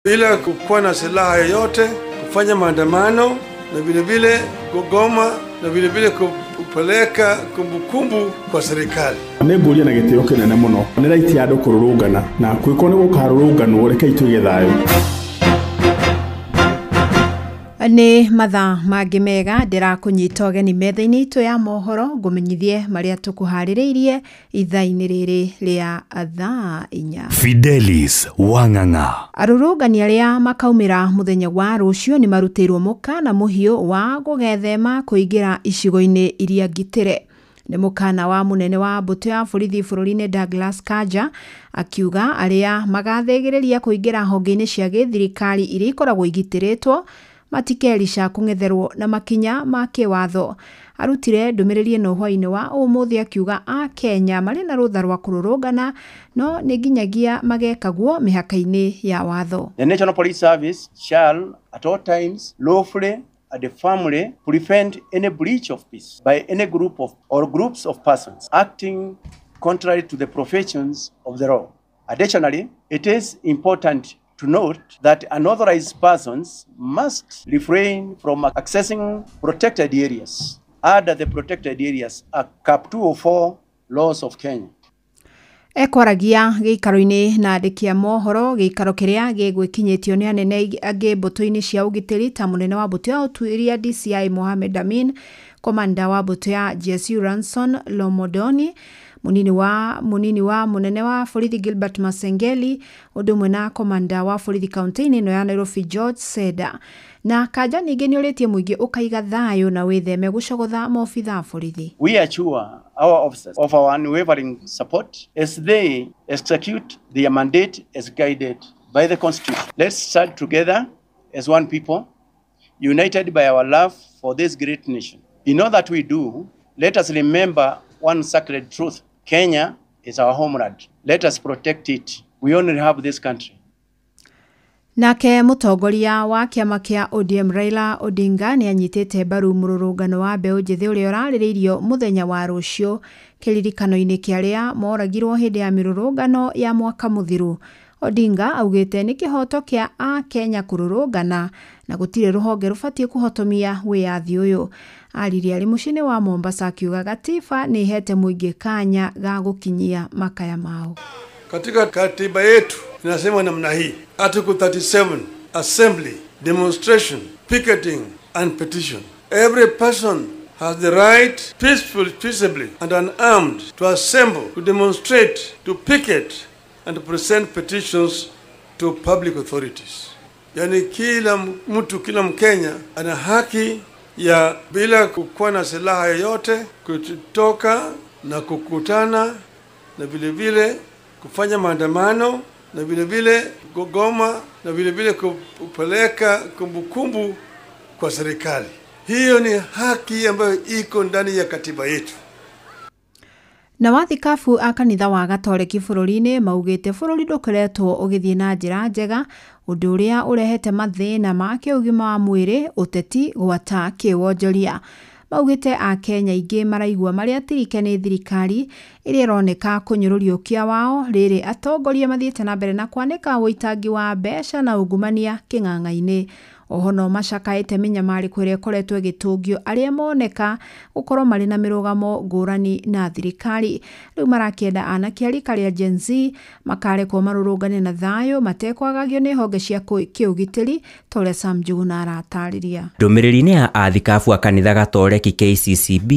Bila kukuwa na silaha yoyote, kufanya maandamano na vile vile kugoma na vile vile kupeleka kumbukumbu kwa serikali. Nĩ ngũria na gĩtĩo kĩnene mũno nĩ right ya andũ kũrũrũngana na kwĩko nĩ gũkarũrũnganwo reke itũige thayũ. Nĩ mathaa mangĩ mega ndĩrakũnyita ũgeni metha-inĩ itũ ya mohoro ngũmenyithie marĩa tũkũharĩrĩirie ithaa-inĩ rĩrĩ rĩa thaa 4. Fidelis Wang'ang'a. Arũrũngani arĩa makaumĩra mũthenya wa rũciũ nĩ marutĩirwo mũkana mũhiũ wa gũgethema kũingĩra icigo-inĩ iria ngitĩre. Nĩ mũkana wa mũnene wa mbũtũ ya borithi bũrũri-inĩ Douglas Kanja akiuga arĩa magathĩgĩrĩria kũingĩra honge-inĩ cia gĩthirikari iria ikoragwo igitĩrĩtwo matikerica kũng'etherwo na makinya ma kĩwatho. Arutire ndũmĩrĩri ĩno hwaĩ-inĩ wa ũmũthĩ akiuga a Kenya marĩ na rũtha rwa kũrũrũngana no nĩ nginyagia magekagwo mĩhaka-inĩ ya watho. The National Police Service shall at all times lawfully and firmly prevent any breach of peace by any group of or groups of persons acting contrary to the provisions of the law. Additionally, it is important to note that unauthorized persons must refrain from accessing protected areas. Under the protected areas are Cap 204 laws of Kenya. Ekwaragia gĩikaro-inĩ na andĩki a mohoro gĩikaro kĩrĩa gĩgwĩkinyĩtio nĩ anene angĩ mbũtũ-inĩ cia ũgitĩri ta mũnene wa mbũtũ ya ũtuĩria DCI Mohamed Amin, komanda wa mbũtũ ya GSU Ranson Lomodoni, munini wa munene wa borithi Gilbert Masengeli, ũndũ ũmwe na komanda wa borithi kaunti-inĩ ĩno ya Nairobi George Seda. Na Kanja ningĩ nĩ ũrĩtie mũingĩ ũkaiga thayũ na wĩtheme gũcogotha maobitha a borithi. We assure our officers of our unwavering support as they execute their mandate as guided by the Constitution. Let's stand together as one people, united by our love for this great nation. In all that we do, let us remember one sacred truth. Kenya is our homeland. Let us protect it. We only have this country. Nake mũtongoria wa kĩama kĩa ODM Raila Odinga nĩ anyitĩte mbaru mũrũrũngano wa mbeũ njĩthĩ ũrĩa ũrarĩrĩirio mũthenya wa rũciũ kĩririkano-inĩ kĩa arĩa moragirwo hĩndĩ ya mĩrũrũngano ya mwaka mũthiru. Odinga augĩte nĩ kĩhoto kĩa a Kenya kũrũrũngana na gũtirĩ rũhonge rũbatiĩ kũhotomia wĩyathi ũyũ. Aririe arĩ mũciĩ-inĩ wa Mombasa akiuga gatiba nĩ ĩhete mũingĩ kanya ga gũkinyia makaya mao. Katika katiba yetu inasema namna hii, Article 37, assembly, demonstration, picketing and petition. Every person has the right peacefully, peaceably and unarmed to assemble, to demonstrate, to picket and to present petitions to public authorities. Yani kila mtu, kila Mkenya ana haki ya bila kukuwa na silaha yoyote kutoka na kukutana na vile vile kufanya maandamano na vile vile kugoma na vile vile kupeleka kumbukumbu kwa serikali. Hiyo ni haki ambayo iko ndani ya katiba yetu. Na wathikabu a kanitha wa Gatoreki bũrũri-inĩ maugĩte bũrũri ndũkoretwo ũgĩthiĩ na njĩra njega, ũndũ ũrĩa ũrehete mathĩna ma kĩũgima wa mwĩrĩ, ũteti gwata kĩwonjoria. Maugĩte a Kenya aingĩ maraigua marĩ atirike nĩ thirikari ĩrĩa ĩroneka kũnyũrũria ũkia wao rĩrĩ atongoria mathiĩte na mbere na kwanĩka ũitangi wa mbeca na ungumania kĩng'ang'a-inĩ. Oho no macakaĩte mĩnyamarĩko ĩrĩa ĩkoretwo ĩgĩtũngio arĩa moneka gũkorwo marĩ na mĩrũgamo ngũrani na thirikari. Rĩu marakĩenda anake a rika rĩa Gen Z makarekwo marũrũngane na thayũ matekwagagio nĩ honge cia kĩũgitĩri ta ũrĩa Sam Njuguna aratarĩria. Ndũmĩrĩri-inĩ ya athikabu a kanitha Gatoreki KCCB,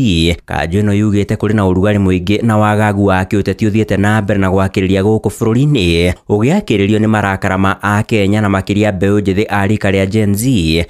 kanjũ ĩno yugĩte kũrĩ na ũrugarĩ mũingĩ na wagagu wa kĩũteti ũthiĩte na mbere na gwakĩrĩria gũkũ bũrũri-inĩ ũgĩakĩrĩrio nĩ marakara ma akenya na makĩria mbeũ njĩthĩ a rika rĩa Gen Z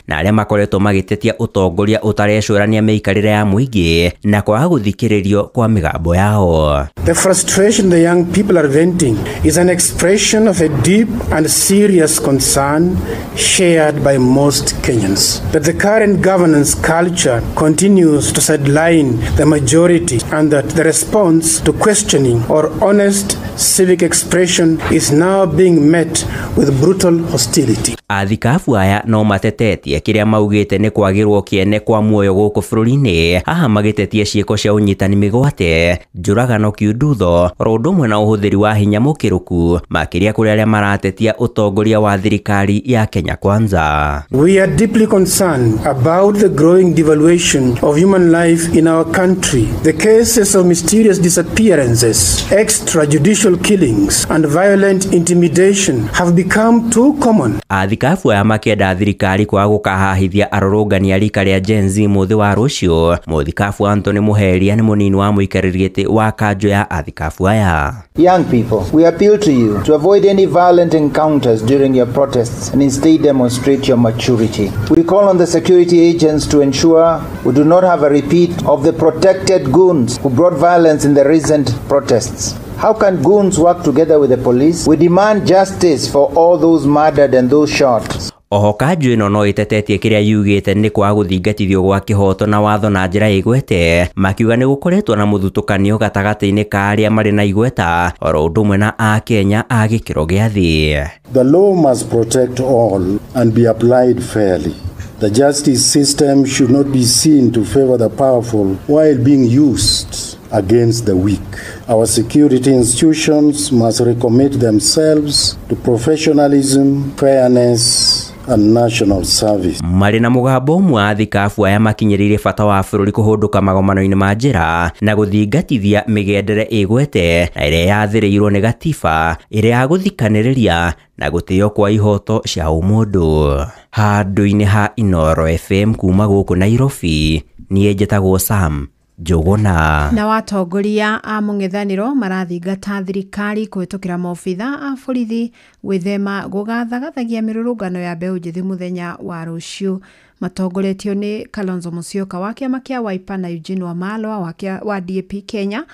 na arĩa makoretwo magĩtetia ũtongoria ũtarecũrania mĩikarĩre ya mũingĩ na kwaga gũthikĩrĩrio kwa mĩgambo yao. The frustration the young people are venting is an expression of a deep and serious concern shared by most Kenyans, that the current governance culture continues to sideline the majority and that the response to questioning or honest civic expression is now being met with brutal hostility. Athikabu aya no matetetie kiria maugite ni kwagirwo kiene kwa muoyo guku bururi-ini, haha magitetie ciiko cia unyitani migwate, njuragano kiundutho, oro undu umwe na uhuthiri wa hinya mukiruku, makiria kuri aria maratetia utongoria wa thirikari ya Kenya Kwanza. We are deeply concerned about the growing devaluation of human life in our country, the cases of mysterious disappearances, extrajudicial killings and violent intimidation have become too common. Athikabu aya makenda thirikari kwaga gukahahithia arũrũngani a rika rĩa Gen Z mũthĩ wa rũciũ. Mũthikabu Anthony Muheria nĩ mũnini wa mũikarĩri gĩtĩ wa kanjũ ya athikabu aya. Young people, we appeal to you to avoid any violent encounters during your protests and instead demonstrate your maturity. We call on the security agents to ensure we do not have a repeat of the protected goons who brought violence in the recent protests. How can goons work together with the police? We demand justice for all those murdered and those shot. Oho kanjũ ĩno no ĩtetetie kĩrĩa yugĩte nĩ kwaga gũthingatithio gwa kĩhoto na watho na njĩra ĩgwete, makiuga nĩ gũkoretwo na mũthutũkanio gatagatĩ-inĩ ka arĩa marĩ na igweta oro ũndũ ũmwe na Akenya a gĩkĩro gĩa thĩ. The law must protect all and be applied fairly. The justice system should not be seen to favor the powerful while being used against the weak. Our security institutions must recommit themselves to professionalism, fairness, and national service. Marĩ na mũgambo ũmwe athikabu aya makinyĩrĩire bata wa bũrũri kũhũndũka magomano-inĩ ma njĩra na gũthingatithia mĩgendere ĩgwete na ĩrĩa yathĩrĩirwo nĩ gatiba ĩrĩa ya gũthikanĩrĩria na gũtĩo kwa ihoto cia ũmũndũ. Handũ-inĩ ha Inooro FM kuma gũkũ Nairobi, niĩ njĩtagwo Sam Njũgũna. Na watongoria a mũng'ethanĩro marathingata thirikari kũhĩtũkĩra maobitha a borithi gwĩthema gũgathagathagia mĩrũrũngano ya mbeũ njĩthĩ mũthenya wa rũciũ. Matongoretio nĩ Kalonzo Musyoka wa kĩama kĩa Wiper na Eugene Wamalwa wa DAP Kenya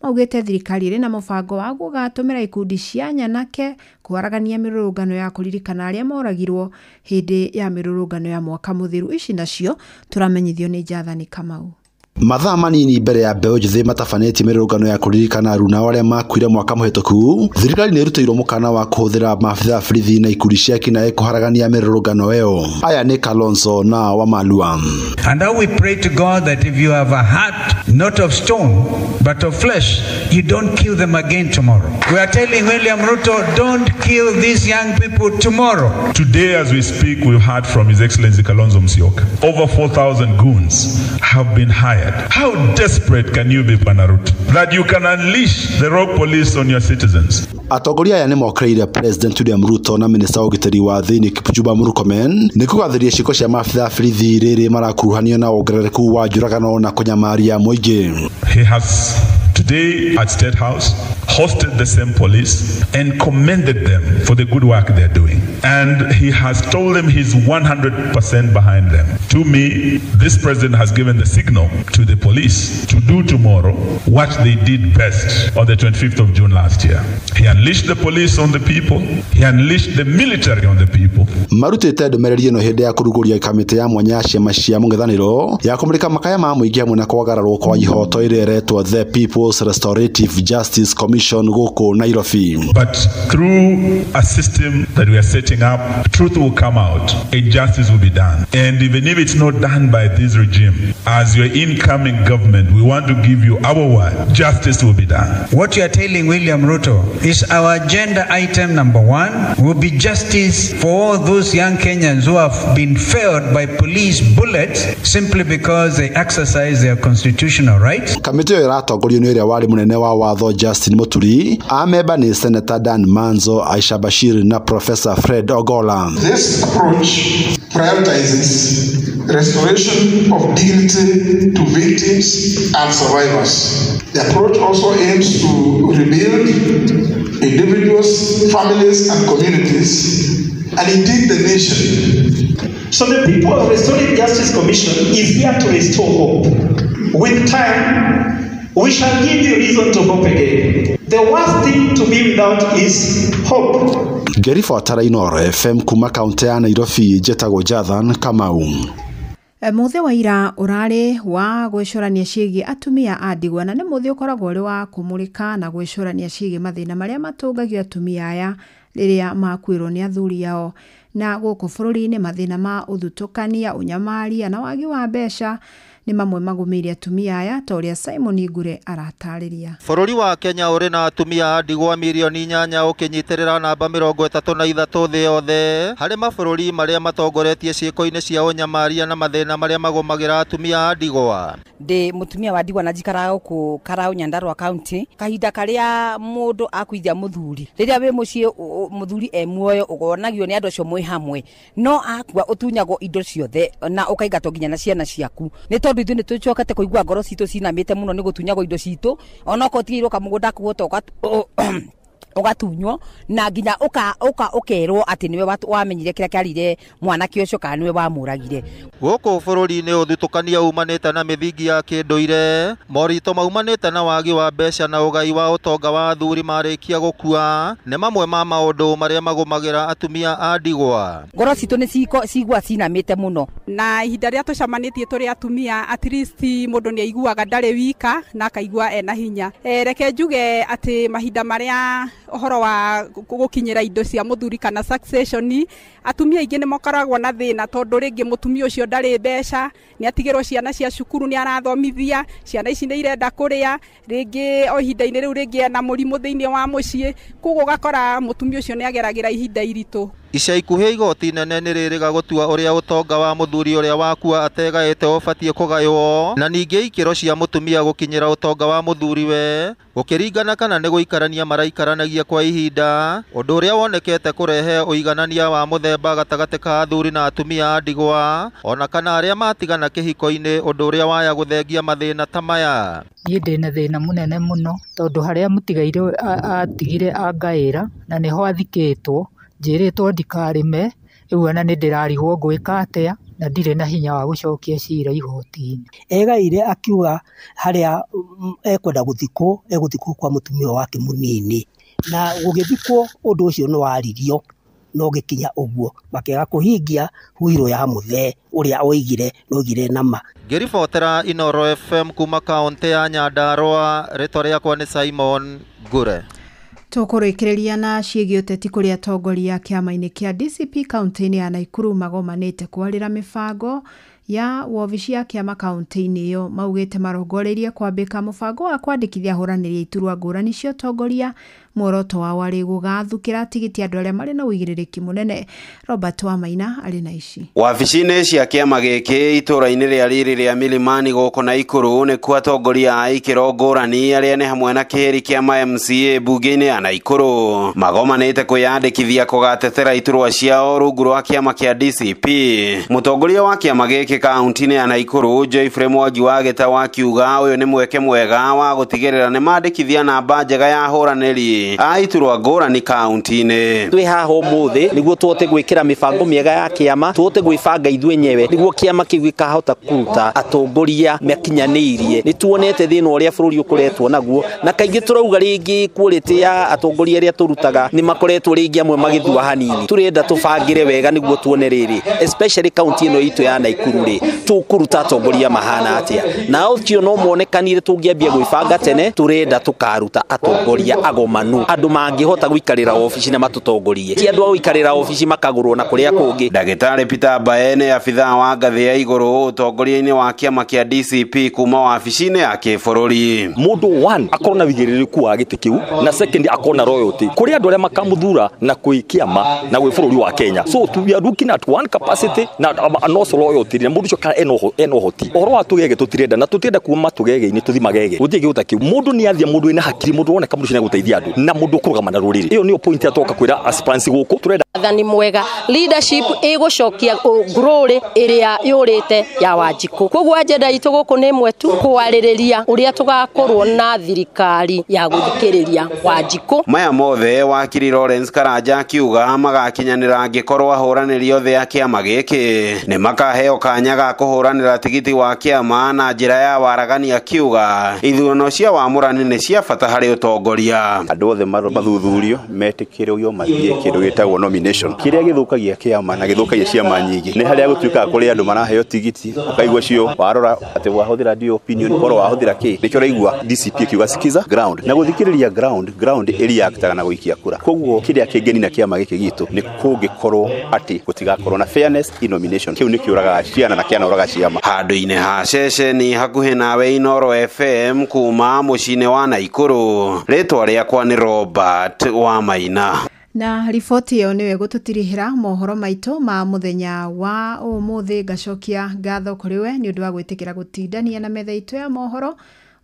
maugĩte thirikari ĩrĩ na mũbango wa gũgatũmĩra ikundi cia nyanake kũharagania mĩrũrũngano ya kũririkana arĩa moragirwo hĩndĩ ya mĩrũrũngano ya mwaka mũthiru. Ici nacio tũramenyithio nĩ Jathani Kamau. Mathaa manini mbere ya mbeũ njĩthĩ matabanĩtie mĩrũrũngano ya kũririkana aruna arĩa makuire mwaka mũhĩtũku, thirikari nĩ ĩrutĩirwo mũkana wa kũhũthĩra maabitha a borithi na ikundi cia kinaĩ kũharagania mĩrũrũngano ĩyo. Aya nĩ Kalonzo na Wamalwa. And now we pray to God that if you have a heart not of stone but of flesh, you don't kill them again tomorrow. We are telling William Ruto, don't kill these young people tomorrow. Today as we speak, we've heard from His Excellency Kalonzo Musyoka. Over 4,000 goons have been hired. How desperate can you be, Bwana Ruto, that you can unleash the rogue police on your citizens? Atongoria aya nĩ mokĩrĩire President William Ruto na Minista wa ũgitĩri wa thĩinĩ Kipchumba Murkomen nĩ kũgathĩrĩria ciĩko cia maabitha a borithi rĩrĩ marakuruhanio na wongerereku wa njũragano na kũnyamaria mũingĩ. He has today at State House hosted the same police and commended them for the good work they're doing. And he has told them he's 100% behind them. To me, this president has given the signal to the police to do tomorrow what they did best on the 25th of June last year. He unleashed the police on the people. He unleashed the military on the people. Marutĩte ndũmĩrĩri ĩno hĩndĩ ya kũrugũria kamĩtĩ ya mwanya ya ciama cia mũng'ethanĩro ya kũmũrĩka makaya ma mũingĩ hamwe na kwagararwo kwa ihoto ĩrĩa ĩretwo The People's Restorative Justice Commission gũkũ Nairobi. But through a system that we are setting up, truth will come out and justice will be done. And even if it's not done by this regime, as your incoming government, we want to give you our word, justice will be done. What you are telling William Ruto is our agenda item number 1 will be justice for all those young Kenyans who have been failed by police bullets simply because they exercise their constitutional rights. Kamĩtĩ ĩyo ĩratongorio nĩ ũrĩa warĩ mũnene wa watho Justin Muturi, amemba nĩ Senator Dan Manzo, Aisha Bashir na Professor Fred Ogola. This approach prioritizes restoration of dignity to victims and survivors. The approach also aims to rebuild individuals, families, and communities, and indeed the nation. So the People Restorative Justice Commission is here to restore hope. With time, we shall give you reason to hope again. The worst thing to be without is hope. Ngĩribotera Inooro FM kuma kaunti ya Nairobi, njĩtagwo Jathan Kamau. Mũthĩ wa ira ũrarĩ wa gwĩcũrania ciĩgiĩ atumia a ndigwa, na nĩ mũthĩ ũkoragwo ũrĩ wa kũmũrĩka na gwĩcũrania ciĩgiĩ mathĩna marĩa matũngagio atumia aya rĩrĩa makuĩrwo nĩ athuri ao. Na gũkũ bũrũri-inĩ mathĩna ma ũthutũkania, ũnyamaria na wagi wa mbeca nĩ mamwe magũmĩire atumia aya, ta ũrĩa Simon Ngure aratarĩria. Bũrũri wa Kenya ũrĩ na atumia a ndigwa mirioni 8 ũkĩnyitĩrĩra namba 33 thĩ yothe harĩ mabũrũri marĩa matongoretie ciĩko-inĩ cia ũnyamaria na mathĩna marĩa magũmagĩra atumia a ndigwa. Ndĩ mũtumia wa ndigwa na njikaraga gũkũ Karau, Nyandarua County. Kahinda karĩa mũndũ akuithia mũthuri, rĩrĩa wĩ mũciĩ mũthuri e muoyo ũgonagio nĩ andũ acio mwĩ hamwe, no akua ũtunyagwo indo ciothe na ũkaingatwo nginya na ciana ciaku. Nĩ tondũ ithuĩ nĩ tũcokete kũigua ngoro citũ cinamĩte mũno nĩ gũtunyagwo indo citũ, onokorwo ũtigĩirwo kamũgũnda kũhota ũgatunywo na nginya ũkerwo atĩ nĩwe wamenyire kĩrĩa kĩarire mwanake ũcio kana nĩwe wamũragire. Gũkũ bũrũri-inĩ ũthutũkania umanĩte na mĩthingi ya kĩndũire, moritũ maumanĩte na wagi wa mbeca na ũgai wa ũtonga wa athuri marĩkia gũkua nĩ mamwe ma maũndũ marĩa magũmagĩra atumia a ndigwa. Ngoro citũ nĩ cigua cinamĩte mũno, na ihinda rĩrĩa tũcemanĩtie tũrĩ atumia at least mũndũ nĩ aiguaga ndarĩ wika na akaigua ena hinya. Reke njuge atĩ mahinda marĩa ũhoro wa gũkinyĩra indo cia mũthuri kana succession, atumia aingĩ nĩ makoragwo na thĩna tondũ rĩngĩ mũtumia ũcio ndarĩ mbeca, nĩ atigĩrwo ciana cia cukuru, nĩ arathomithia ciana ici nĩ irenda kũrĩa, rĩngĩ o ihinda-inĩ rĩu rĩngĩ ena mũrimũ thĩinĩ wa mũciĩ, koguo ũgakora mũtumia ũcio nĩ ageragĩra ihinda iritũ. Ica ikuhĩ igoti nene nĩ rĩrĩga gũtua ũrĩa ũtonga wa mũthuri ũrĩa wakua ategaĩte ũbatiĩ kũgaywo, na ningĩ ikĩro cia mũtumia gũkinyĩra ũtonga wa mũthuriwe gũkĩringana kana nĩ gũikarania maraikaranagia kwa ihinda, ũndũ ũrĩa wonekete kũrehe ũiganania wa mũthemba gatagatĩ ka athuri na atumia a ndigwa, ona kana arĩa matigana kĩhiko-inĩ, ũndũ ũrĩa waya gũthengia mathĩna ta maya. Niĩ ndĩna thĩna mũnene mũno tondũ harĩa mũtigaire atigire angaĩra na nĩho athikĩtwo, njĩrĩtwo ndikarĩme, rĩu ona nĩ ndĩrarigwo ngwĩka atĩa na ndirĩ na hinya wa gũcokia cira igoti-inĩ. Egaire akiuga harĩa ekwenda gũthikwo, egũthikwo kwa mũtumia wake mũnini, na gũgĩthikwo ũndũ ũcio nĩ waririo no gĩkinya ũguo makĩaga kũhingia huirũ ya mũthee ũrĩa oigire no oigire nama. Ngĩribotera Inooro FM kuma kaũntĩ ya Nyandarua, rĩtwa rĩakwa nĩ Simon Ngure. Tũkũrĩkĩrĩria na ciĩgiĩ ũteti kũrĩa atongoria kĩama-inĩ kĩa DCP kaũntĩ-inĩ ya Nakuru magomanĩte kwarĩra mĩbango ya wobici ya kĩama kaũntĩ-inĩ ĩyo. Maugĩte marongoreirie kwambĩka mũbango wa kwandĩkithia ahũranĩri a iturwa ngũrani cia ũtongoria, muoroto wao arĩ gũgathukĩra tigiti andũ arĩa marĩ na ũigĩrĩrĩki mũnene. Robert Wamaina arĩ na ici. Wabici-inĩ cia kĩama gĩkĩ itũũra-inĩ rĩa riri rĩa Milimani gũkũ Naikuru nĩkuo atongoria a ikĩro ngũrani arĩa nĩ hamwe na kĩhĩri kĩa MCA mbunge-inĩ ya Naikuru magomanĩte kwĩyandĩkithia kũgatetera iturwa ciao rungu rwa kĩama kĩa DCP. Mũtongoria wa kĩama gĩkĩ kaũntĩ-inĩ ya Naikuru Geoffrey Mwangi wa Gĩtaũ akiuga ũyũ nĩ mweke mwega wa gũtigĩrĩra nĩ mandĩkithia namba njega ya ahũranĩri a iturwa ngũrani kaũntĩ-inĩ. Twĩ haha ũmũthĩ nĩguo tũhote gwĩkĩra mĩbango mĩega ya kĩama, tũhote gwĩbanga ithuĩ enyewe nĩguo kĩama kĩu gĩkahota kũruta atongoria makinyanĩirie. Nĩ tuonete thĩna ũrĩa bũrũri ũkoretwo naguo, na kaingĩ tũrauga rĩngĩ quality ya atongoria arĩa tũrutaga nĩ makoretwo rĩngĩ amwe magĩthua hanini. Tũrenda tũbangĩre wega nĩguo tuone rĩrĩ, especially kaũntĩ ĩno itũ ya Naikuru rĩ, tũkũruta atongoria mahana atĩa, na ũcio no monekanire tũngĩambia gwĩbanga tene. Tũrenda tũkaruta atongoria agomanu, andũ mangĩhota gũikarĩra obici na matũtongorie, ti andũ a gũikarĩra obici makagũrwo na kũrĩa kũngĩ. Ndagĩtarĩ Peter Mbae nĩ abithaa wa ngathĩ ya igũrũ ũtongoria-inĩ wa kĩama kĩa DCP kuma wabici-inĩ ya kĩbũrũri. Mũndũ one akorwo na wĩigĩrĩrĩku wa gĩtĩ kĩu, na second akorwo na loyalty kũrĩ andũ arĩa makamũthura na kwĩ kĩama na gwĩ bũrũri wa Kenya. So we are looking at one capacity na and also loyalty, na mũndũ ũcio kana ena ũhoti. Ũhoro wa tũgege tũtirenda, na tũtirenda kuma tũgege-inĩ tũthi magege, gũtirĩ kĩndũ ta kĩu. Mũndũ nĩ athiĩ, mũndũ wĩna hakiri, mũndũ woneka mũndũ ũcio nĩ egũteithia andũ na mũndũ ũkũrũgama na rũrĩrĩ. Ĩyo nĩyo point ya twoka kwĩra aspirants gũkũ tũrenda wathani mwega, leadership ĩgũcokia glory ĩrĩa yũrĩte ya Wanjikũ. Koguo agenda itũ gũkũ nĩ ĩmwe tu, kwarĩrĩria ũrĩa tũgakorwo na thirikari ya gũthikĩrĩria Wanjikũ. Maya mothe wakiri Lawrence Karanja akiuga magakinyanĩra angĩkorwo ahũranĩri othe a kĩama gĩkĩ nĩ makaheo kanya ga kũhũranĩra tigiti wa kĩama na njĩra ya waragania, akiuga ithurano cia wamũrani nĩ cia bata harĩ ũtongoria. Andũ Andũ othe mathuthurio metĩkĩrĩrio mathiĩ kĩndũ gĩtagwo nomination. Kĩrĩa gĩthũkagia kĩama na gĩthũkagia ciama nyingĩ nĩ harĩa gũtuĩkaga kũrĩ andũ maraheo tigiti ũkaigua cio warora atĩ wahũthĩra ndio opinion korwo wahũthĩra kĩ nĩkĩo ũraigua DCP ĩkiuga sikiza ground na gũthikĩrĩria ground ĩreactaga na gũikia kura. Koguo kĩrĩa kĩngĩnina kĩama gĩkĩ gitũ nĩ kũngĩkorwo atĩ gũtigakorwo na fairness in nomination. Kĩu nĩ kĩũragaga ciana na kĩanoraga ciama. Handũ-inĩ ha ceceni hakuhĩ nawe Inooro FM kuma mũciĩ-inĩ wa Naikuru, rĩtwa rĩakwa nĩ Robert wa Maina. Na riboti ĩyo nĩwe gũtũtirihĩra mohoro maitũ ma mũthenya wa ũmũthĩ. Ngacokia ngatho kũrĩ we nĩ ũndũ wa gwĩtĩkĩra gũtindania na metha itũ ya mohoro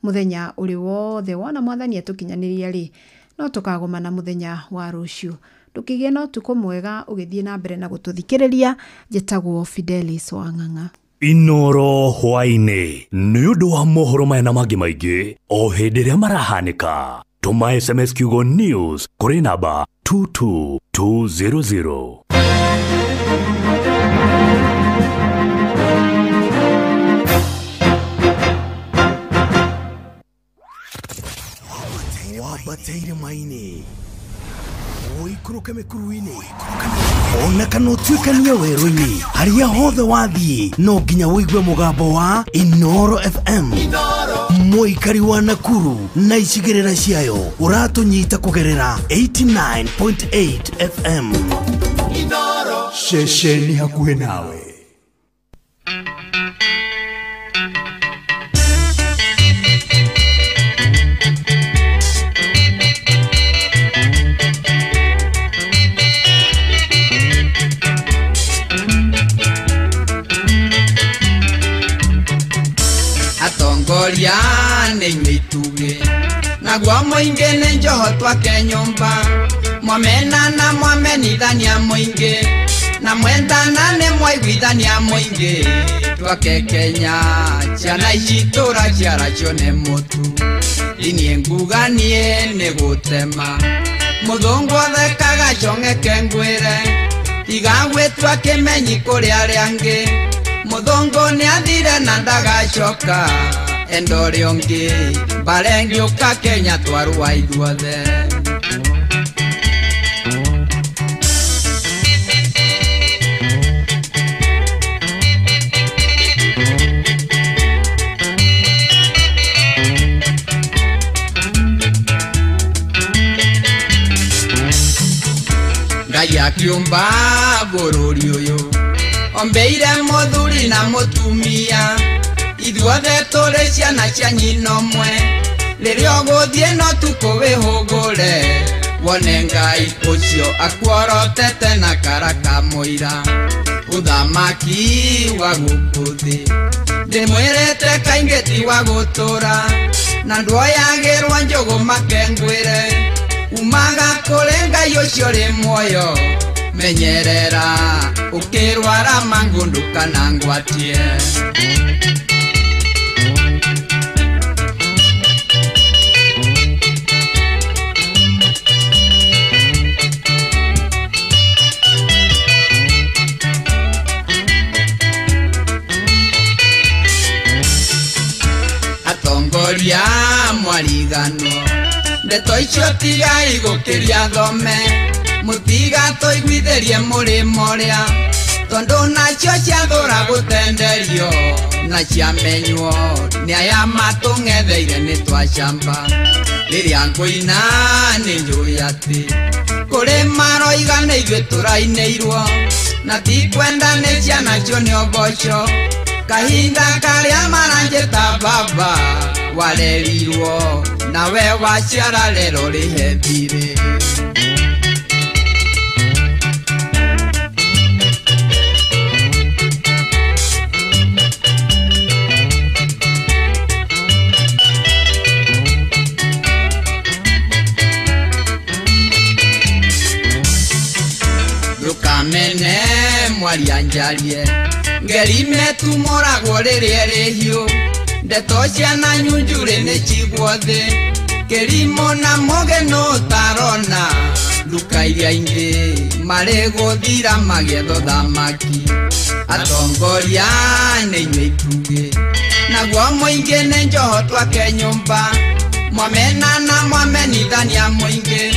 mũthenya ũrĩ wothe. Wona mwathani atũkinyanĩria rĩ, no tũkagomana mũthenya wa rũciũ. Ndũkĩgĩe na ũtukũ mwega ũgĩthiĩ na mbere na gũtũthikĩrĩria. Njĩtagwo Fidelis Wang'ang'a. Inooro hwaĩ-inĩ nĩ ũndũ wa mohoro maya na mangĩ maingĩ o hĩndĩ ĩrĩa marahanĩka. Tũma SMS kiugo news kũrĩ namba 22200. Wambateire maini ũikũrũke mĩkuru-inĩ ona kana ũtuĩkanie werũ-inĩ, harĩa hothe wathiĩ no nginya ũigue mũgambo wa Inooro FM. Mũikari wa Nakuru na icigĩrĩra ciayo ũratũnyita kũgerera 89.8 FM. Ceceni hakuhĩ nawe. Atongoria nĩ inyuĩ itugĩ naguo mũingĩ nĩ njoho twake nyũmba, mwamenana mwamenithania mũingĩ na mwendana nĩ mwaiguithania mũingĩ. Twake Kenya ciana ici tũraciara cione mũtu, niĩ nguga niĩ nĩ gũtema mũthũngũ athekaga cong'eke ngwĩre, tiga gwĩtua kĩmenyi kũrĩ arĩa angĩ. Mũthũngũ nĩathire na ndagacoka, enda ũrĩa ũngĩ mbara ĩngĩũka Kenya twarũa ithuothe. Ngai akiũmba bũrũri ũyũ ombeire mũthuri na mũtumia, ithuothe tũrĩ ciana cia nyina ũmwe. Rĩrĩa ũgũthiĩ no tukũ wĩhũgũre wone Ngai ũcio akuorotete na karaka mũira. Ũthamaki wa gũkũ thĩ ndĩmwĩrĩte kaingĩ ti wa gũtũra, na ndwoyagĩrwo njũgũ makengwĩre. Umaga kũrĩ Ngai ũcio ũrĩ muoyo, menyerera ũkĩrwara mangũ ndũkanangwatie. Atongoria mwariganwo ndeto icio tigai gũkĩria thome, mũtigatũiguithĩrie mũrĩmo ũrĩa, tondũ nacio ciathũra gũtenderio na ciamenywo nĩ aya matũng'etheire nĩ twacamba. Rĩrĩa ngũina nĩ njũĩ atĩ kũrĩ maroiga nĩ ithuĩ tũrainĩirwo, na ti kwenda nĩ ciana cione ũboco. Kahinda karĩa maranjĩta baba warerirwo nawe waciara rero rĩhe thirĩ. Ndũkamene mwaria njarie ngeri metumũragwo rĩrĩa ĩrĩ hiũ, ndeto ciana nyunjurĩ nĩ cigwo thĩ, kĩrimũ na mũgĩ nũ ũtarona nduka iria ingĩ marĩ gũthira magĩetha ũthamaki. Atongoria nĩ inyuĩ itugĩ naguo mũingĩ nĩ njoho twake nyũmba, Mwamenana mwamenithania mũingĩ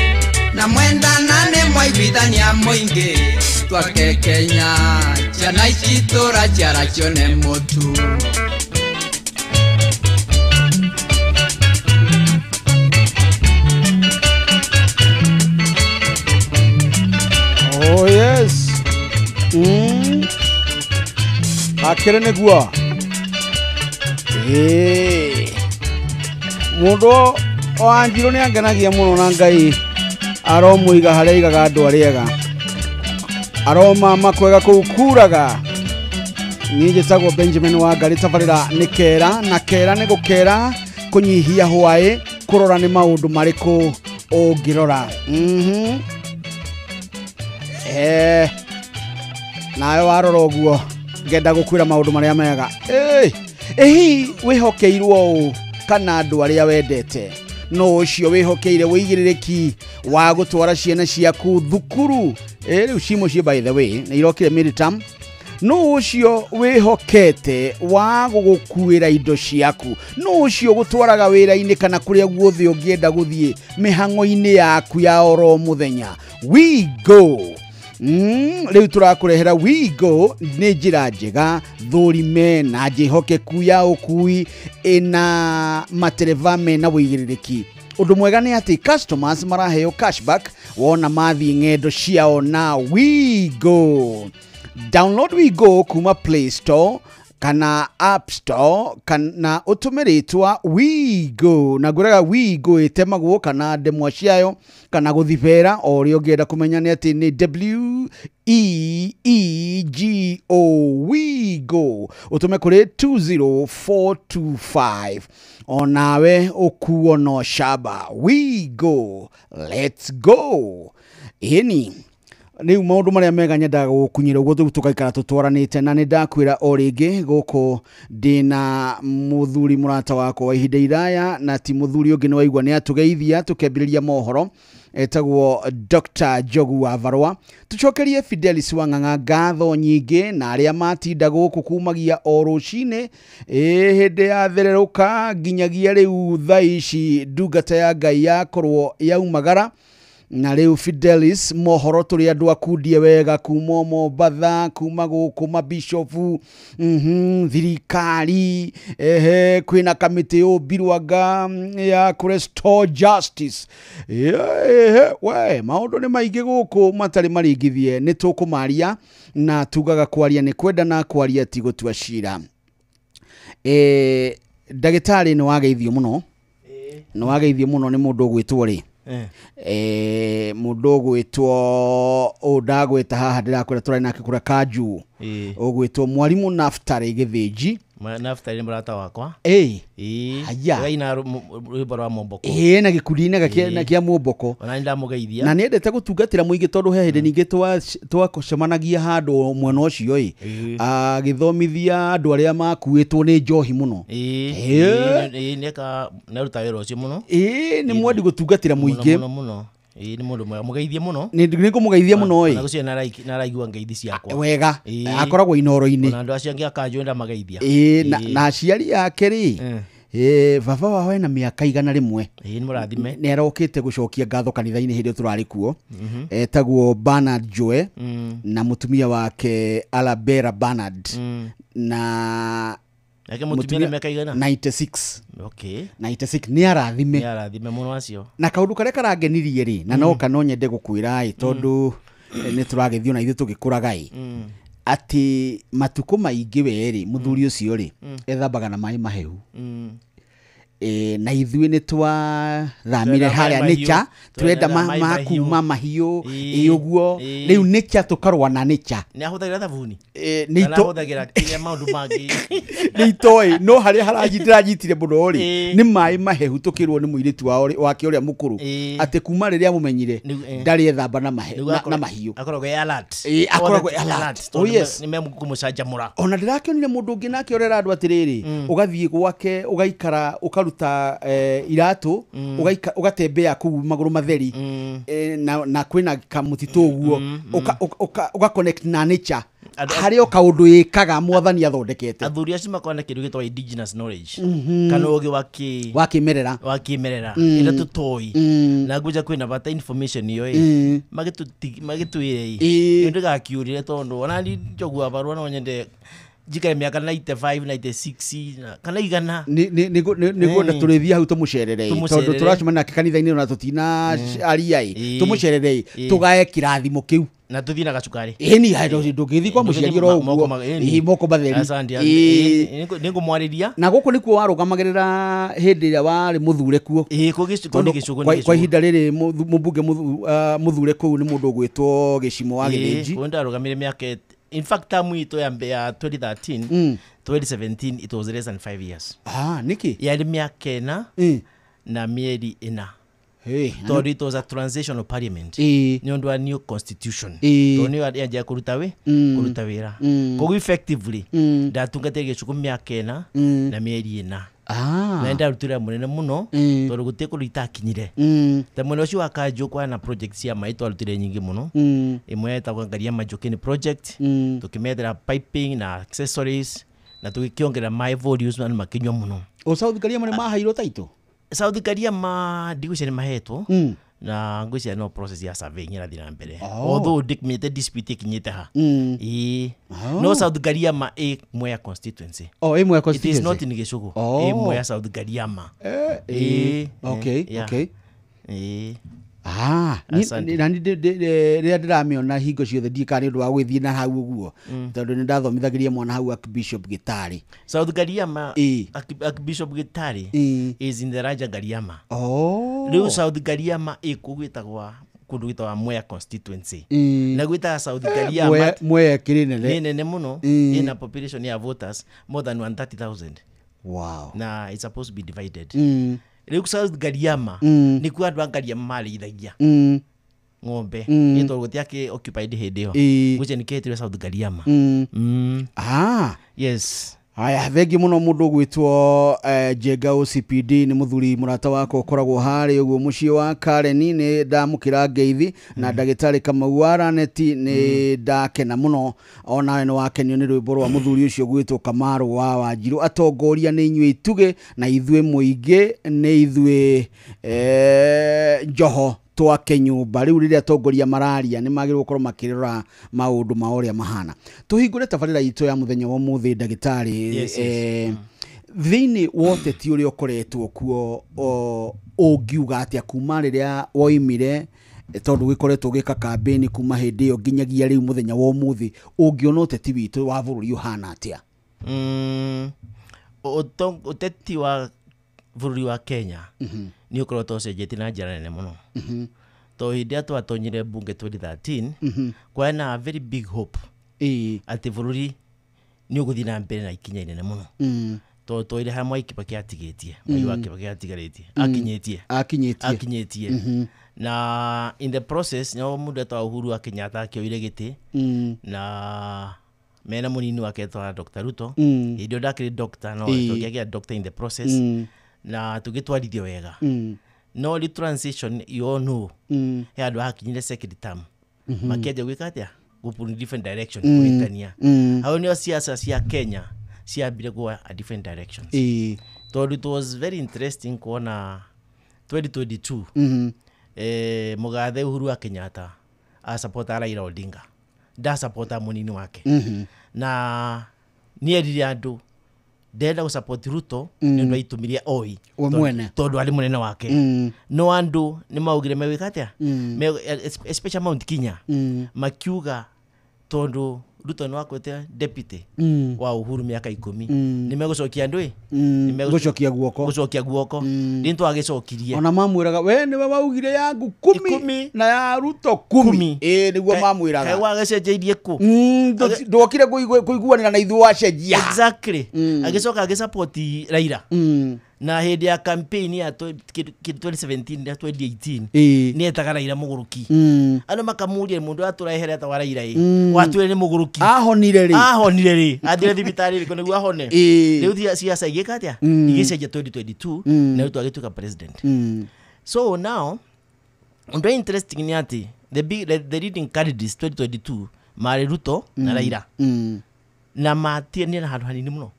na mwendana nĩ mwaiguithania mũingĩ twake Kenya ciana ici tũraciara cione mũtu. Oh yes. Akĩrĩ nĩguo. Mũndũ Wanjirũ nĩ angenagia mũno na Ngai aromũiga harĩa aigaga andũ arĩa ega. Aromama kwega kũu kuraga. Niĩ njĩtagwo Benjamin Wangari, tabarĩra nĩ kera na kera nĩ gũkera kũnyihia hwaĩ kũrora nĩ maũndũ marĩkũ ũngĩrora. Nawe warora ũguo ngenda gũkwĩra maũndũ marĩa mega. Ĩhi wĩhokeirwo ũũ kana andũ arĩa wendete no ũcio wĩhokeire wĩigĩrĩrĩki wa gũtwara ciana ciaku thukuru. Rĩu ci mũciĩ by the way nĩ irokire midterm. No ũcio wĩhokete wa gũgũkuĩra indo ciaku, no ũcio gũtwaraga wĩra-inĩ kana kũrĩa guothe ũngĩenda gũthiĩ mĩhang'o-inĩ yaku ya oro mũthenya. We go. Rĩu tũrakũrehera We Go nĩ njĩra njega thũrime na njĩhokeku ya ũkui ĩna matereba mena wĩigĩrĩrĩki. Ũndũ mwega nĩ atĩ customers maraheo cashback wona mathiĩ ng'endo ciao na We Go. Download We Go kuma Play Store kana App Store kana ũtũme rĩtwa We Go na ngwĩraga We Go ĩtemagwo kana ndemwa ciayo kana gũthibera o ũrĩa ũngĩenda kũmenya nĩ atĩ nĩ W E E G O We Go ũtũme kũrĩ 20425 onawe ũkuo no shaba. We Go, let's go. Ĩni rĩu maũndũ marĩa mega nyendaga gũkunyĩra ũguo rĩu tũgaikara tũtwaranĩte na nĩ ndakwĩra o rĩngĩ gũkũ ndĩna mũthuri mũrata wakwa wa ihinda iraya na ti mũthuri ũngĩ nĩ waigua nĩ atũgeithia tũkĩambĩrĩria mohoro etagwo Dr. Njogu wa Varũa. Tũcokerie Fidelis Wang'ang'a ngatho nyingĩ na arĩa matinda gũkũ kumagia o rũcinĩ hĩndĩ ya thererũka nginyagia rĩu thaa ici ndungata ya Ngai yakorwo yaumagara. Na rĩu Fidelis mohoro tũrĩ andũ akundie wega kuma Mombatha kuma gũkũ mabishofu thirikari kwĩna kamĩtĩ yũmbirwanga ya kũ restore justice. We maũndũ nĩ maingĩ gũkũ matarĩ maringithie nĩ tũkũmaria na tugaga kwaria nĩ kwenda na kwaria ti gũtua cira. Ndagĩtarĩ nĩ wageithio mũno, nĩ wageithio mũno nĩ mũndũ ũgwĩtwo rĩ mũndũ ũgwĩtwo ũũ ndagwĩta haha ndĩrakwĩra tũrarĩ nake kũrĩa Kanju ũgwĩtwo mwarimũ Naftali Gĩthĩnji. Naftali nĩ mũrata wakwa. Haya aina rwĩmbo rwa Momboko na gĩkundi-inĩ kĩa Momboko ona nĩ ndamũgeithia na nĩendete gũtungatĩra mũingĩ tondũ he hĩndĩ ningĩ twacemanagia handũ mwena ũcio agĩthomithia andũ arĩa makuĩtwo nĩ njohi mũno. Nĩeka nĩaruta wĩra ũcio mũno. Nĩ mwendi gũtungatĩra mũingĩ mũno. Nĩ mũndũ mwega mũgeithie mũno. Nĩ ngũmũgeithia mũno. Ona gũcio nĩaraigua ngeithi ciakwa wega akoragwo inoro-inĩ ona andũ acio angĩ a Kanju nĩndamageithia. Na aciari ake rĩ baba wao ena mĩaka 101 nĩ mũrathime nĩ arokĩte gũcokia ngatho kanitha-inĩ hĩndĩ ĩyo tũrarĩ kuo. Etagwo Bernard Joe na mũtumia wake Alabera Bernard na Nake mũtumia nĩ mĩaka igana? 96. Okay. 96 nĩ arathime. Nĩ arathime mũno acio. Na kaũndũ karĩa karangenirie rĩ na no kana nyende gũkwĩra ĩ tondũ nĩ tũragĩthiĩ ona ithuĩ tũgĩkũraga ĩ atĩ matukũ maingĩ we rĩ mũthuri ũcio rĩ ethambaga na maĩ mahehu. Na ithuĩ nĩ twathamire harĩa nĩcha turenda makuma mahiũ ĩ ũguo rĩu nĩcha tũkarũa na nĩcha. Nĩ ahũthagĩra thabuni? Nĩ ahũthagĩra kĩrĩa maũndũ mangĩ nĩ itoĩ no harĩa haranyitire mũno rĩ nĩ maĩ mahehu tũkĩrwo nĩ mũirĩtu wake ũrĩa mũkũrũ atĩ kuma rĩrĩa amũmenyire ndarĩ ethamba na mahiũ. Akoragwo e alert. Akoragwo e alert. Oh yes. Nĩ mekũmũcanjamũra. Ona ndĩrakĩonire mũndũ ũngĩ nake ũrera andũ atĩrĩrĩ ũgathiĩ gwake ũgaikara ũkaruta iratũ ũgatembea kũu magũrũ matheri na kwĩna kamũtitũ ũguo ũga connect na nature Harĩ o kaũndũ ĩkaga mwathani athondekete. Athuri acio makoragwo na kĩndũ gĩtagwo indigenous knowledge kana ũgĩ wa kĩ wa kĩmerera, wa kĩmerera ĩrĩa tũtoĩ, na ngũja kwĩna bata information ĩyo ĩ magĩtwĩre ĩ ndĩgakiũrĩre tondũ ona ni njogua barua no nyende njikare mĩaka 95 96 kana igana. Nĩguo tũrĩthiĩ hau tũmũcerere tondũ tũracemania nake kanitha-inĩ ona tũtina aria ĩ tũmũcerere tũgae kĩrathimo kĩu na tuthi na gacukari. Ĩni ndũngĩthiĩ kwa mũciari oro ũguo moko matheri. Nĩngũmwarĩria. Na gũkũ nĩkuo warũgamagĩrĩra hĩndĩ ĩrĩa warĩ mũthure kuo. Kwa ihinda rĩrĩ mũmbunge mũthure kũu nĩ mũndũ ũgwĩtwo Gĩcimo wa Gĩthĩnji. Kũu ndarũgamire mĩaka, in fact term itũ ya 2013 2017 it was less than 5 years. Nĩkĩ? Yarĩ mĩaka ĩna na mĩeri ĩna. Tondũ it was a transitional parliament nĩ ũndũ wa new constitution tondũ nĩyo yanjia kũruta wĩra. Koguo effectively ndatungatĩire Gĩcuku mĩaka ĩna na mĩeri ĩna. Na ndarutire mũnene mũno tondũ gũtirĩ kũndũ itakinyire. Ta mwena ũcio wa Kanjũ kwarĩ na project cia maĩ twarutire nyingĩ mũno. Ĩmwe yetagwo Ngariama Njũkĩni project, tũkĩmethera piping na accessories na tũgĩkĩongerera maĩ volumes na makĩnyua mũno. O South Ngariama nĩ maheirwo taitũ? South Ngariama ndigwĩciria nĩ mahetwo na ngwĩciria no process ya surveying ĩrathiĩ na mbere. Although ndĩkinyĩte dispute ĩkinyĩte ha. No South Ngariama ĩ Mwea constituency. Ĩ Mwea constituency. It is not in Gĩcugu. Ĩ Mwea South Ngariama. Okay. Na rĩrĩa ndĩramĩona hingo ciothe ndiĩkaga nĩ ũndũ wa gwĩthiĩ na hau ũguo tondũ nĩ ndathomithagĩria mwana hau Archbishop Gĩtarĩ. South Ngariama Archbishop Gĩtarĩ is in the Raja Ngariama. Rĩu South Ngariama ĩ kũu gwĩtagwo kũndũ gwĩtagwo Mwea constituency. Na gwĩtaga South Ngariama Mwea kĩrĩ nene. Nĩ nene mũno, ĩna population ya voters more than 130,000. Wow. Na it's supposed to be divided. Rĩu South Ngariama nĩkuo andũ a Ngariama marĩithagia ng'ombe nĩ tondũ gũtiakĩ occupied hĩndĩ ĩyo. Gwĩcia nĩkĩo ĩtĩrwo South Ngariama. Yes. Haya, thengi muno mundu gwitwo Njenga OCPD ni muthuri murata wakwa ukoragwo hari uguo mucii wa Karen ni ndamukira ngeithi na ndagitari Kamau wa Raneti ni ndakena muno onawe ni wakenio ni rwimbo rwa muthuri ucio gwitwo Kamaru wa Wanjiru. Atongoria ni inyuĩ itugĩ na ithuĩ mũingĩ nĩ ithuĩ njoho twake nyumba. Riu riria atongoria mararia ni magĩrĩirwo gũkorwo makĩrora maũndũ ma ũrĩa mahana. Tũhingũre tabarĩra itũ ya mũthenya wa ũmũthĩ ndagĩtarĩ. Thĩinĩ wa ũteti ũrĩa ũkoretwo kuo ũngiuga atĩa kuma rĩrĩa woimire, tondũ gĩkoretwo gĩka kambĩni kuma hĩndĩ ĩyo nginyagia rĩu mũthenya wa ũmũthĩ, ũngĩona ũteti witũ wa bũrũri ũhana atĩa? Ũteti wa bũrũri wa Kenya nĩ ũkoretwo ũcenjetie na njĩra nene mũno. Tondũ hĩndĩ ĩrĩa twatonyire bunge 2013 kwarĩ na very big hope atĩ bũrũri nĩ ũgũthiĩ na mbere na ikinya inene mũno. Tondũ twaire harĩa Mwai Kibaki atigĩtie, Mwai wa Kibaki atigarĩtie, akinyĩtie. Na in the process nĩho mũndũ etagwo Uhuru wa Kenyatta akĩoire gĩtĩ na mena mũnini wake etagwo Dr. Ruto. Hĩndĩ ĩyo ndakĩrĩ doctor, no tũkĩagĩa doctor in the process na tũgĩtwarithio wega. No the transition you all know he andũ hakinyire second term makĩanjia gwĩka atĩa, gũput in different direction, kũhĩtania. Hau nĩho siasa cia Kenya ciambire go a different directions. Tondũ it was very interesting kuona 2022 mũgathe Uhuru wa Kenyatta asapota Raila Odinga, ndasapota mũnini wake. Na nĩerire andũ ndenda gũsupport Ruto nĩ ũndũ aitũmirie oi tondũ arĩ mũnene wake. No andũ nĩ maugire megwĩka atĩa, especially Mount Kenya, makiuga tondũ Ruto nĩ wakwĩte deputy wa Uhuru mĩaka 10 nĩ megũcokia andũ gũcokia guoko, gũcokia guoko. Nĩ twagĩcokirie ona mamwĩraga we nĩwe waugire yangu 10 na ya Ruto 10. Nĩguo mamwĩraga kaĩ wagĩcenjeirie kũ, ndwokire kũiguanĩra na ithuĩ wacenjia. Exactly. Agĩcoka agĩsupport Raila. Na hĩndĩ ya campaign ya 2017 na 2018 nĩ etaga Raila mũgũrũki. Andũ makamũria mũndũ atũrehere etagwa Raila ĩ watwĩre nĩ mũgũrũki, ahonire rĩ, athire thibitarĩ rĩkũ nĩguo ahone. Rĩu siasa igĩka atĩa, igĩcenjia 2022 na Ruto agĩtuĩka president. So now ũndũ interesting nĩ atĩ the leading candidates 2022 Marĩ Ruto na Raila. Na matianire na handũ hanini mũno.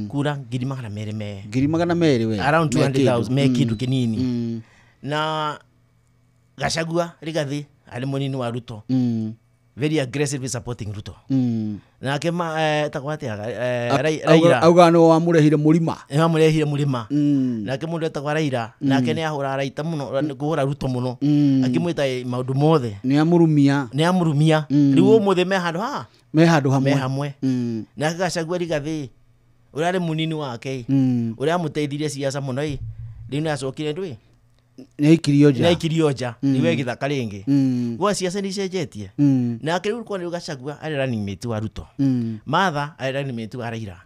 Kura 200,000 me 200,000 we around 200,000 me kĩndũ kĩnini. Na Gachagua Rigathi arĩ mũnini wa Ruto. Very aggressively supporting Ruto. Nake etagwo atĩa Raila auga nĩ wamũrehire mũrima. Nĩ wamũrehire mũrima. Nake mũndũ etagwo Raila nake nĩ ahũra Raita mũno kũhũra Ruto mũno. Akĩmwĩta maũndũ mothe. Nĩ amũrumia. Nĩ amũrumia. Rĩu ũmũthĩ me handũ haha. Me handũ hamwe. Me hamwe. Nake Gachagua Rigathi ũrĩa arĩ mũnini wake ũrĩa amũteithirie siasa mũno ĩ rĩu nĩ acokire ndũĩ. Nĩ aikirio nja. Nĩ aikirio nja. Nĩwe gĩthaka rĩngĩ. Gwa siasa nĩ icenjetie. Nake rĩu kwa rĩu Gachagua arĩ running mate wa Ruto. Martha arĩ running mate wa Raila.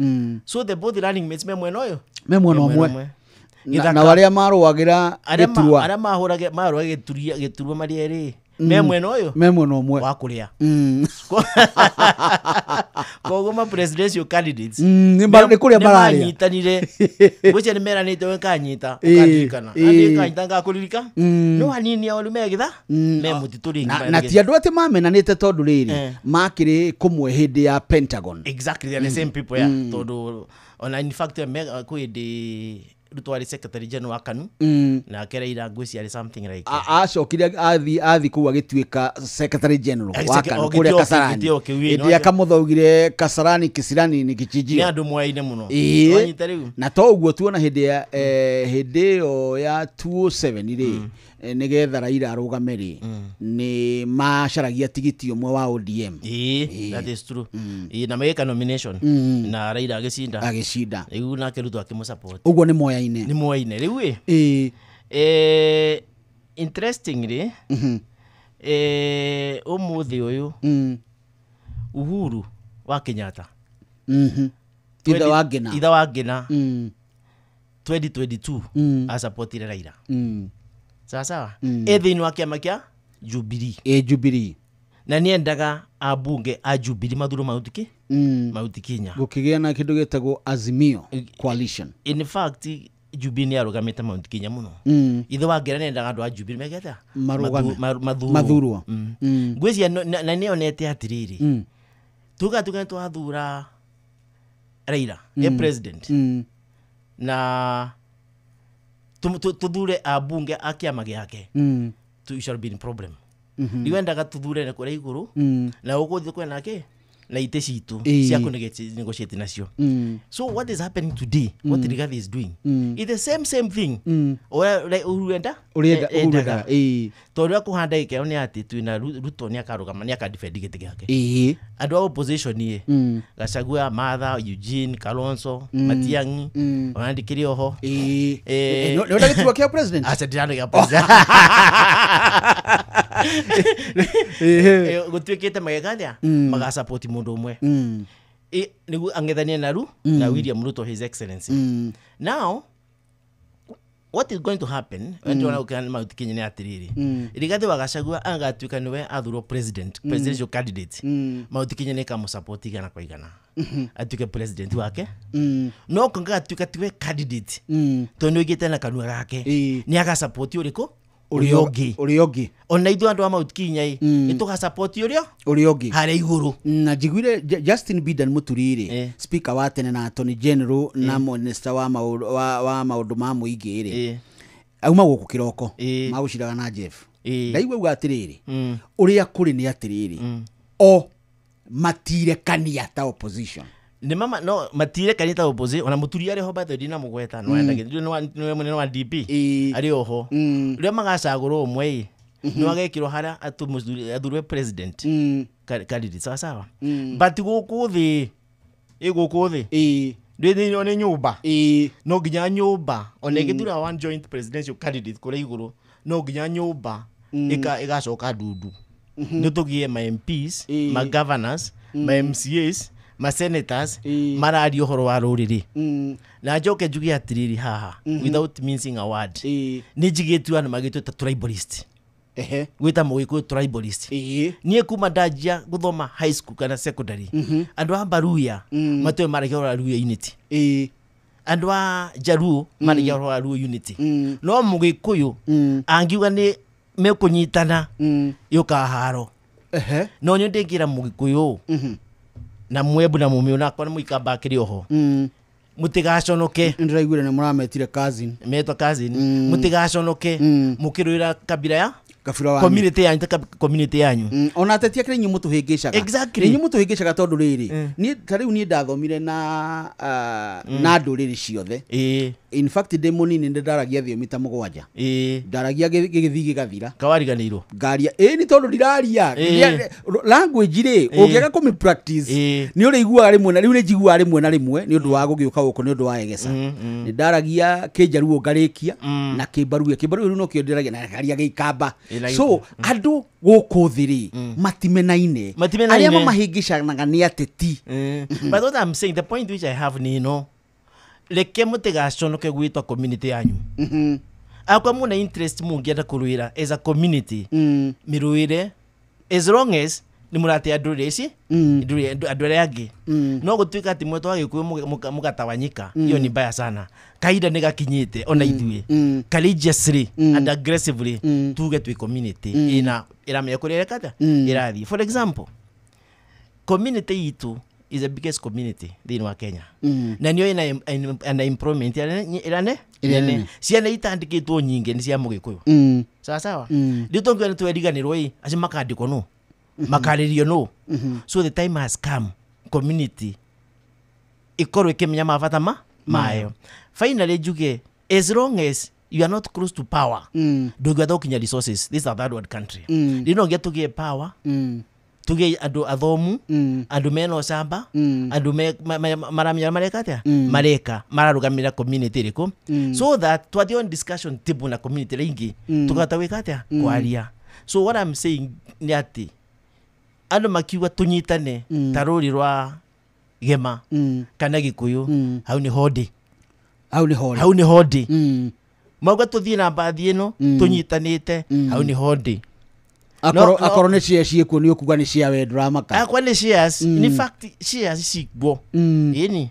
So the both running mates me mwena ũyũ. Me mwena ũmwe. Na arĩa marũagĩra gĩturwa. Arĩa marũagĩra gĩturwa marĩ erĩ. Me mwena ũyũ. Me mwena ũmwe. Wa kũrĩa. Koguo ma presidential candidates. Nĩ kũrĩa mararĩa. Nĩmanyitanire. Ngwĩciria nĩmeranĩte we kanyita ũkandirikana. Niĩ kanyita ngakũririka. No hanini ao rĩu megĩtha me mũtitũ rĩngĩ. Na ti andũ atĩ mamenanĩte tondũ rĩrĩ makĩrĩ kũmwe hĩndĩ ya Pentagon. Exactly, they are the same people ya. Tondũ ona in fact kwĩ hĩndĩ Ruto arĩ secretary general wa KANU. Nake Raila ngwĩciria arĩ something like acokire athi kũu agĩtuĩka secretary general wa KANU kũrĩa Kasarani. Hĩndĩ akamũthaugire Kasarani Kisirani nĩ kĩchinjio. Nĩ andũ moyaine mũno. Wanyita rĩu. Na to ũguo tuona hĩndĩ ya hĩndĩ ĩyo ya 2007 rĩ nĩgetha Raila arũgame rĩ nĩ macaragia tigiti ũmwe wa ODM. That is true. Na magĩka nomination na Raila agĩcinda. Agĩcinda. Rĩu nake Ruto akĩmũsupport. Ũguo nĩ moyaine. Nĩ moyaine rĩu ĩ. Interestingly ũmũthĩ ũyũ Uhuru wa Kenyatta. Ithe wa Ngina. Ithe wa Ngina. 2022 asupportire Raila. Sawa sawa. E thĩinĩ wa kĩama kĩa Jubilee. Jubilee. Na nĩendaga ambunge a Jubilee mathurwo Mount Kenya. Gũkĩgĩa na kĩndũ gĩtagwo Azimio Coalition. In fact Jubilee nĩ arũgamĩte Mount Kenya mũno. Ithe wa Ngina nĩendaga andũ a Jubilee meke atĩa? Mathurwo. Ngwĩciria na nĩonete atĩrĩrĩ. Tuga twathura Raila e president. Na tuthure ambunge a kĩama gĩake. We shall be in problem. Rĩu endaga tuthure na kũrĩa igũrũ na ũgũthiĩ kwĩna kĩ na itĩ citũ cia kũ negotiate nacio. So what is happening today, what Rigathi is doing is the same thing. Ũrĩa Uhuru endaga. Tondũ ũrĩa kũhanda gĩkeno nĩ atĩ twĩna Ruto nĩ akarũgama nĩ akadefend gĩtĩ gĩake. Andũ a opposition ĩ Gachagua, Martha, Eugene, Kalonzo, Matiang'i ona ndikĩrĩ oho. Nĩ ũrenda gĩturwa kĩa president? Aca ndirenda gĩa president. Gũtuĩkĩte mageka atĩa? Magasupport mũndũ ũmwe. Nĩguo ang'ethanie na na William Ruto His Excellency. Now what is going to happen ndĩrona gũkĩra Mount Kenya nĩ atĩrĩrĩ Rigathi wa Gachagua agatuĩka nĩwe athurwo president presidential candidate. Mount Kenya nĩ ĩkamũsupport igana kwa igana atuĩke president wake. No kangatuĩka tiwe candidate tondũ nĩoigĩte na kanua gake nĩ agasupport ũrĩkũ ũrĩa ũngĩ. Ona ithuĩ andũ a Mount Kenya ĩ nĩ tũgasupport ũrĩa ũngĩ harĩa igũrũ. Na njiguire Justin Biden Muturi rĩ speaker wa tene na Attorney General na minister wa maũndũ ma mũingĩ rĩ auma gũkũ kĩroko magũciraga na Jeff. Ndaigua auga atĩrĩrĩ ũrĩa kũrĩ nĩ atĩrĩrĩ o matirekania ta opposition. Nĩ mama no matirekania ta opposition. Ona Muturi arĩ ho by the way ndinamũgweta no endage nĩwe mũnene wa DP arĩ oho. Rĩrĩa magacagũrwo ũmwe ĩ nĩ agekĩrwo harĩa athurwe president candidate. Sawa sawa. But gũkũ thĩ gũkũ thĩ ndĩ thĩinĩ nĩ nyũmba no nginya nyũmba ona ĩgĩthura one joint presidential candidate kũrĩa igũrũ no nginya nyũmba ĩgacoka ndundu. Nĩ tũgĩe ma MPs, ma governors, ma MCAs, ma senators mararia ũhoro wa rũrĩrĩ. Na njoke njuge atĩrĩrĩ haha without mincing a word nĩ njigĩtio andũ magĩtwĩta tribalist. Gwĩta mũgĩkũyũ tribalist. Niĩ kuma ndanjia gũthoma high school kana secondary andũ a Baruya matũĩ maragia ũhoro wa Luya unity. Andũ a Jaluo maragia ũhoro wa Luo unity. No mũgĩkũyũ angiuga nĩ mekũnyitana yũkaga haro. No nyo ndingira Mugikuyu na Mwembu na Mumiu na kwa Muikamba akiri oho. Mutigaconoke ndiraiguire ni murametire cousin metwa cousin mutigaconoke mukirwira kabira ya kabira wanyu community yanyu community yanyu ona ateti akire inyu mutuhingicaga. Exactly. Inyu mutuhingicaga tondu riri ni ta riu ni ndathomire na na nduriri ciothe. In fact ndi munini ndi ndaragia thiomi ta mugwanja. Ndaragia gigithii gigathira kawariganirwo ngaria ni tondu ndiraria language ri ungiaga kumi practice ni uriguaga rimwe na riu ni njiguaga rimwe na rimwe ni undu wa gugiuka guku ni undu wa egesa. Ni ndaragia kinjaruo ngarikia na kimbaruya kimbaruya riu no kio ndiragia na ngaria gikamba. So andu guku thiri matimenaine aria mamahingicanaga ni ateti. But what I'm saying, the point which I have ni no reke mutigaconoke gwitwa community yanyu. Akwa muna interest mungienda kuruira as a community miruire as long as ni murate andũ ici andũ arĩa angĩ. No gũtuĩka atĩ mwetwa Gĩkũyũ mũgatawanyika hiyo ni mbaya sana. Kahinda nĩ gakinyĩte ona ithuĩ courageously and aggressively tuge twĩ community ina ĩramenya kũrĩa ĩreka atĩa ĩrathiĩ. For example, community itũ is the biggest community thĩinĩ wa Kenya. Na nĩyo ina employment ĩrane nene ciana itandĩkĩtwo nyingĩ nĩ cia Mũgĩkũyũ. Sawa sawa. Rĩu tũngiuga nĩ tweriganĩrwo ĩ acio makandĩkwo no makarĩrio no. So the time has come community ikorwo ikĩmenya mabata mayo. Finally njuge as long as you are not close to power ndũngĩhota gũkinya resources. This is a third world country. Rĩu no nginya tũgĩe power, tũgĩe andũ athomu, andũ mena ũcamba, andũ maramenya mareka atĩa mareka mararũgamĩrĩra community ĩrĩkũ, so that twathiĩ on discussion table na community ĩrĩa ĩngĩ tũkahota gwĩka atĩa kwaria. So what I'm saying nĩ atĩ andũ makiuga tũnyitane ta rũri rwa Gema kana Gĩkũyũ, hau nĩ hodi. Hau nĩ hodi. Hau nĩ hodi. Mauga tũthiĩ na mbathi ĩno tũnyitanĩte, hau nĩ hodi. Akorwo nĩ shares ciĩkuo nĩ ũkuga nĩ cia we ndũramaka. Akwa nĩ shares, in fact shares cikuo. Ĩni.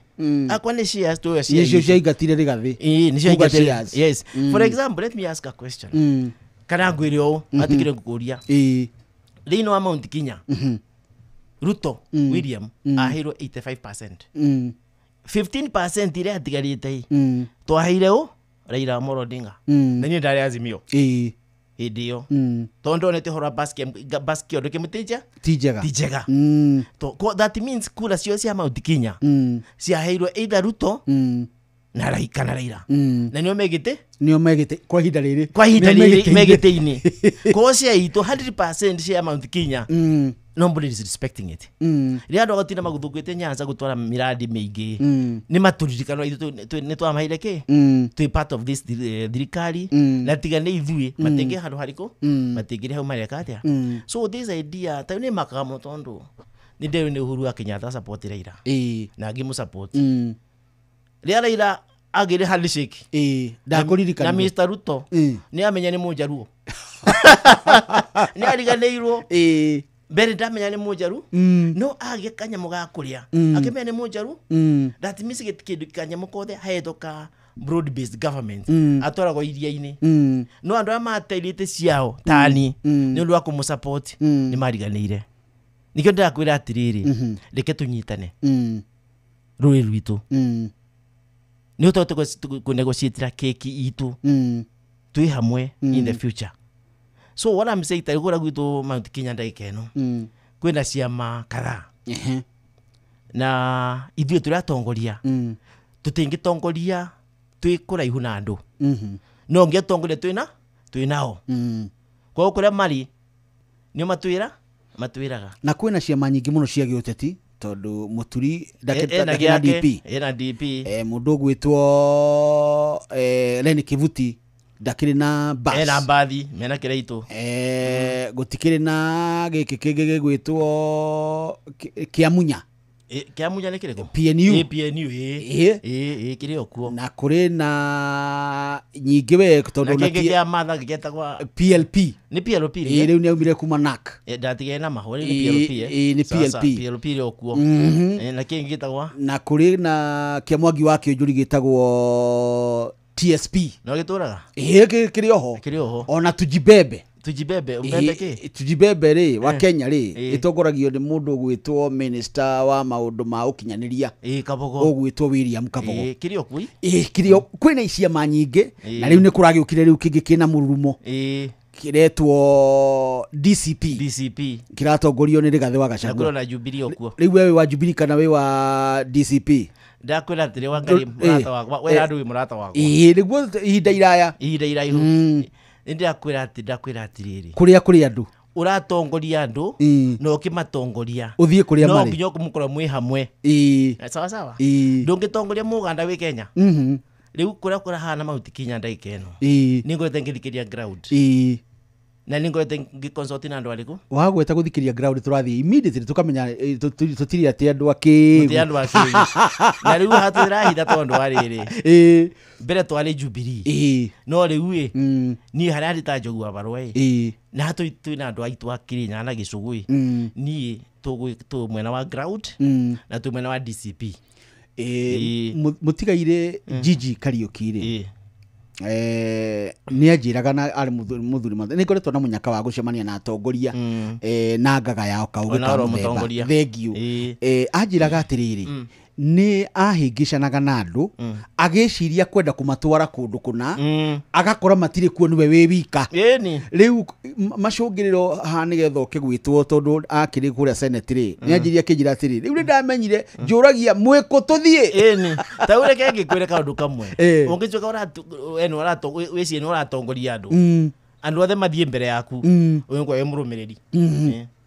Akwa nĩ shares tuoya shares. Nĩcio ciaingatire Rigathi. Ĩĩ, nĩcio ciaingatire. Yes. For example, let me ask a question. Kana ngwĩre ũũ, atikire ngũkũria. Thĩinĩ wa Mount Kenya, Ruto William aheirwo 85%. 15% iria atigarĩte twaheire ũ Raila Amolo Odinga. Na niĩ ndarĩ Azimio. Hĩndĩ ĩyo tondũ ndonete ũhoro wa basket ndũkĩmũtĩnja ti njega. Ti njega. That means kura ciothe cia Mount Kenya ciaheirwo either Ruto na Raila kana Raila. Na nĩo megĩte nĩo megĩte kwa ihinda rĩrĩ. Kwa ihinda rĩrĩ megĩte-inĩ. Koguo cia itũ 100% cia Mount Kenya nobody is respecting it. Rĩrĩa andũ agatinda magũthũkĩte Nyanza gũtwara miradi mĩingĩ nĩ matũririkano ithuĩ nĩ twamaheire kĩ twĩ part of this thirikari na tiga nĩ ithuĩ matingĩ handũ harĩkũ matingĩrĩ hau mareka atĩa. So this idea ta nĩ makaga mũno tondũ nĩ ndĩrĩ nĩ Uhuru wa Kenyatta support Raila na ngĩmũ support rĩrĩa Raila agĩre handshake ndakũririkana na Mr Ruto nĩ amenya nĩ Mũnjaruo nĩ ariganĩirwo mbere ndamenya nĩ Mũnjaru no agĩe kanyamũ ga kũrĩa akĩmenya nĩ Mũnjaru. That means kĩndũ kanyamũ kothe haetwo ka broad based government atwaragwo iria-inĩ. No andũ arĩa mateirĩte ciao tani nĩ ũndũ wa kũmũ support nĩ mariganĩire. Nĩkĩo ndĩrakwĩra atĩrĩrĩ, reke tũnyitane rũrĩrĩ rwitũ nĩ ũtote kũnegotiatĩra keki itũ twĩ hamwe in the future. So what I'm saying, tarigura gwitũ Mount Kenya ndagĩka ĩno kwĩna ciama kadhaa na ithuĩ tũrĩa atongoria tũtingĩtongoria twĩ kũraihu na andũ no ngĩtongoria twĩ nao. Koguo kũrĩa marĩ nĩo matwĩraga. Na kwĩna ciama nyingĩ mũno cia gĩũteti tondũ Mũturi ndakĩrĩ na DP ena DP mũndũ ũgwĩtwo Lenny Kivuti ndakĩrĩ na bus ena mbathi mena kĩraitũ gũtikĩrĩ na gĩkĩ kĩngĩ gĩgwĩtwo Kĩamunya. Kĩamunya nĩ kĩrĩkũ? PNU. PNU kĩrĩ o kuo. Na kũrĩ na nyingĩ we tondũ na kĩngĩ kĩa Martha gĩetagwo PLP. Nĩ PLP rĩu nĩ aumire kuma NAC. Ndatigere na mahũri nĩ PLP. Nĩ PLP. PLP rĩ o kuo. Na kĩngĩ gĩtagwo na kũrĩ na kĩa Mwangi wa Kĩũnjũri gĩtagwo TSP. No gĩtũraga? Kĩrĩ oho. Kĩrĩ oho. Ona Tujibebe. Tujibebe ubebe ki tujibebe ri wa Kenya ri itongoragio ni mundu gwitwo minister wa maundu ma ukinyaniria Kabogo ugwitwo William Kabogo kirio kui kirio kwina ciama nyingi na riu ni kuragiukire riu kingi kina mururumo kiretwo DCP kiratongorio ni Rigathi wa Gachagua na Jubilee okuo riu wewe wa Jubilee kana we wa DCP ndakwira atiri wa ngari murata wakwa we andu murata wakwa niguo ihinda iraya ihinda iraihu ndakwira ati ndakwira atiriri kuria kuri andu uratongoria andu no ukimatongoria uthie kuria no mari nginya kumukorwo mwi hamwe sawa sawa ndungitongoria muganda wi Kenya riu kuria kurahana mauti kinya ndaika ino ningorete ngithikiria ground na ningorete ngiconsult na andu ariku wagweta guthikiria ground turathie immediately tukamenya tutiri ati andu aki ti andu aki na riu hatirahitha tondu ariri mbere twari Jubilee no riu i ni haria ndi ta Njogu wa Barua i na hatu twina andu aitu akiri na Gicugui ni tu mwena wa ground na tu mwena wa DCP mutigaire Gigi Kariuki ri ni anjiraga na ari muthuri ni ngoretwo na munyaka wa gucemania na atongoria na ngaga yao kauge ka muthemba thengiu anjiraga atiriri ni ahingicanaga na andu agiciria kwenda kumatwara kundu kuna agakora matire kuo niwe wi wika riu macungiriro ha nigetha ukigwitwo tondu akiri kuria senate ri ni anjiria kinjira atiri riu ndamenyire njuragia mwiku tuthie ta ureke ngikwire kaundu kamwe ungicoka urato wicie ni uratongoria andu andu othe mathie mbere yaku uyu wi murumiriri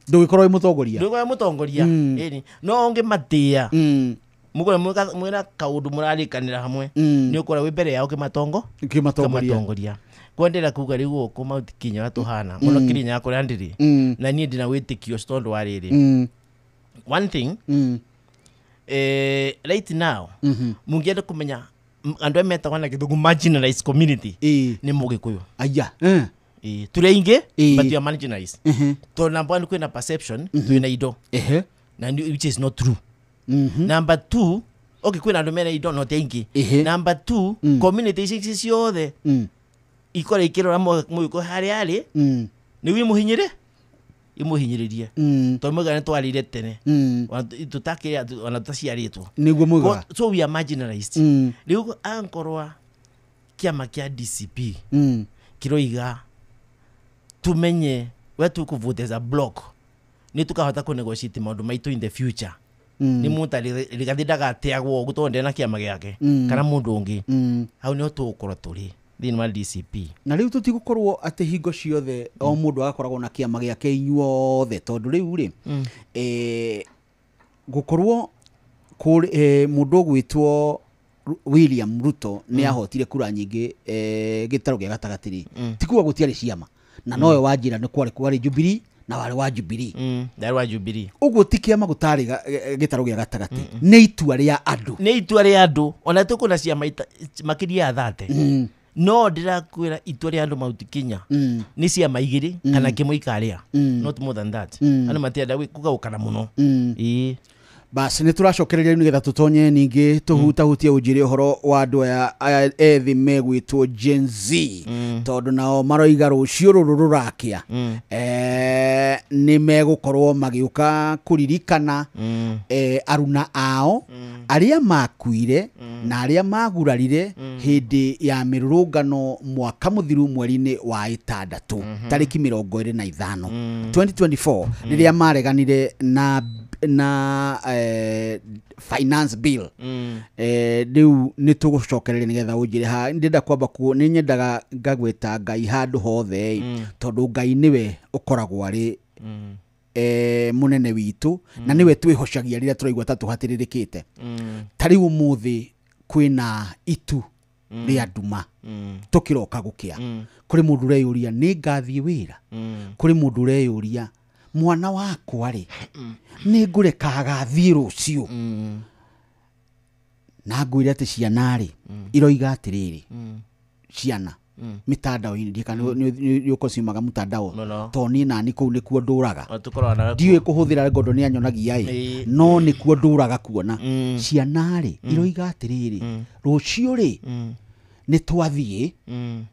ndugikorwo wi mutongoria ndugikorwo wi mutongoria no ungimatia mukore mwina kaundu murarikanira hamwe ni ukora wi mbere yao kimatongo kimatongoria kwendera kuga riu guku mauti kinya tuhana muno kirinya kuria ndiri na nie ndina witikio tondu wa riri one thing right now mungienda kumenya andu aya metagwo na githungu marginalized community ni mugikuyu aya turi aingi but we are marginalized tondu number one kwina perception twina indo na which is not true. Number 2 okay kwina andu mena indo no ti aingi. Number 2 community ici ciothe ikora ikirora muiko haria ari ni wi muhinyire imuhinyiririe tondu muiga ni twarire tene tutakire ona tutaciaritwo niguo muiga so we are marginalized. Riu ankorwa kiama kia DCP kiroiga tumenye we tukuvote as a block ni tukahota ku negotiate maundu maitu in the future. Ni mundu Rigathi ndagateagwo uguo tondu ndena kiama giake kana mundu ungi hau niho tugukorwo turi thiini wa DCP na riu tutigukorwo ati hingo ciothe o mundu agakoragwo na kiama giake inyuothe tondu riu ri gukorwo mundu ugwitwo William Ruto ni ahotire kura nyingi gitaro gia gatagati ri ti kuga gutiari ciama na nowe wanjira ni kwari Jubilee na wari wa Jubilee ndari wa Jubilee uguo ti kiama gutari gitaro gia gatagati ni itua ria andu ni itua ria andu ona tukuna ciama makiria ya 30 no ndirakwira itua ria andu mauti kinya ni ciama igiri kana kimwe ikaria not more than that andu matienda kugaukana muno bas ni turacokereria nigetha tutonye ningi tuhutahutie unjire uhoro wa andu aya ethi megwitwo Gen Z tondu nao maroiga rucio ruru rurakia ni megukorwo magiuka kuririkana aruna ao aria makuire na aria magurarire hindi ya mirurungano mwaka muthiru mweri-ini wa itandatu tariki 25 2024 riria mareganire na finance bill riu ni tugucokereria nigetha unjire ha ndenda kwamba ku ni nyendaga ngagwita Ngai handu hothe tondu Ngai niwe ukoragwo ari munene witu na niwe twihocagia riria turaigua ta tuhatiririkite ta riu umuthi kwina itu ria nduma tukiroka gukia kuri mundu ureyuria ni ngathie wira kuri mundu ureyuria mwana wakwa ri ni ngureka agathie rucio na ngwire ati ciana ri iroiga atiriri ciana mitandao-inĩ ndiĩ kana nĩ ũkocimaga mutandao to niĩ nani kũu nĩkuo ndũraga ndiũĩ kũhũthĩra ngondo nĩ anyonagia ĩ no nĩkuo ndũraga kuona ciana rĩ iroiga atĩrĩrĩ rũciũ rĩ nĩ twathiĩ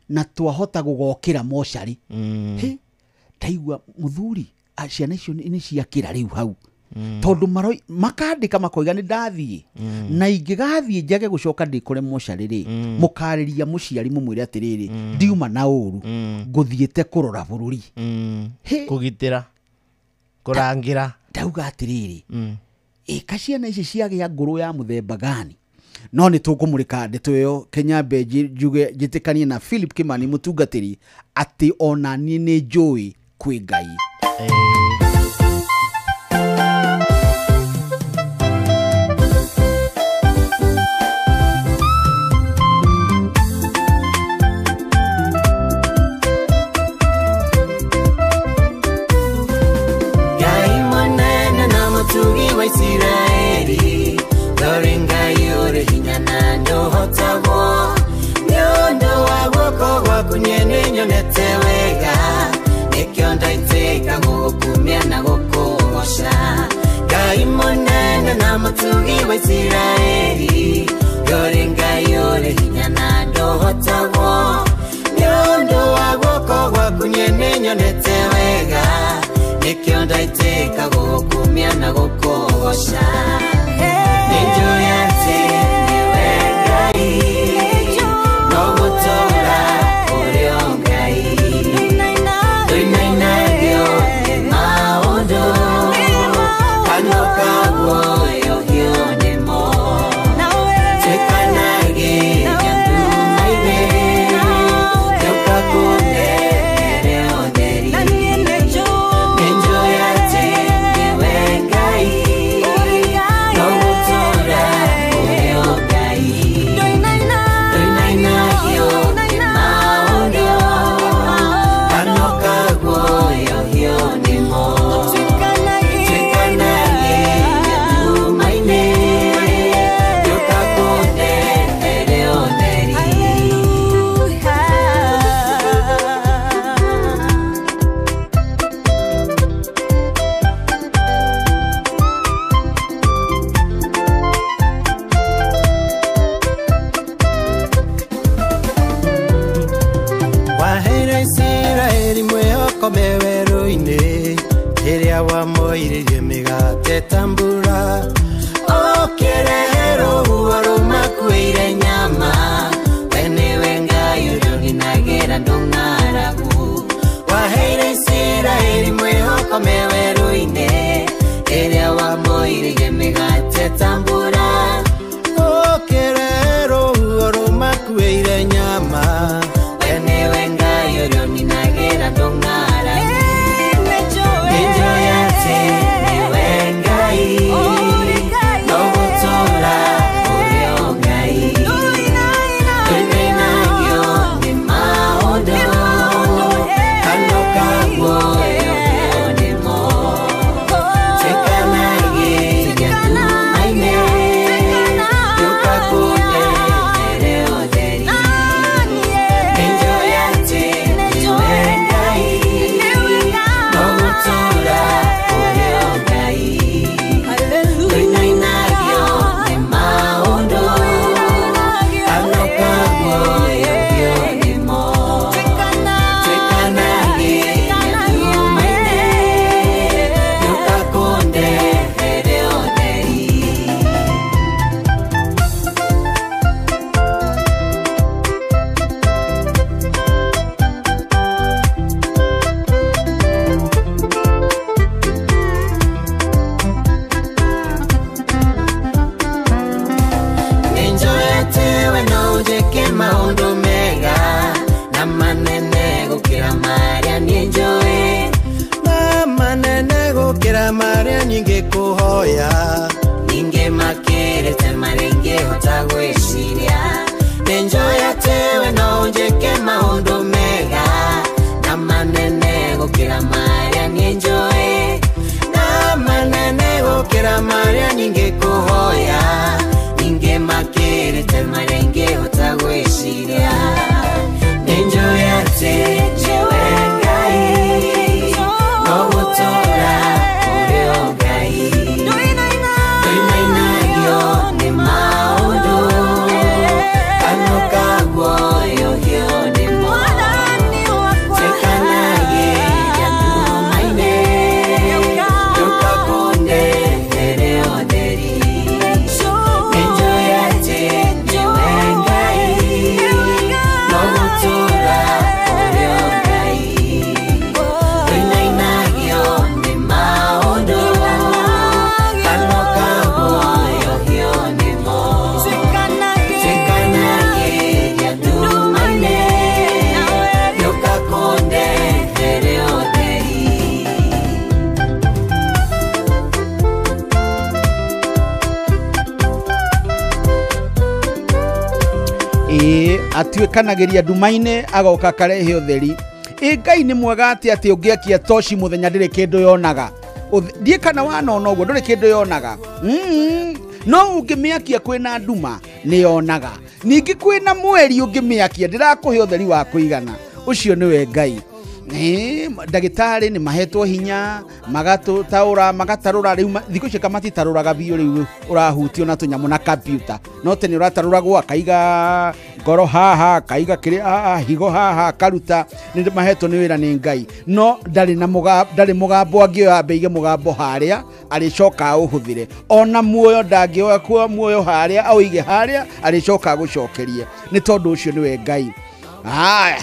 na twahota gũgokĩra mocarĩ. Ndaigua muthuri ciana icio nĩ ciakĩra rĩu hau. Tondũ makandĩka makoiga nĩ ndathiĩ na ingĩgathiĩ njage gũcoka ndĩkore mocarĩ rĩ, mũkarĩria mũciari mũmwĩre atĩrĩrĩ, ndiuma na ũru, ngũthiĩte kũrora bũrũri, kũgitĩra, kũrangĩra. Ndauga atĩrĩrĩ, ĩka ciana ici ciagĩa ngũrũ ya mũthemba gani? No nĩ tũkũmũrĩka ndeto ĩyo Kenyambe, njuge njĩtĩkanie na Philip Kimani mũtungatĩri atĩ ona niĩ nĩ njũĩ kwĩ Ngai. Isiraeli Dore Ngai ũrĩ hinya na ndũhotagwo, nĩ ũndũ wa guoko gwaku niĩ nĩnyonete wega, nĩkĩo ndaitĩka gũgũkumia na gũkũgoca. Ngai mũnene na mũtugi wa Isiraeli, Dore Ngai ũrĩ hinya na ndũhotagwo, nĩ ũndũ wa guoko gwaku niĩ nĩnyonete wega, nĩkĩo ndaitĩka gũgũkumia na gũkũgoca. Nĩnjũĩ atĩ nĩwe Ngai, no gũtũũra ũrĩ o Ngai. Ndũinainagio nĩ maũndũ, kanua ka guoyohio nĩmo. Tuĩkanagia nduma-inĩ, gĩũka kũnengere ũtheri. Nĩnjũĩ atĩ nĩwe Ngai, no gũtũũra ũrĩ o Ngai. Ndũinainagio nĩ maũndũ, kanua ka guoyohio nĩmo. Tuĩkanagia nduma-inĩ, gĩũka kũnengere ũtheri. Waheire Isiraeli mwĩhoko me werũ-inĩ, rĩrĩa wamoiririe mĩgate ta mbura, Ũkĩrehe rũhuho rũmakuĩire nyama, we nĩwe Ngai ũrĩa ũninagĩra andũ ng'aragu. Waheire Isiraeli mwĩhoko me werũ-inĩ, rĩrĩa wamoiririe mĩgate ta mbura, ũkĩrehe rũhuho rũmakuĩire nyama, we nĩwe Ngai ũrĩa ũninagĩra andũ ng'aragu. Nĩnjũĩ atĩ nĩwe Ngai, no gũtũũra ũrĩ o Ngai. Ndũinainagio nĩ maũndũ, kanua ka guoyohio nĩmo. Tuĩkanagia nduma-inĩ, gĩũka kũnengere ũtheri. Nĩnjũĩ atĩ nĩwe Ngai, no gũtũũra ũrĩ o Ngai. Ndũinainagio nĩ maũndũ, kanua ka guoyohio nĩmo. Tuĩkanagia nduma-inĩ, gĩũka kũndehere ũtheri. Nĩnjũĩ atĩ we no ũnjĩke maũndũ mega na manene gũkĩra marĩa niĩ njũĩ, na manene gũkĩra marĩa nyingĩkũhoya, ningĩ makĩrĩte marĩa ingĩhota gwĩciria. Nĩnjũĩ atĩ we no ũnjĩke maũndũ mega na manene gũkĩra marĩa niĩ njũĩ, na manene gũkĩra marĩa nyingĩkũhoya, ningĩ makĩrĩte marĩa ingĩhota gwĩciria. Nĩnjũĩ atĩ nĩwe Ngai, no gũtũũra ũrĩ o Ngai. Ĩĩ, atuĩkanagĩria nduma-inĩ agoka akarehe ũtheri. Ĩ Ngai nĩ mwega atĩ atĩ ũngĩakia toci mũthenya ndĩrĩ kĩndũ yonaga. Ndiĩ kana wanona ũguo ndũrĩ kĩndũ yonaga. No ũngĩmĩakia kwĩna nduma nĩ yonaga. Ningĩ kwĩna mweri ũngĩmĩakia ndĩrakũhe ũtheri wa kũigana. Ũcio nĩwe Ngai. Ndagĩtarĩ nĩ mahetwo hinya magatũtaũra magatarũra rĩu thikũ ici kamatitarũraga biũ rĩu ũrahutio na tũnyamũ na computer no tene ũratarũragwo akaiga ngoro haha akaiga kĩrĩa haha higo haha akaruta nĩ mahetwo nĩ wĩra nĩ Ngai no ndarĩ na ndarĩ mũgambo angĩoya ambe aige mũgambo harĩa arĩcoka aũhũthĩre ona muoyo ndangĩoya kuoya muoyo harĩa aũige harĩa arĩcoka agũcokerie nĩ tondũ ũcio nĩwe Ngai. Haya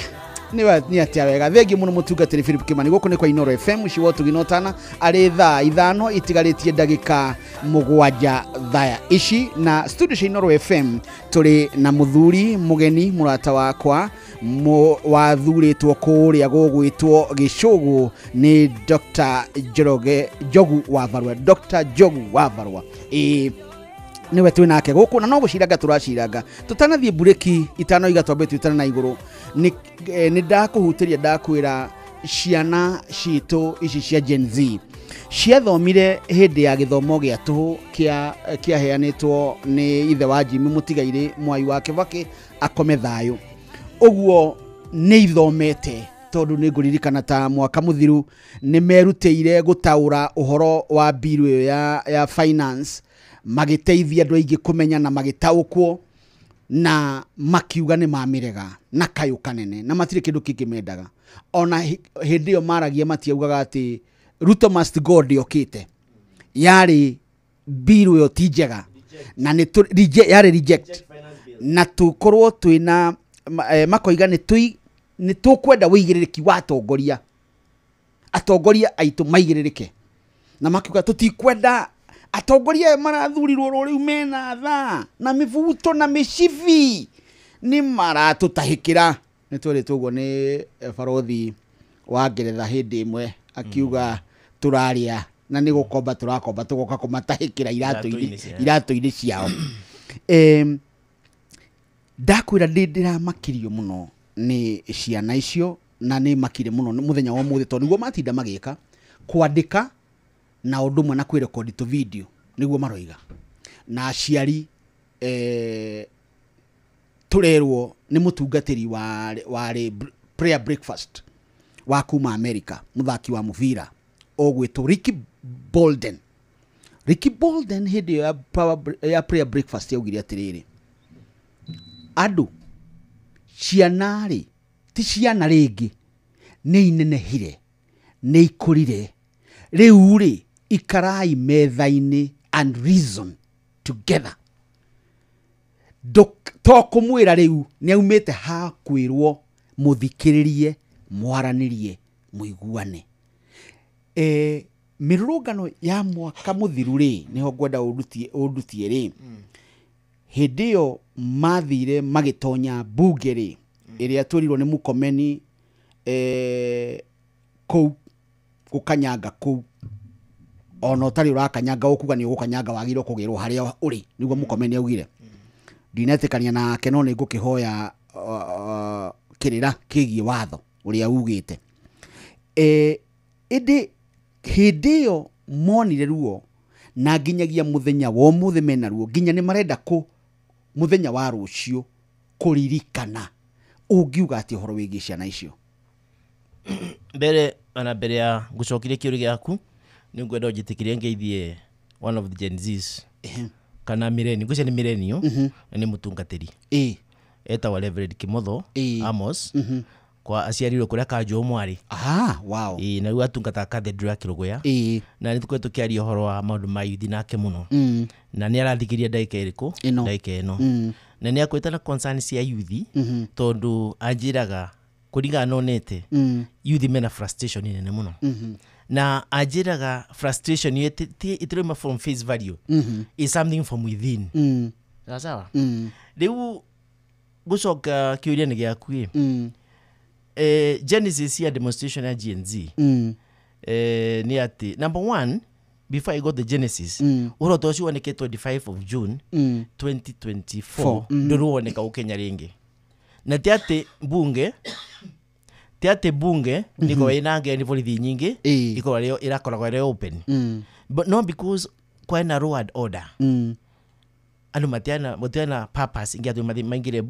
nĩ atĩa wega thengi mũno mũtungatĩri Philip Kimani gũkũ nĩ kwa Inoro FM mũciĩ wa ũtugi na ũtana arĩ thaa 5 itigarĩtie ndagĩka 7 thaa ici na studio cia Inoro FM tũrĩ na mũthuri mũgeni mũrata wakwa wathurĩtwo kũrĩa gũgwĩtwo Gĩcũgũ nĩ Dr. Njoroge Njogu wa Varua Dr. Njogu wa Varua ĩĩ niwe twĩ nake gũkũ na no gũciranga tũraciranga tũtanathiĩ mburĩki itano iga twambe twĩtane na igũrũ nĩ ndakũhutĩria ndakwĩra ciana citũ ici cia Gen Z ciathomire hĩndĩ ya gĩthomo gĩa tũhũ kĩaheanĩtwo nĩ ithe wa Jimmy Mũtigairĩ Mwai wa Kĩbakĩ akome thayũ ũguo nĩ ithomete tondũ nĩ ngũririkana ta mwaka mũthiru nĩ merutĩire gũtaũra ũhoro wa bill ĩyo ya finance magĩteithia andũ aingĩ kũmenya na magĩtaũkwo na makiuga nĩ mamĩrega na kayũ kanene na matirĩ kĩndũ kĩngĩ mendaga ona hĩndĩ ĩyo maragia matiaugaga atĩ Ruto must go ndĩokĩte yarĩ bill ĩyo ti njega na nĩ yarĩ reject na tũkorwo twĩna makoiga nĩ tũkwenda wĩigĩrĩrĩki wa atongoria atongoria aitũ maigĩrĩrĩke na makiuga tũtikwenda atongoria marathurirwo rĩu mena thaa na mĩbuto na mĩcibi nĩ maratũtahĩkĩra nĩ twerĩtwo ũguo nĩ barothi wa Ngeretha hĩndĩ ĩmwe akiuga tũrarĩa na nĩ gũkomba tũrakomba tũgoka kũmatahĩkĩra iratũ-inĩ ciao. Ndakwĩra ndĩramakirio mũno nĩ ciana icio na nĩ makire mũno mũthenya wa ũmũthĩ tondũ nĩguo matinda magĩka kwandĩka na ũndũ ũmwe na kwĩrekondi tũ video nĩguo maroiga na aciari tũrerwo nĩ mũtungatĩri warĩ prayer breakfast wa kuma America mũthaki wa mũbira ũgwĩtwo Ricky Bolden. Ricky Bolden hĩndĩ ĩyo ya prayer breakfast yaugire atĩrĩrĩ andũ ciana rĩ ti ciana rĩngĩ nĩ inenehire nĩ ikũrire rĩu rĩ ikarai metha-inĩ and reason together to kũmwĩra rĩu nĩ aumĩte ha kwĩrwo mũthikĩrĩrie mwaranĩrie mũiguane. Mĩrũrũngano ya mwaka mũthiru rĩ nĩho ngwenda ũndutie rĩ hĩndĩ ĩyo mathire magĩtonya mbunge rĩ ĩrĩa twerirwo nĩ Mũkomeni kũu gũkanyanga kũu ona ũtarĩ ũrakanyanga ũkuga nĩ ũgũkanyanga wagĩrĩirwo kũgĩrwo harĩa ũrĩ nĩguo Mũkomeni augire ndinetĩkania nake no nĩ ngũkĩhoya kĩrĩra kĩgiĩ watho ũrĩa ugĩte. Ĩndĩ hĩndĩ ĩyo monire ruo na nginyagia mũthenya wa ũmũthĩ mena ruo nginya nĩ marenda kũ mũthenya wa rũciũ kũririkana ũngiuga atĩ ũhoro wĩgiĩ ciana icio mbere ona mbere ya ngũcokirie kĩũria gĩaku nĩ ngwenda ũnjĩtĩkĩrie ngeithie one of the Gen Zs kana millennial ngwĩciria nĩ millennial na nĩ mũtungatĩri etagwo Reverend Kimotho Amos kwa aciarirwo kũrĩa Kanjũ Mwarĩ. Wow. Na rĩu atungataga cathedral ya Kĩrũgũya na nĩ tũkoretwo tũkĩaria ũhoro wa maũndũ ma youth nake mũno na nĩ arathikĩria ndagĩka ĩrĩkũ ndagĩka ĩno na nĩ akoretwo na concern cia youth tondũ anjĩraga kũringana na onete youth mena frustration nene mũno na anjĩraga frustration ĩyo ĩtirauma from face value is something from within. Sawa sawa. Rĩu gũcoka kĩũria-inĩ gĩaku ĩ genesis ya demonstration ya Gen Z ni ati number one before I got the genesis ũhoro ta ũcio woneke 25 of June 2024 ndũrĩ woneka Kenya rĩngĩ. Na ti atĩ bunge ti atĩ bunge nĩkorwo ĩna ngeni borithi nyingĩ ikorwo rĩo ĩrakoragwo ĩrĩ open. But no, because kwena law and order, andũ matiana purpose ingĩ atũ maingĩre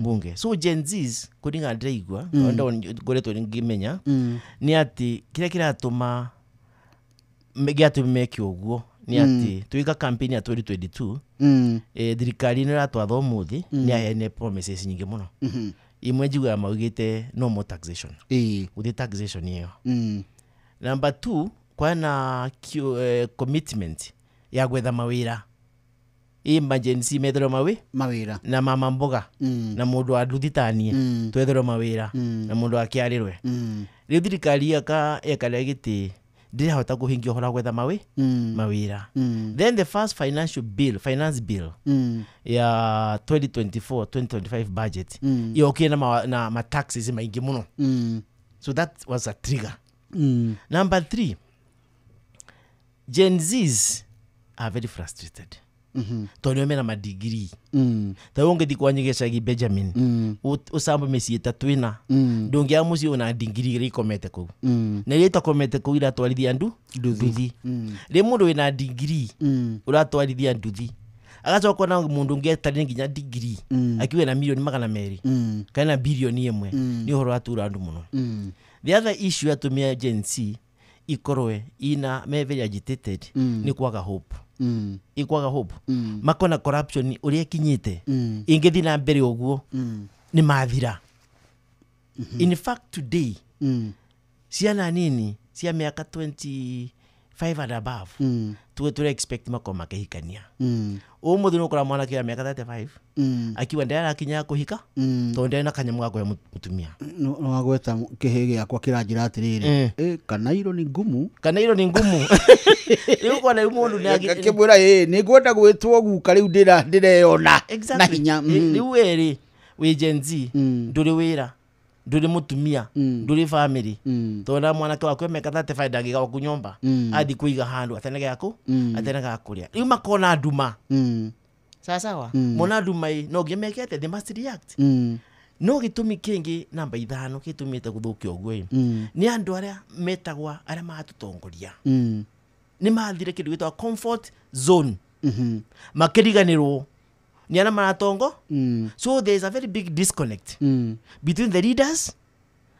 bunge. So Gen Zs kũringana ndĩraigua, ngoretwo ngĩmenya nĩ atĩ kĩrĩa kĩratũma gĩatũmi meke ũguo nĩ atĩ twĩka campaign ya 2022, thirikari ĩno ĩratwatha ũmũthĩ nĩ aheane promises nyingĩ mũno. Imwe njiguaga maugĩte no more taxation, gũthiĩ taxation ĩyo. Number 2, kwana commitment ya gwetha mawĩra, emergency metherwo mawĩra na mama mboga na mũndũ wa nduthitanie twetherwo mawĩra na mũndũ wa kĩarĩrwe. Rĩu thirikari yekarĩa gĩtĩ ndĩrahota kũhingia ũhoro wa gwetha mawĩra. Then the first financial bill, finance bill ya 2024 2025 budget yokire na ma taxes maingĩ mũno. So that was a trigger. Number 3, Gen Zs are very frustrated. Tondũ mena madigiri. Ta ũngĩthiĩ kwa Nyegecagi Benjamin, ũcambe mĩciĩ ĩtatũ ĩna, ndũngĩaga mũciĩ ũna ndigiri iria ikomete kũu. Na iria itakomete kũu iratwarithia nduthi. Rĩu mũndũ wĩna ndigiri ũratwarithia nduthi, agacoka na mũndũ ũngĩ atarĩ nginya ndigiri akiuga na milioni 200 kana bilioni 1, nĩ ũhoro watura andũ mũno. The other issue atumia Gen Z ikorwe ina me very agitated nĩ kwaga hope. Ikwaga hope. Makona corruption uria kinyite ingithi na mbere uguo ni mathira. In fact today ciana nini cia miaka 25 and above tuwe expect makoma makihikania. Umuthi no kora mwana kia miaka 35 akiwa ndara akinya kuhika tondu ndari na kanyamu ga kuhe mutumia. No wagweta kihi giakwa kiranjira atiriri, kanairo ni ngumu, kanairo ni ngumu. Riu kona riu mundu ni akimwira ni ngwenda gwitwo guka riu ndireyona na hinya. Riu weri wi Gen Z nduri wira, nduri mutumia, nduri family, tondu mwanake waku meka 35 ndangĩga gwaku nyomba athi kuiga handu atenege yaku atenege kuria. Riu makona nduma. Sawa sawa, mona nduma no nginya meke atĩa, they must react. No gĩtũmi kĩngĩ namba 5 gĩtũmĩte gũthũkia ũguo nĩ andũ arĩa metagwa arĩa maratũtongoria nĩ mathire kĩndũ gĩtagwo comfort zone, makĩriganĩrwo nĩ arĩa maratongo. So there is a very big disconnect between the leaders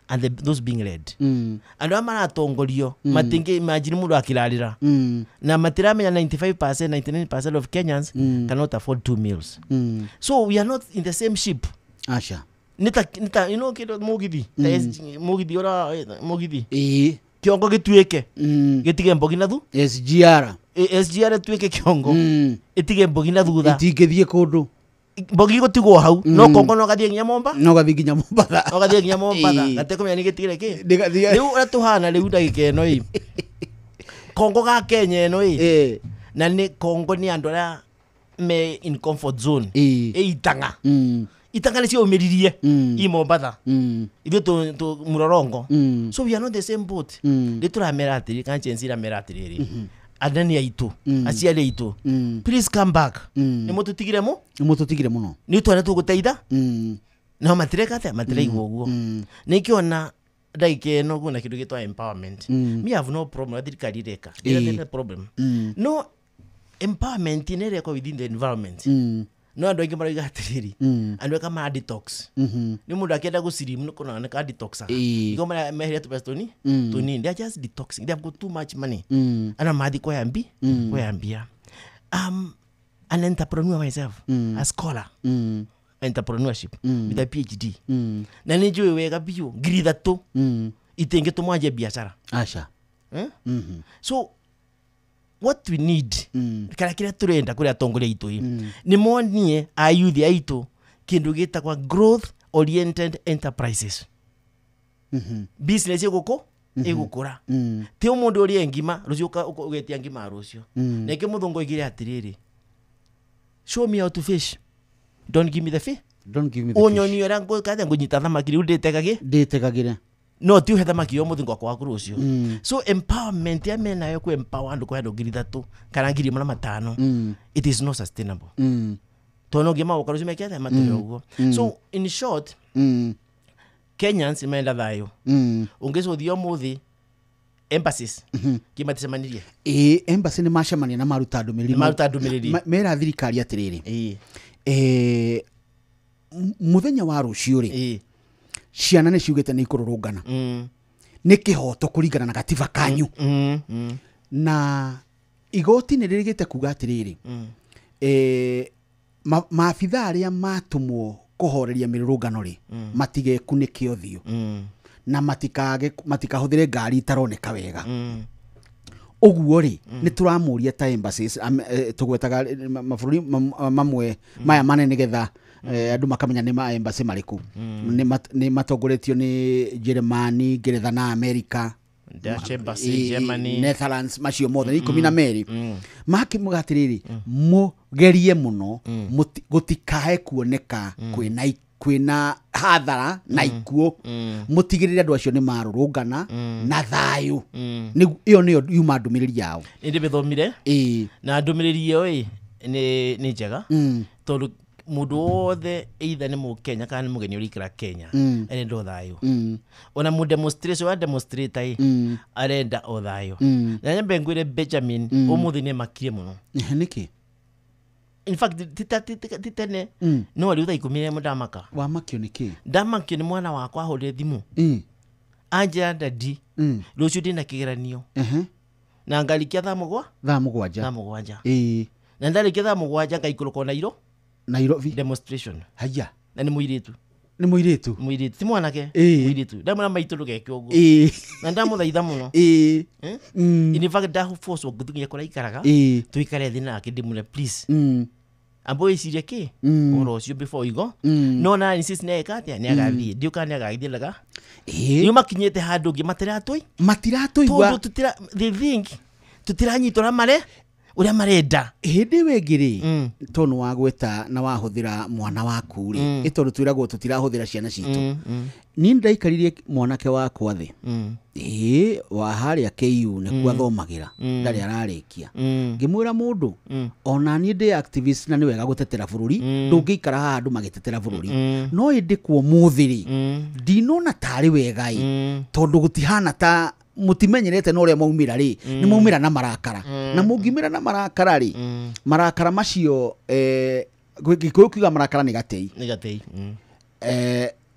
and those being led. Andũ arĩa maratongorio matingĩ imagine mũndũ akĩrarĩra na matiramenya 95% 99% of Kenyans cannot afford 2 meals. So we are not in the same ship. Asha nita you know kĩndũ mũgithi mũgithi ora mũgithi kĩongo gĩtuĩke gĩtige mbogi na thu SGR ĩtuĩke kĩongo ĩtige mbogi na thutha, itingĩthiĩ kũndũ, mbogi igũtigwo hau no kongo no gathiĩ nginya Mombatha, no gathiĩ nginya Mombatha, no gathiĩ nginya Mombatha gatekũmenya nĩ gĩtigire kĩ. Rĩu ũrĩa tũhana rĩu ndagĩka ĩno ĩ kongo ga Kenya ĩno ĩ na nĩ kongo nĩ andũ arĩa me in comfort zone ĩ itanga itanga nĩcio umĩririe i Mombatha ithuĩ tũ mũrorongo. So we are not the same boat. Rĩu tũramera atĩrĩ kana Gen Z iramera atĩrĩrĩ, anene aitũ, aciari aitũ, please come back. Nĩ mũtũtigire mu, nĩ mũtũtigire mũno, nĩ twana tũgũteitha no matireka atĩa, matiraigua ũguo. Nĩkĩona ndagĩka ĩno kwĩna kĩndũ gĩtwa empowerment. Me have no problem na thirikari ĩreka, ndĩra problem. No empowerment nĩ ĩrekwo within the environment. No andũ aingĩ marauga atĩrĩrĩ, andũ eka ma detox nĩ mũndũ akĩenda gũcirim nĩ kũna nĩ ka detox iko mara meheria tũbeca tũni tũnini, they are just detoxing, they have got too much money. Ana mathi kwayambia. An entrepreneur myself, a scholar, entrepreneurship with a PhD, na nĩ njũĩ wega biũ 3,000 itingĩtũma nje biacara. Asha. So what we need kana kĩrĩa tũrenda kũrĩ atongoria aitũ nĩ monie ayuthi aitũ kĩndũ gĩtagwa growth oriented enterprises. Business ĩgũkũ ĩgũkũra, ti mũndũ ũrĩe ngima rũciũ ũgetia ngima rũciũ. Na ĩngĩ mũthũngũ oigire atĩrĩrĩ, show me how to fish, don't give me the fish, don't give me the fish. Ũnyonie ũrĩa ngũnyita thamaki rĩu ndĩtegagĩre no ti uhe thamaki yo mũthingo wakwa waku rũciũ. So empowerment ya menayo ku empower andũ kũhe andũ 3,000 kana 1,500, it is not sustainable. Tondũ no nginya magoka rũciũ meke atĩa, matũhe ũguo. So in short, Kenyans marenda thayũ. Ũngĩcũthia ũmũthĩ embassies kĩmaticemanirie. Ĩĩ, embassy nĩ macemania na maruta ndũmĩrĩri. Maruta ndũmĩrĩri. Mera thirikari atĩrĩrĩ, mũthenya wa rũciũ rĩ, ciana nĩ ciugĩte nĩ ikũrũrũngana. Nĩ kĩhoto kũringana na gatiba kanyu. Na igoti nĩ rĩrĩgĩte kuga atĩrĩrĩ, maabitha arĩa matũmwo kũhoreria mĩrũrũngano rĩ, matigekunĩke ũthiũ na matikahũthĩre ngari itaroneka wega. Ũguo rĩ, nĩ tũramũria ta embassies, tũgwetaga mabũrũri mamwe maya manene nĩgetha andũ makamenya nĩ ma embassy marĩkũ. Nĩ matongoretio nĩ Jeremani, Ngeretha na Amerika, Dutch embassy, Germany, Netherlands, macio mothe nĩ 12. Makimuga atĩrĩrĩ, mũgerie mũno gũtikae kuoneka kwĩna hathara na ikuũ. Mũtigĩrĩre andũ acio nĩ marũrũngana na thayũ. Ĩyo nĩyo yuma ndũmĩrĩri yao. Nĩ ndĩmĩthomire na ndũmĩrĩri ĩyo nĩ njega tondũ mũndũ wothe either nĩ mũkenya kana nĩ mũgeni ũraikara Kenya arenda o thayũ. Ona mũ demonstration wa demonstrator ĩ arenda o thayũ. Na nyambe ngwĩre Benjamin ũmũthĩ nĩ makire mũno. Nĩkĩ? In fact ti tene no rĩu thaa 11 ndamaka. Wamakio nĩkĩ? Ndamakio nĩ mwana wakwa ahũrire thimũ anjĩra dadi rũciũ ndĩna kĩgeranio na ngarikia thaa mũgwanja. Thaa mũgwanja. Na ndarĩkia thaa mũgwanja ngaikũrũka o Nairobi demonstration. Haya. Na nĩ mũirĩtu. Nĩ mũirĩtu. Mũirĩtu ti mwanake. Mũirĩtu. Ndamwĩra maitũ ndũgeke ũguo. Na ndamũthaitha mũno. In fact ndaforce ngũthiĩ kũrĩa aikaraga tũikare thĩ nake ndĩmwĩre please. Ambo ĩcirie kĩ ũhoro ũcio before igo no na insist nĩ eka atĩa nĩ agathiĩ ndiũka nĩ agathiĩ laga. Nĩ makinyĩte handũ ngĩ matiratũigua tondũ tũtira they think tũtiranyitwo na mare ũrĩa marenda. Hĩndĩ ĩyo ĩngĩ rĩ, tondũ wagweta na wahũthĩra mwana waku rĩ, ĩ tondũ twĩragwo tũtirahũthĩra ciana citũ. Niĩ ndaikaririe mwanake wakwa thĩ, ĩĩ wa harĩa KU nĩkuo athomagĩra, ndarĩ ararĩkia. Ngĩmwĩra mũndũ, ona niĩ ndĩ activist na nĩ wega gũtetera bũrũri, ndũngĩikara haha andũ magĩtetera bũrũri. No ĩndĩ kwa ũmũthĩ rĩ, ndinona tarĩ wega ĩ, tondũ gũtihana ta mutimenyerete no ũrĩa maumĩra rĩ, nĩ maumĩra na marakara. Na mũngiumĩra na marakara rĩ, marakara macio Gĩkũyũ kiuga marakara nĩ gatei. Nĩ gatei.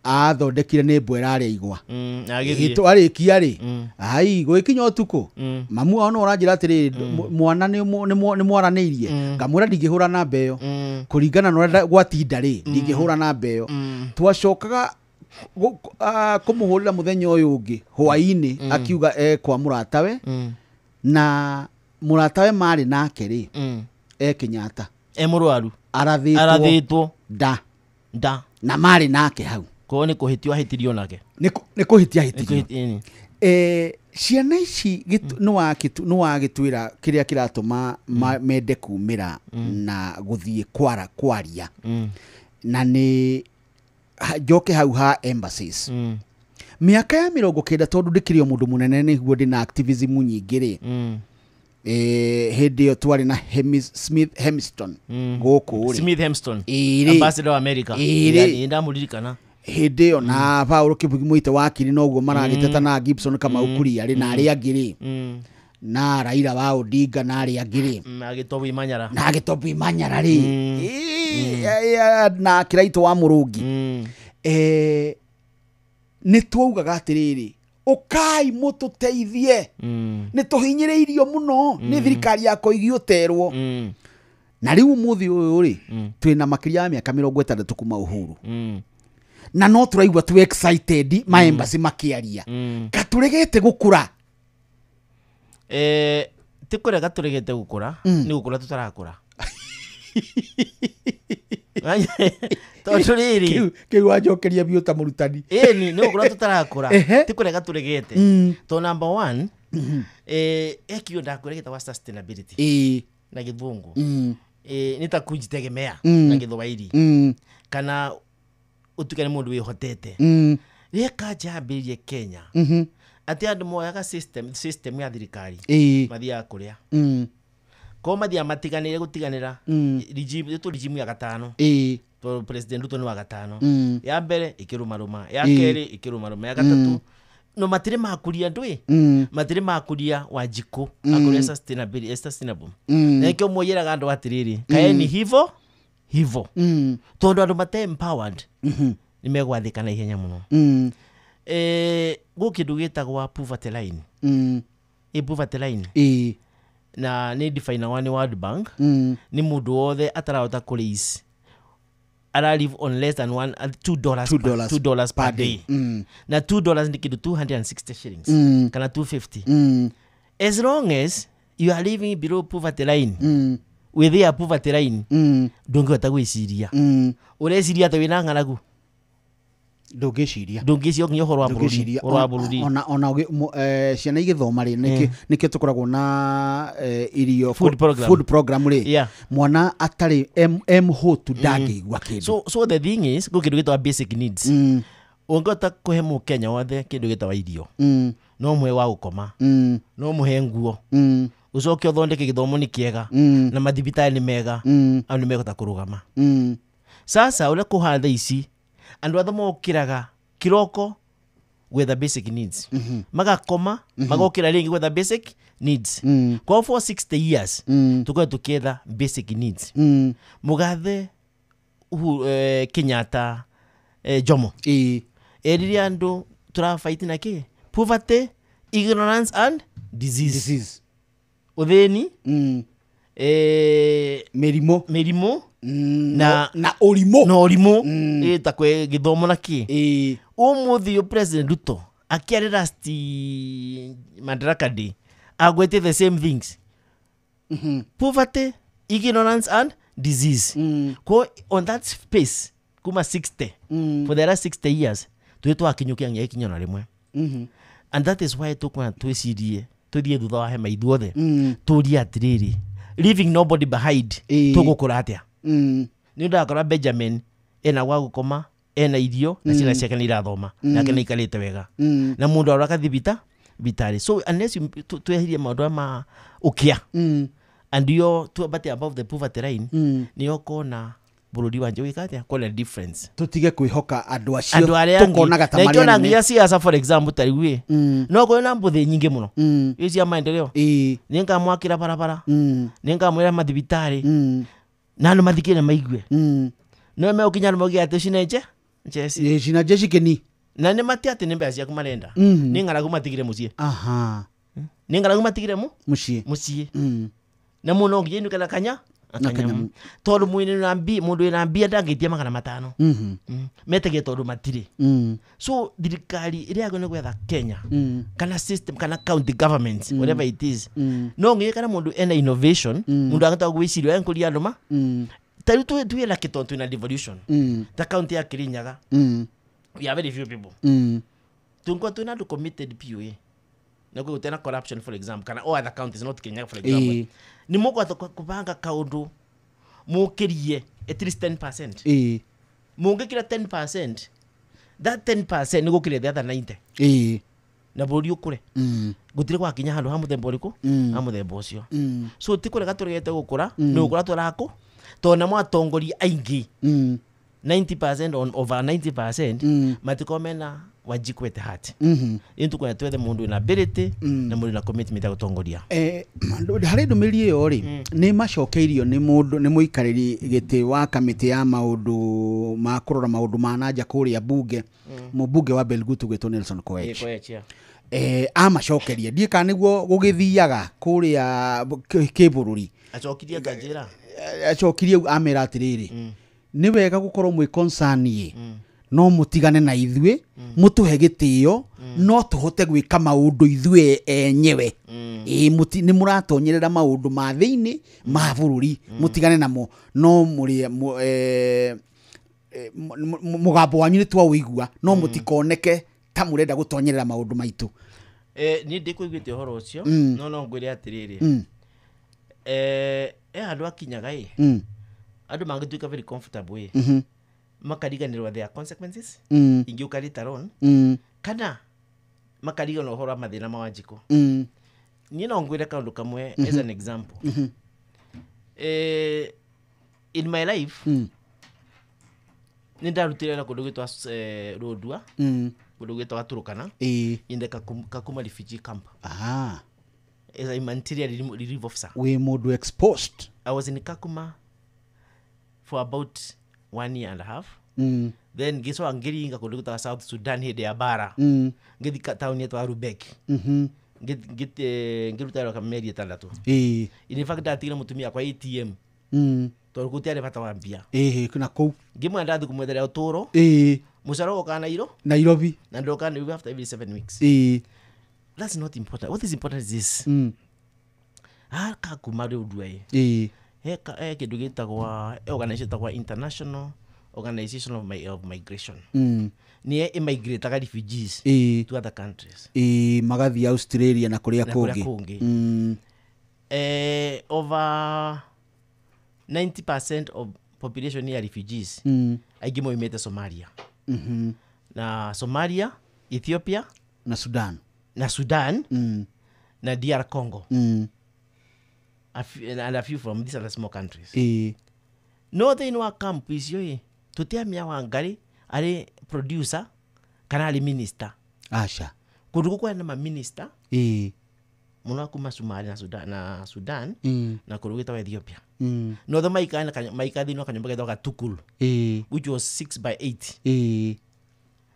Athondekire nĩ mbwe ĩrarĩa igwa. Twarĩkia rĩ, ai gũgĩkinya ũtukũ, mamu wao no ũranjĩra atĩrĩrĩ, mwana nĩ mwaranĩirie, ngamwĩra ndingĩhũra namba ĩyo. Kũringana na ũrĩa gwatinda rĩ, ndingĩhũra namba ĩyo. Twacokaga kũmũhũrĩra mũthenya ũyũ ũngĩ hwaĩ-inĩ akiuga kwa mũratawe, na mũratawe marĩ nake rĩ, e Kenyatta. E mũrwaru. Arathĩtwo nda. Na marĩ nake hau. Koguo nĩ kũhĩtio ahĩtirio nake. Nĩ kũhĩtia ahĩtirio. Ciana ici nĩ wagĩtwĩra kĩrĩa kĩratũma mende kumĩra na gũthiĩ kwaria. Na nĩ njoke hau ha embassies. Mĩaka ya 90 tondũ ndĩkĩrĩ o mũndũ mũnene nĩguo ndĩna activism nyingĩ rĩ, hĩndĩ ĩyo twarĩ na Smith Hemston gũkũ rĩ. Smith Hemston, ambassador wa America. Nĩ ndamũririkana. Hĩndĩ ĩyo na Paul Kĩbugi Mũite wakiri noguo maragĩteta na Gibson Kamau Kuria rĩ, na arĩa angĩ rĩ, na Raila wa Odinga na arĩa angĩ rĩ, na Gĩtobu Manyara, na Gĩtobu Manyara rĩ, na Kĩraitũ wa Mũrũngi. Nĩ twaugaga atĩrĩrĩ, ũkai mũtũteithie, nĩ tũhinyĩrĩirio mũno nĩ thirikari ya Koigi ũterwo. Na rĩu ũmũthĩ ũyũ rĩ, twĩna makĩria ya mĩaka 60 kuma uhuru. Na no tũraigua twĩ excited ma embassy makĩaria. Katũregete gũkũra. Ti kũrega tũregete gũkũra, nĩ gũkũra tũtarakũra. Tondũ rĩrĩ, kĩu wanjokeria biũ ta mũrutani. Ĩni nĩ gũkũra tũtarakũra, ti kũrega tũregete. To number 1, ekio ndakwĩra gĩtagwo sustainability na gĩthũngũ. Nĩ ta kujitegemea na gĩthwaĩri. Kana ũtuĩke nĩ mũndũ wĩhotete. Rĩrĩa kanja yambĩrĩirie Kenya, atĩ andũ moyaga system ya thirikari mathiaga kũrĩa. Ko mathiaga matiganĩre gũtiganĩra regime, regime ya gatano. To President Ruto ni wa gatano. Ya mbere ikirumaruma, ya keri ikirumaruma, ya gatatu no matire makuria ndwi. Matire makuria Wanjiku akorwo sustainability sustainable. Na ikio mwiraga andu atiriri kaeni hivo hivo. Tondu andu mate empowered ni megwathika na ihenya muno. Gukindu gitagwa poverty line. Poverty line. Na ni define wa ni World Bank. Ni mundu wothe atarahota kuraise ara live on less than $2 per day. Na $2 ni kidu 260 shillings. Kana 250. As long as you are living below poverty line, within a poverty line, ndungihota gwiciria. Ureciria ta wina ng'aragu. Ndungiciria. Ndungiciria nginya uhoro wa bururi. Uhoro wa bururi. Ona ciana igithoma ri nikio tukoragwo na irio food program ri. Mwana atari mhotu ndangĩigua kindu. So the thing is go kindu gitwa basic needs. Ungihota kuhe Mukenya wothe kindu gitwa irio. No muhe wa gukoma. No muhe nguo. Ucoke uthondeke githomo ni kiega na mathibitari ni mega andu ni megũhota kurugama. Sasa uria kuhana ici andu athe mokiraga kiroko gwetha basic needs. Magakoma magokira ringi gwetha basic needs. Kwa for 60 years tukorwo tukietha basic needs. Mugathe Kenyatta Jomo erire andu turafight na ki poverty, ignorance and disease. Uthini, mĩrimũ na ũrimũ na ũrimũ ta kwe gĩthomo na kĩ. Ũmũthĩ ũyũ President Ruto akĩarĩ last Madaraka Day agwete the same things. Poverty, ignorance and disease. Ko on that space kuma 60 for the last 60 years twĩ twakinyũkia nginya ikinya na rĩmwe. And that is why tukwona twĩcirie tuthie thutha wa hema ithuothe turie atiriri leaving nobody behind tugukura atia. Ni ndakora Benjamin ena gwa gukoma ena irio na ciana ciake ni irathoma nake naikarite wega na mundu arora kathibita bitari. So unless you tweherie maundu ma ukia and you tuambate above the poverty line ni ukona bururi wanje wika atia kona difference. Tutige kwihoka andu acio tukonaga ta maria nene. Nginya siasa for example tariu no kuona mbuthi nyingi muno iyo cia maendeleo ni ngamwakira barabara ni ngamwira mathibitari na andu mathikire maigue no meukinya mauge ati cinenje njeci cina njeci kini na ni mati ati ni mbeca ciaku marenda ni ng'aragu matigire mucii. Aha, ni ng'aragu matigire mucii mucii na muno nginya kana kanya akanyamu tondu mwini na mbi mundu ina mbia ndangitia 500 metegie tondu matire. So thirikari iria yagwo ni gwetha Kenya kana system kana county government whatever it is no nginya kana mundu ena innovation mundu angata gwiciria enkuria andu ma ta riu tuye na kitondu twina devolution ta county ya Kirinyaga we have very few people tungwa twina andu committed POA na kwa tena corruption for example kana all other counties not Kenya for example ni mugwatha kubanga kaundu mukirie at least 10% mungikira 10% that 10% ni gukiria the other 90 na buri ukure gutire gwakinya handu ha muthemba uriku ha muthemba ucio. So ti kurega turegete gukura ni gukura turako tona mwatongoria aingi 90% on over 90% matiko mena Wanjiku at heart. Into kwa twethe mundu na ability na mundu na commitment ya gutongoria. Harĩ ndũmĩrĩri ĩyo rĩ nĩ macokeirio nĩ mũndũ nĩ mũikarĩri gĩtĩ wa kamĩtĩ ya maũndũ ma kũrora maũndũ ma nanja kũrĩa bunge mũmbunge wa Belgutu gwĩtwo Nelson Koech. Amacokeria ndiĩ kana nĩguo gũgĩthiaga kũrĩa kĩbũrũri. Acokirie nganjĩra. Acokirie amera atĩrĩrĩ nĩ wega gũkorwo mwĩ concern no mutigane na ithuĩ mutuhe gĩtĩo no tũhote gwĩka maũndũ ithuĩ enyewe. Nĩ mũratonyerera maũndũ ma thĩinĩ ma bũrũri mutigane namo no mũrĩ mũgambo wanyu nĩ twaũigua no mũtikoneke ta mũrenda gũtonyerera maũndũ maitũ. Niĩ ndĩkũiguĩte ũhoro ũcio no no ngwĩre atĩrĩrĩ andũ akinyaga ĩ andũ mangĩtuĩka very comfortable ĩ makariganirwo their consequences ingiuka later on kana makariganirwo ũhoro wa mathĩna ma Wanjikũ. Niĩ no ngwĩre kaũndũ kamwe as an example. In my life Nĩ ndarutire na kũndũ gwĩtwa Lodwar, kũndũ gwĩtwa Turkana, in the Kakuma refugee camp as a humanitarian relief officer. Wĩ mũndũ exposed. I was in Kakuma for about 1 year and a half. Then ngĩcoka ngĩringa kũndũ gwĩtwa South Sudan hĩndĩ ya bara. Ngĩthi taũni ĩtwa Rubek. Ngĩruta wĩra mĩeri 6. In fact ndatigire mũtumia kwa ATM. Tondũ gũtiarĩ bata wa mbia. Na kũu ngĩmwenda ndathiĩ kũmwetherera ũtũũro. Mũcara ũgoka Nairobi na ndoka Nairobi after every 7 weeks. That's not important. What is important is this. Kakuma Lodwar he kĩndũ gĩtagwa organization ĩtagwa International Organization of Migration. Nĩ ĩmigrataga refugees to other countries. Magathiĩ Australia na kũrĩa kũngĩ. Over 90% of population ya refugees aingĩ moimĩte Somalia. Na Somalia, Ethiopia na Sudan. Na Sudan na DR Congo. And a few from these other small countries. No thĩinĩ wa camp icio ĩ tũtiamia Wangari arĩ producer kana arĩ minister. Aca. Kũndũ gũkũ na ma minister mũno kuma Somalia na Sudan na kũndũ gwĩtagwo Ethiopia. No the maika thĩinĩ wa kanyũmba getagwo Gatukul, which was 6 by 8.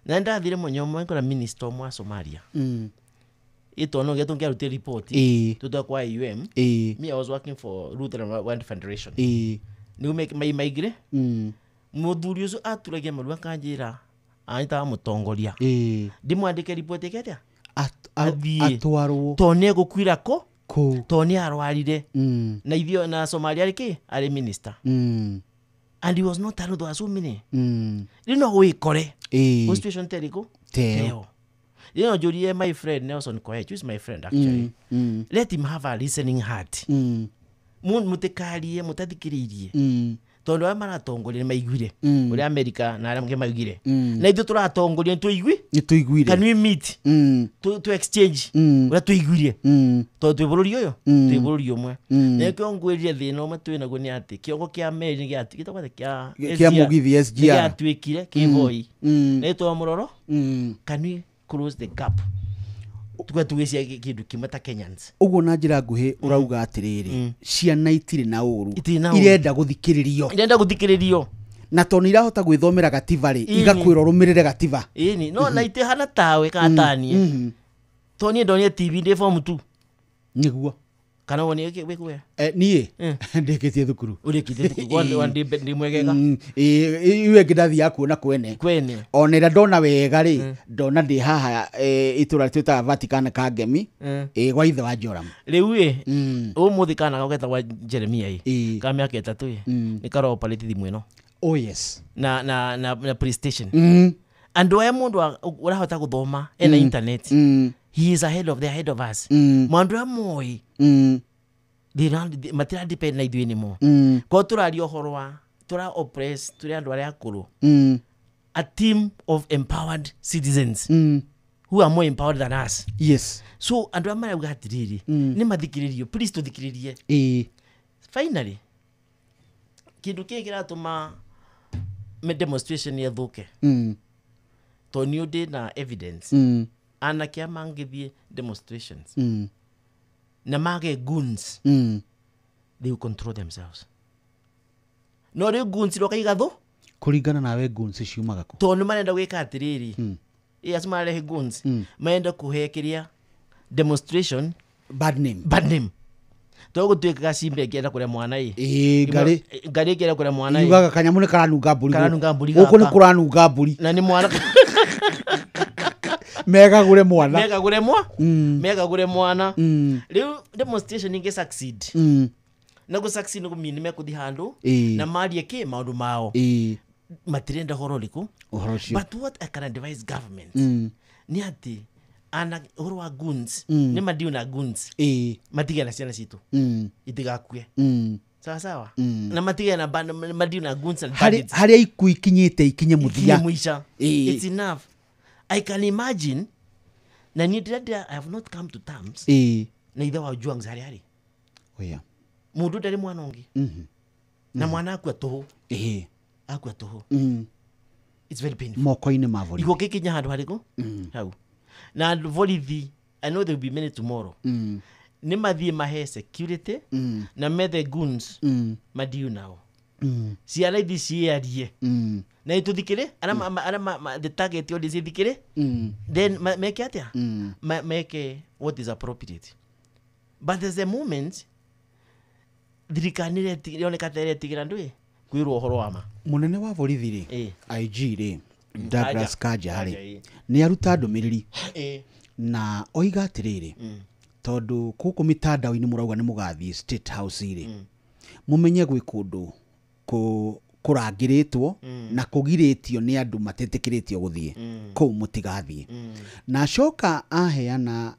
Na ndathire mũnyomwe ngora minister ũmwe wa Somalia. Itono geto ngiarutire report tutwa kwa IUM. Me, I was working for Lutheran World Federation. Ni make my migrate. Muthuri ucio aturagia maru akanjira anyitaga mutongoria. Ndimwandike report ĩke atia atwarwo to nĩ egũkuira kũ to nĩ arwarire na ithio na Somalia rĩ arĩ minister. And he was not alone, there were so many. Rĩu no wĩkore situation terĩkũ teo. You know, Julie, my friend Nelson Koech, who is my friend actually. Let him have a listening heart. Mutekarie, mutathikiririe. Tondu aya maratongoria nĩ maiguire ũrĩa America na arĩa angĩ maiguire. Na ithuĩ tũratongoria nĩ tũigui? Nĩ tũiguire. Can we meet? To exchange ũrĩa tũiguire. Tondũ twĩ bũrũri ũyũ, twĩ bũrũri ũmwe. Na nĩkĩo ngwĩrire thĩna ũmwe twĩ naguo nĩ atĩ kĩongo kĩa meri nĩ gĩtagwo atĩa kĩa mũgithi SGR nĩ gĩatuĩkire kĩ Voi. Na ĩtwa Mũroro. Can we close the gap? Tuga tugecia kindu kimwe ta Kenyans. Uguo na njira nguhi urauga atiriri, ciana itiri na uru, irenda guthikiririo. Irenda guthikiririo. Na toni irahota gwithomera gatiba ri, igakwira urumirire gatiba. Ĩni, no na itihana tawe kana tanie. Toni ndonire TV ndi form 2. Niguo. Kana wone wikuwe? Niĩ ndĩkĩtie thukuru. Ũrĩkĩtie thukuru ndi mwegega. Iwe ngĩndathiaga kuona kwene. Kwene. Ona ĩrĩa ndona wega rĩ, ndona ndĩ haha itũra twĩtaga Vatican Kangemi, gwa ithe wa Joram. Rĩu ĩ, ũmũthĩ kana gako getagwa Jeremia ĩ, ka mĩaka 3 ĩ, nĩ karo operate thimũ ĩno. Oh yes. Na PlayStation. Andũ aya mũndũ ũrahota gũthoma ena internet. He is ahead of the ahead of us. Maũndũ aya moĩ. They don't matira depend na ithuĩ anymore. Ko tũraria ũhoro wa tũra oppress tũrĩ andũ arĩa akũrũ. A team of empowered citizens who are more empowered than us. Yes. So andũ aya marauga atĩrĩrĩ, nĩ mathikĩrĩrio, please tũthikĩrĩrie. Finally kĩndũ kĩĩ kĩratũma demonstration ĩthũke, tondũ nĩ ndĩ na evidence. Anake aya mangĩthiĩ demonstrations na mage goons, they will control themselves. No rĩu goons iroka igatho kũringana nawe goons ciumaga kũ? Tondũ marenda gwĩka atĩrĩrĩ, acio mararehe goons marenda kũhe kĩrĩa demonstration bad name. Bad name. Tondũ gũtuĩkaga cimba ĩngĩenda kũrĩa mwana ĩ. Ngarĩ. Ngarĩ ĩngĩenda kũrĩa mwana ĩ. Yugaga kanyamũ nĩ karanunga mbũri. Karanunga mbũri gũkũ nĩ kũranunga mbũri. Na nĩ mwana. Megagure mwana. Megagure mwa? Megagure mwana. Rĩu demonstration ingĩ succeed. Na gũ succeed nĩ kũmean mekũthiĩ handũ na marie kĩ maũndũ mao. Matirenda ũhoro ũrĩkũ? Ũhoro ũcio. But what I can advise government nĩ atĩ ana ũhoro wa goons, nĩ mandiũ na goons. Matige na ciana citũ. Itigakue. Sawa sawa. Na matige na mandiũ na goons and bandits. Harĩa ikuũ ikinyĩte ikinye mũthia. Ikinye mũico. It's enough. I can imagine na niĩ ndĩrenda I have not come to terms na ithe wa Ojwang harĩa arĩ. Oh yeah. Mũndũ ndarĩ mwana ũngĩ. Na mwana akua tũhũ. Akua tũhũ. It's very painful. Moko-inĩ ma borithi. Igũkĩ kinya handũ harĩkũ? Hau. Na borithi, I know there will be many tomorrow. Nĩ mathiĩ mahe security na methe goons madiu nao. Ciana ithi ciarie. Na ituthikire ara the target audience ithikire. Then meke atia? Meke what is appropriate. But there's a moment thirikari nĩ yoneka ta ĩretigĩra ndũĩ kwĩrwo ũhoro wa ma. Mũnene wa borithi rĩ, IG rĩ, Douglas Kanja rĩ, nĩ aruta ndũmĩrĩri na oiga atĩrĩrĩ, tondũ kũkũ mitandao-inĩ mũrauga nĩ mũgathiĩ State House rĩ, mũmenye gwĩ kũndũ kũrangĩrĩtwo na kũgirĩtio nĩ andũ matetĩkĩrĩtio gũthiĩ kũu mũtigathiĩ. Na acoka aheana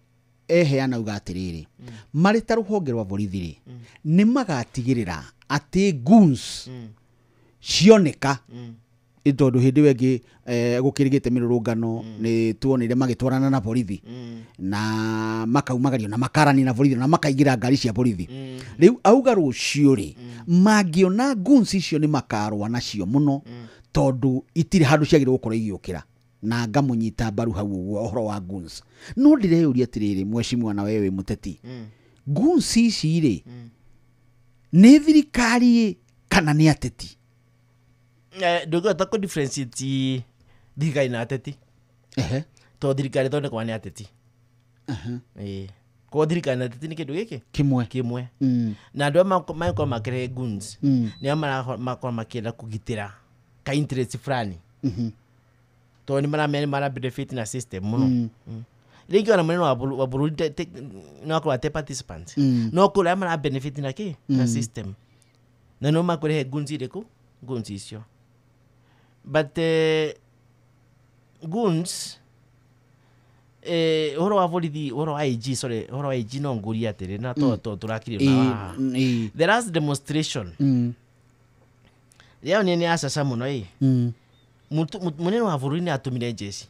eheana uga atĩrĩrĩ, marĩ ta rũhonge rwa borithi rĩ, nĩ magatigĩrĩra atĩ goons cioneka tondũ hĩndĩ ĩyo ĩngĩ gũkĩrĩgĩte mĩrũrũngano nĩ tuonire magĩtwarana na borithi na makaumagario na makarania na borithi na makaingĩra ngari cia borithi. Rĩu auga rũciũ rĩ, mangĩona goons icio nĩ makarũa nacio mũno tondũ itirĩ handũ ciagĩrĩirwo gũkorwo igĩũkĩra. Na ngamũnyita mbaru hau ũguo ũhoro wa goons. No ndĩreyũria atĩrĩrĩ, mheshimiwa na wewe mũteti, goons ici rĩ nĩ thirikari kana nĩ ateti? Ndũngĩhota kũ differentiate thirikari na ateti. Tondũ thirikari ĩthondekagwo nĩ ateti. Koguo thirikari na ateti nĩ kĩndũ gĩkĩ kĩmwe. Na andũ arĩa mangĩkorwo makĩrehe goons nĩ arĩa marakorwo makĩenda kũgitĩra ka interest fulani. Tondũ nĩ maramenya nĩ mara benefit na system mũno. Rĩngĩ ona mũnene wa bũrũri no akorwo ate participant, no kũrĩa mara benefit na kĩ na system, na no makũrehe goons irĩkũ, goons icio. But goons ũhoro wa borithi, ũhoro wa IG, sorry, ũhoro wa IG no ngũrie atĩrĩ na to tũrakirie na the last demonstration yao nĩ acaca mũno ĩ. Mũnene wa bũrũri nĩ atũmire jeshi.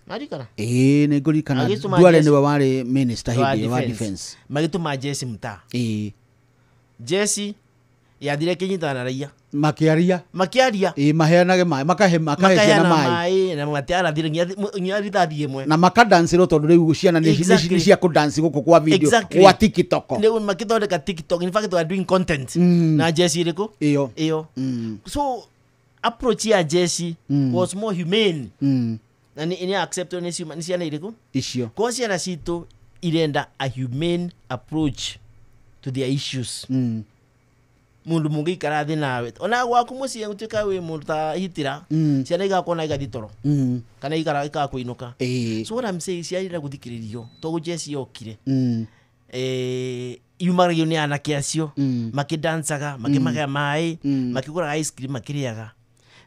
Marikana? Nĩ ngũririkana Duale nĩwe warĩ minister hĩndĩ wa defense. Magĩtũma jeshi mtaa. Jeshi yathire kĩnyitana na raia. Makĩaria. Maheanage maĩ, makahe ciana maĩ. Na matiarathire nginya rithathi ĩmwe. Na makadancĩrwo tondũ rĩu ciana nĩ cia kũdance gũkũ kwa video, kwa TikTok. Rĩu makĩthondeka TikTok, in fact they are doing content na jeshi ĩrĩkũ? Ĩyo. So approach ya jeshi was more humane. Na nĩ accepted nĩ ciana irĩkũ? Icio. Kwa ciana citũ irenda a humane approach to their issues. Mundu mũngĩikara thĩ nawe ona gwaku mũciĩ gũtuĩka wĩ mũndũ ta hitira, ciana igakorwo na igathiĩ toro kana ikaga kũinũka. So what I'm saying, ciana irenda gũthikĩrĩrio tondũ jeshi yokire yumagĩrio nĩ anake acio makĩdancaga, makĩmagĩa maĩ, makĩgũraga ice cream makĩrĩaga.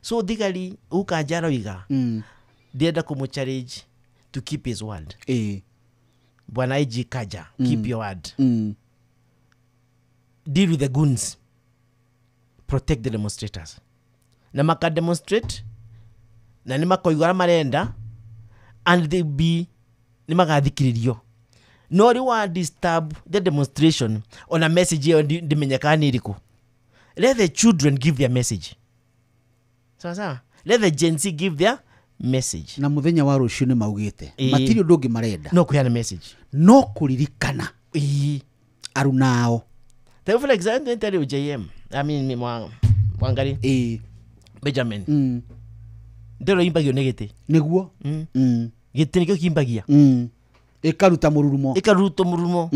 So thigari Kanja aroiga ndĩrenda kũmũ challenge to keep his word. Bwana IG Kanja, keep your word. Deal with the goons. Protect the demonstrators. Na maka demonstrate na nĩ makoiga ũrĩa marenda and they be nĩ magathikĩrĩrio. No rĩu wa disturb the demonstration ona message ĩyo ndĩmenyekaga nĩ ĩrĩkũ. Let the children give their message. Sawa sawa. Let the Gen Z give their message. Na muthenya wa rũciũ nĩ maugĩte matirĩ ũndũ ũngĩ marenda no kũheana message, no kũririkana arunao. For example, tell JM, I mean Wangari Benjamin ndero imbagio nĩ gĩtĩ nĩguo gĩtĩ nĩkĩo kĩimbagia ĩkaruta mũrurumo, ĩkaruta mũrurumo.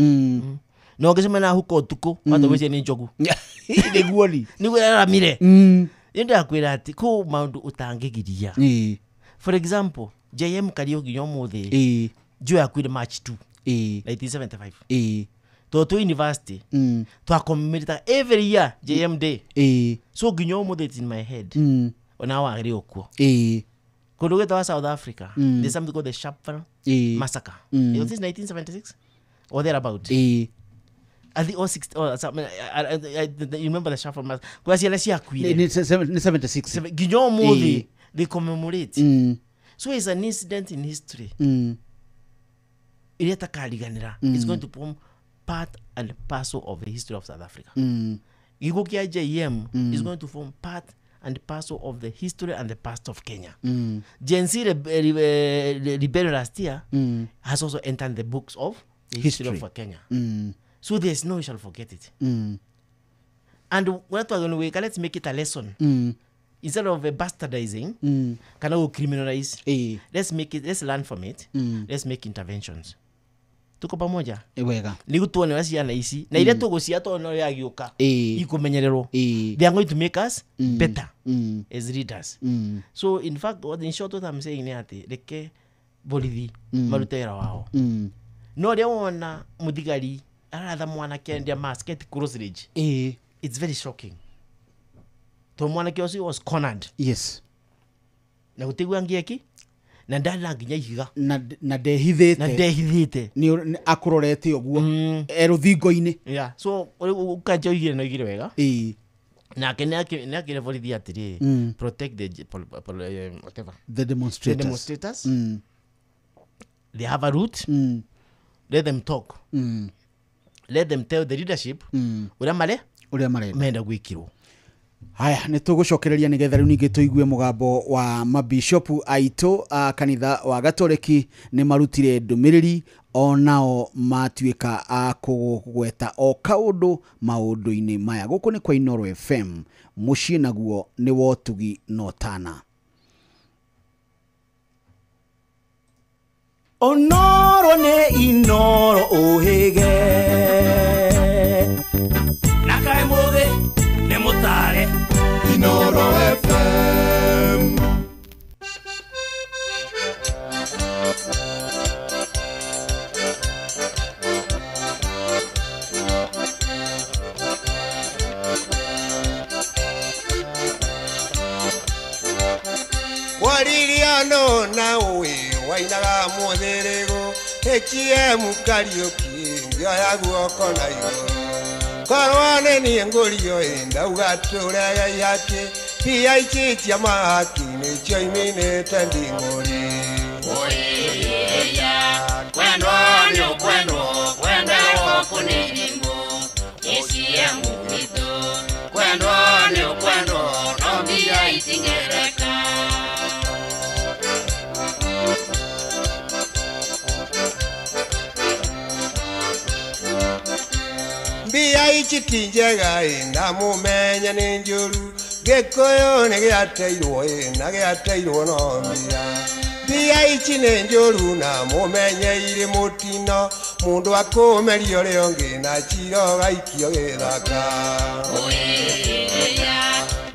Na ũngĩcemania na huko ũtukũ watũgwĩciria nĩ njogu. Nĩguo ni nĩguo ĩraramire. Nĩ ndakwĩra atĩ kũ maũndũ ũtangĩgiria. For example, JM Kariuki nginya ũmũthĩ njũĩ akuire March 2 1975. Tondũ twĩ university twacommemorate every year JM Day. So nginya ũmũthĩ it's in my head. Ona wagĩrĩ ũkuo. Kũndũ gwĩtagwo South Africa, there's something called the Sharpeville Massacre. It was 1976 or thereabout. I think or 60 or something. You remember the Sharpeville Massacre? Kwa ciana ciakuire. Nĩ 76. Nginya ũmũthĩ they commemorate. So it's an incident in history. Ĩrĩa ĩtakariganĩra. It's going to form part and parcel of the history of South Africa. Gĩkuũ kĩa JM is going to form part and parcel of the history and the past of Kenya. Gen Z rebellion last year has also entered the books of the history of Kenya. So there's no, you shall forget it. And what we're going to let's make it a lesson. Instead of bastardizing, can we criminalize? Let's make it, let's learn from it. Let's make interventions. Tuko pamoja. Wega. Nigu tuone wa ciana ici na iria tugucia tuone uria agiuka ikumenyererwo. They are going to make us better as leaders. So in fact, what in short what I'm saying ni ati reke borithi marute wira wao. No ria wona muthigari aratha mwanake endia mask at cross ridge. It's very shocking. To mwanake ucio was cornered. Yes. Na gutigwa ngieki na ndana nginya ihiga na ndehithite na ndehithite ni akurorete uguo e ruthingo-ini. Yeah, so ukanja oigire na oigire wega nake ni akire borithi atiri protect the whatever the demonstrators, the demonstrators. They have a route. Let them talk. Let them tell the leadership uria mare menda gwikirwo. Haya nä tå gå cokereria nä getha rä u ningä tå igue mũgambo wa mabishopu aitå a kanitha wa Gatoreki nä marutire ndå mä rä ri onao matuä ka a kå gweta o kaå maå-ndå-inä maya. Gå kå nä kwa Inooro FM må ciä naguo nä wotugi no tana. Onoro nä Inooro å hä ge na kaä må thä nä må tare Inooro FM. Waririano na uwe wainaga muthirigo HM Kariuki ngioya guoko na igũrũ korwo nĩ niĩ ngũrio ĩ ndauga tũrege ihaki mbia ici cia mahaki nĩcio iminĩte nding'ũri. Ũĩya kwendwo nĩ ũkwendwo kwenderwo kũ nĩ irimũ HM witũ kwendwo nĩ ũkwendwo no mbia itingĩreka. Mbia ici ti njega ĩ na mũmenye nĩ njũru Gĩkũyũ nĩ gĩateirwo ĩ na gĩateirwo no mbia. Mbia ici nĩ njũru na mũmenye irĩ mũtino mũndũ akũmeria ũrĩa ũngĩ na cira ũgaikio gĩthaka. Ũĩya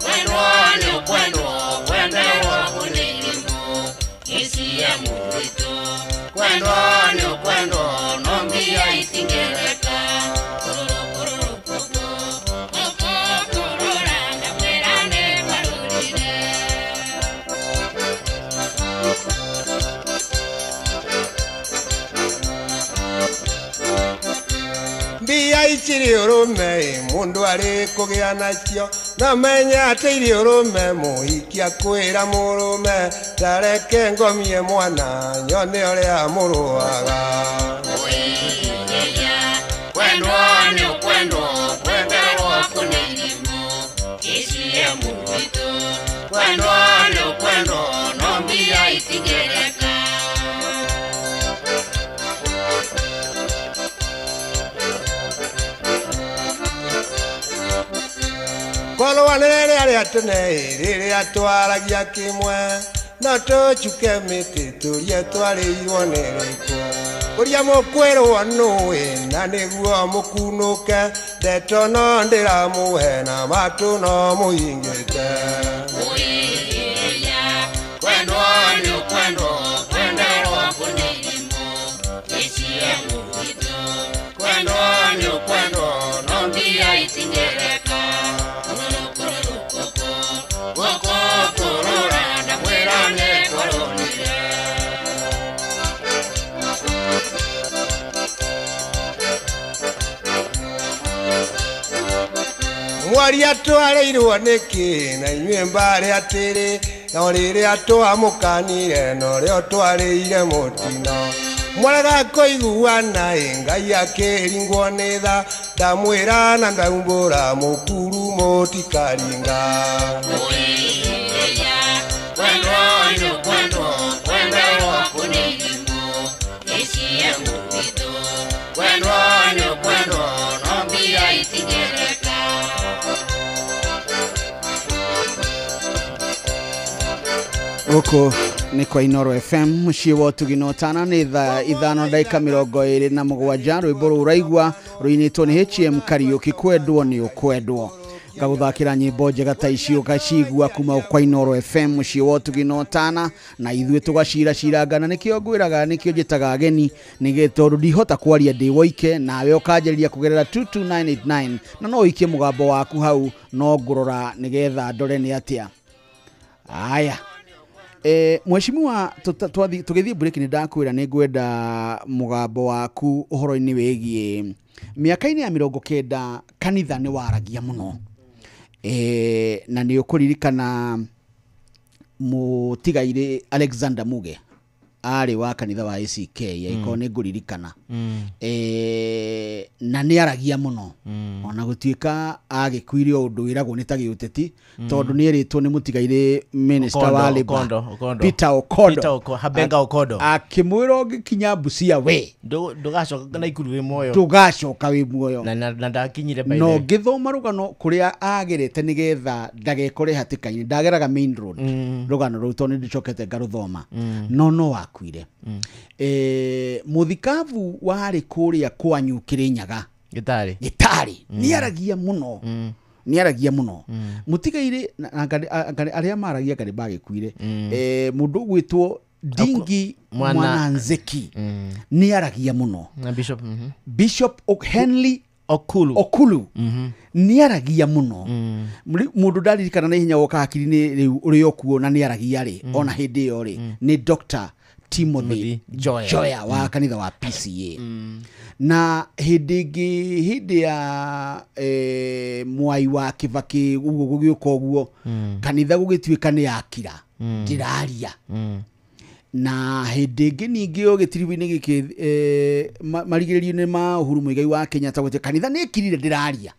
kwendwo nĩ ũkwendwo kwenderwo kũ nĩ irimũ HM witũ kwendwo nĩ ũkwendwo no mbia itingĩreka. Mbia ici irĩ ũrũme mũndũ arĩ kũgĩa nacio no menye atĩ irĩ ũrũme mũhiki akwĩra mũrũme tareke ngomie mwana nyone ũrĩa mũrũaga. Ũĩya kwendwo nĩ ũkwendwo kwenderwo kũ nĩ irimũ HM witũ kwendwo nĩ ũkwendwo no mbia itingĩreka. Korwo nĩ rĩrĩa rĩa tene rĩrĩa twaragia kĩmwe no tũcuke mĩtĩ tũrie twarĩirwo nĩ rĩkũ ũrĩa mũkwĩrwo nũĩ na nĩguo mũkunũke ndeto no ndĩramũhe na matũ no mũhingĩte. Ũĩya kwendwo nĩ ũkwendwo kwenderwo kũ nĩ irimũ HM witũ kwendwo nĩ ũkwendwo no mbia itingĩreka. Mwaria twarĩirwo nĩkĩ na inyuĩ mbarĩ atĩrĩ no rĩrĩa twamũkanire norĩo twarĩire mũtino mwarega kũiguana ĩ Ngai akĩringwo nĩ tha ndamwĩra na ndaumbũra mũkuru Mũtikaringa Gũkũ nĩ kwa Inoro FM mũciĩ wa ũtugi na ũtana nĩ thaa 5:27. Rwĩmbo rũu ũraigua rũinĩtwo nĩ HM Kariũki, kwendwo nĩ ũkwendwo. Ngagũthakĩra nyĩmbo njega ta ici ũgacigua kuma kwa Inoro FM mũciĩ wa ũtugi na ũtana, na ithuĩ tũgaciracirangana. Nĩkĩo ngwĩraga, nĩkĩo njĩtaga ageni, nĩgetha tondũ ndihota kwaria ndĩ woike, nawe ũkanjĩrĩria kũgerera 22989 na no ũikie mũgambo waku hau, no ngũrora nĩgetha ndore nĩ atĩa. Aya. Mheshimiwa, tũgĩthiĩ break nĩ ndakwĩra nĩ ngwenda mũgambo waku ũhoro-inĩ wĩgiĩ mĩaka-inĩ ya 90 kanitha nĩ waragia mũno. Na nĩ ũkũririkana mũtigairĩ Alexander Muge arĩ wa kanitha wa ACK, angĩkorwo nĩ ngũririkana. Na nĩ aragia mũno, ona gũtuĩka agĩkuire o ũndũ wĩragwo nĩ ta gĩũteti, tondũ nĩ erĩtwo nĩ mũtigairĩ minister wa Labour Peter Okodo, Habenga Okodo, akĩmwĩra ũngĩkinya Busia we ndũgacoka Naikuru wĩ muoyo, ndũgacoka wĩ muoyo. Na ndakinyire by the no ngĩthoma rũgano kũrĩa agerete nĩgetha ndagekore hatĩka-inĩ, ndageraga main road rũgano rũu tondũ nĩndĩcokete ngarũthoma, no wakuire. Mũthikabu warĩ kũrĩa kwanyu Kĩrĩnyaga Gĩtarĩ nĩaragia mũno, nĩaragia mũno. Mũtigairĩ arĩa maragia ngarĩ bagĩkuire, mũndũ ũgwĩtwo Ndingi Mwananzeki nĩaragia mũno. Na Bishop Bishop Henry Okulu nĩaragia mũno. Mũndũ ndaririkana na ihenya woka hakiri-inĩ rĩu ũrĩa ũkuo na nĩaragia rĩ, ona hĩndĩ ĩyo rĩ, nĩ Dr. Timothy Joya wa kanitha wa PCA. Na hĩndĩ ĩngĩ, hĩndĩ ya Mwai wa Kibaki ũguo gũgĩũka ũguo, kanitha gũgĩtuĩka nĩ yakira ndĩraria. Na hĩndĩ ĩngĩ ningĩ o gĩtiribu-inĩ gĩkĩ marigĩrĩrio-inĩ ma Uhuru Muigai wa Kenyatta gũtuĩka kanitha nĩ ĩkirire ndĩraria.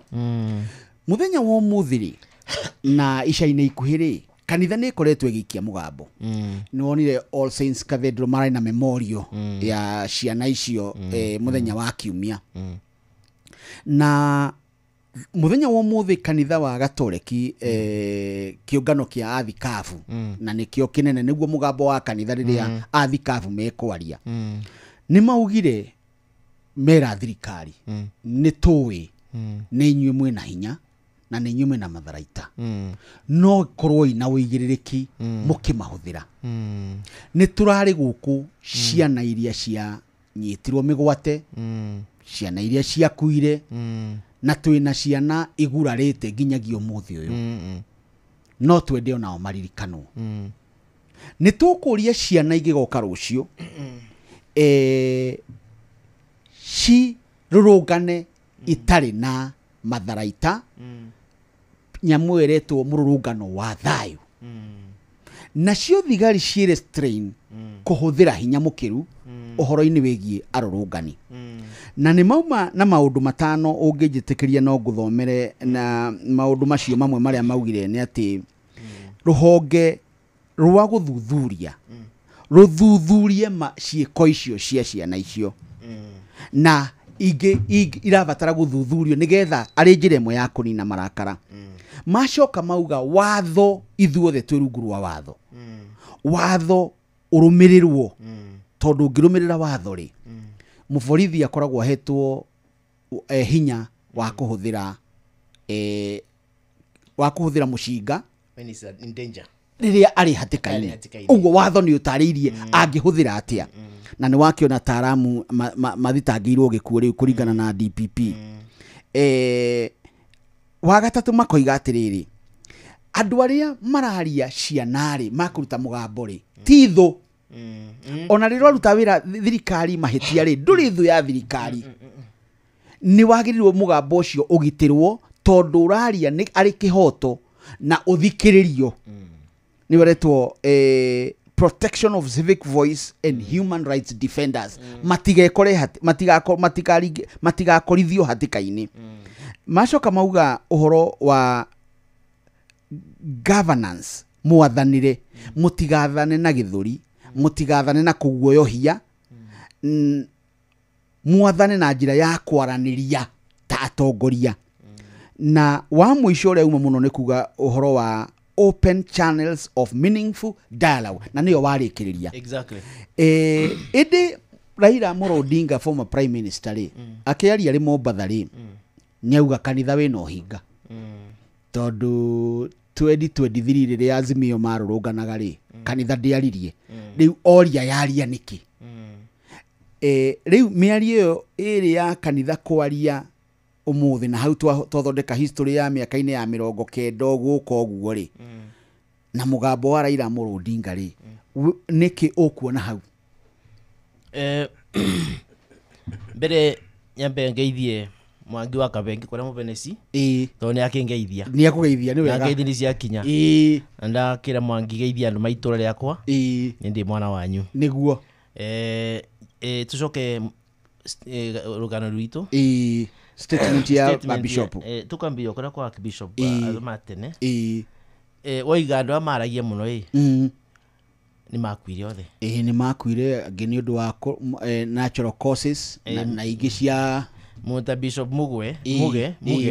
Mũthenya wa ũmũthĩ rĩ, na ica-inĩ ikuhĩ rĩ, kanitha nĩ ĩkoretwo ĩgĩikia mũgambo. Nĩ wonire All Saints Cathedral marĩ na memorial ya ciana icio mũthenya wa kiumia. Na mũthenya wa ũmũthĩ kanitha wa Gatoreki kĩũngano kĩa athikabu, na nĩkĩo kĩnene nĩguo mũgambo wa kanitha rĩrĩa athikabu mekwaria, nĩ maugire mera thirikari nĩ tũĩ nĩ inyuĩ mwĩna hinya na nĩ inyuĩ mwĩna matharaita, no korwo ina ũigĩrĩrĩki mũkĩmahũthĩra. Nĩ tũrarĩ gũkũ ciana iria cianyitirwo mĩgwate, ciana iria ciakuire, na twĩna ciana igurarĩte nginyagia ũmũthĩ ũyũ, no twende onao maririkanwo. Nĩ tũkũria ciana igĩgoka rũciũ cirũrũngane itarĩ na matharaita, nyamũ ĩretwo mũrũrũngano wa thayũ, nacio thigari ciĩ restrain kũhũthĩra hinya mũkĩru ũhoro-inĩ wĩgiĩ arũrũngani. Na nĩ mauma na maũndũ 5 ũngĩnjĩtĩkĩria no ngũthomere, na maũndũ macio mamwe marĩa maugire nĩ atĩ rũhonge rwa gũthuthuria rũthuthurie ciĩko icio cia ciana icio, na ingĩ irabatara gũthuthurio nĩgetha arĩ njĩra ĩmwe ya kũnina marakara. Macoka mauga watho, ithuothe twĩ rungu rwa watho, watho ũrũmĩrĩrwo, tondũ ũngĩrũmĩrĩra watho rĩ, mũborithi akoragwo ahetwo hinya wa kũhũthĩra mũcinga rĩrĩa arĩ hatĩka-inĩ. Ũguo watho nĩ ũtarĩirie angĩhũthĩra atĩa. Na nĩ wakĩona taaramu mathitangĩirwo gĩkuũ rĩu kũringana na DPP. Wa gatatũ makoiga atĩrĩrĩ, andũ arĩa mararia ciana rĩ, makũruta mũgambo rĩ, ti thũ. Ona rĩrĩa ũraruta wĩra thirikari mahĩtia rĩ, ndũrĩ thũ ya thirikari. Nĩ wagĩrĩirwo mũgambo ũcio ũgitĩrwo, tondũ ũraria nĩ arĩ kĩhoto na ũthikĩrĩrio. Nĩ ũretwo protection of civic voice and human rights defenders, matigakorithio hatĩka-inĩ. Macoka mauga ũhoro wa governance mwathanire mutigathane na githuri mutigathane na kuguoyohia mwathane na njira ya kwaraniria ta atongoria. Na wa mwisho uria uma muno ni kuga uhoro wa open channels of meaningful dialogue na niyo warikiriria. Exactly. Indi Raila Amolo Odinga former prime minister ri akiaria ri Mombatha ri niauga kanitha wina uhinga tondu 2023 riria Azimio marurunganaga ri kanitha ndiaririe riu oria yaria niki. Riu miario iyo iri ya kanitha kwaria umuthi na hau twathondeka history ya miaka-inĩ ya 90 guka ũguo ri na mugambo wa Raila Amolo Odinga ri niki ukuona hau? Mbere nyambe ngeithie Mwangi wa Kabengi kuria mubeneci tondu ni akingeithia ni akugeithia ni wega ngeithi ni ciakinya na ndakira Mwangi geithia andu maitura riakwa ni ndi mwana wanyu niguo. Tucoke rugano rwitu statement ya bishop tukambia kuria kwa bishop matene waiga andu amaragia muno ni makuire othe. Ni makuire angi ni undu wa natural causes na ingi cia Munta Bishop Muge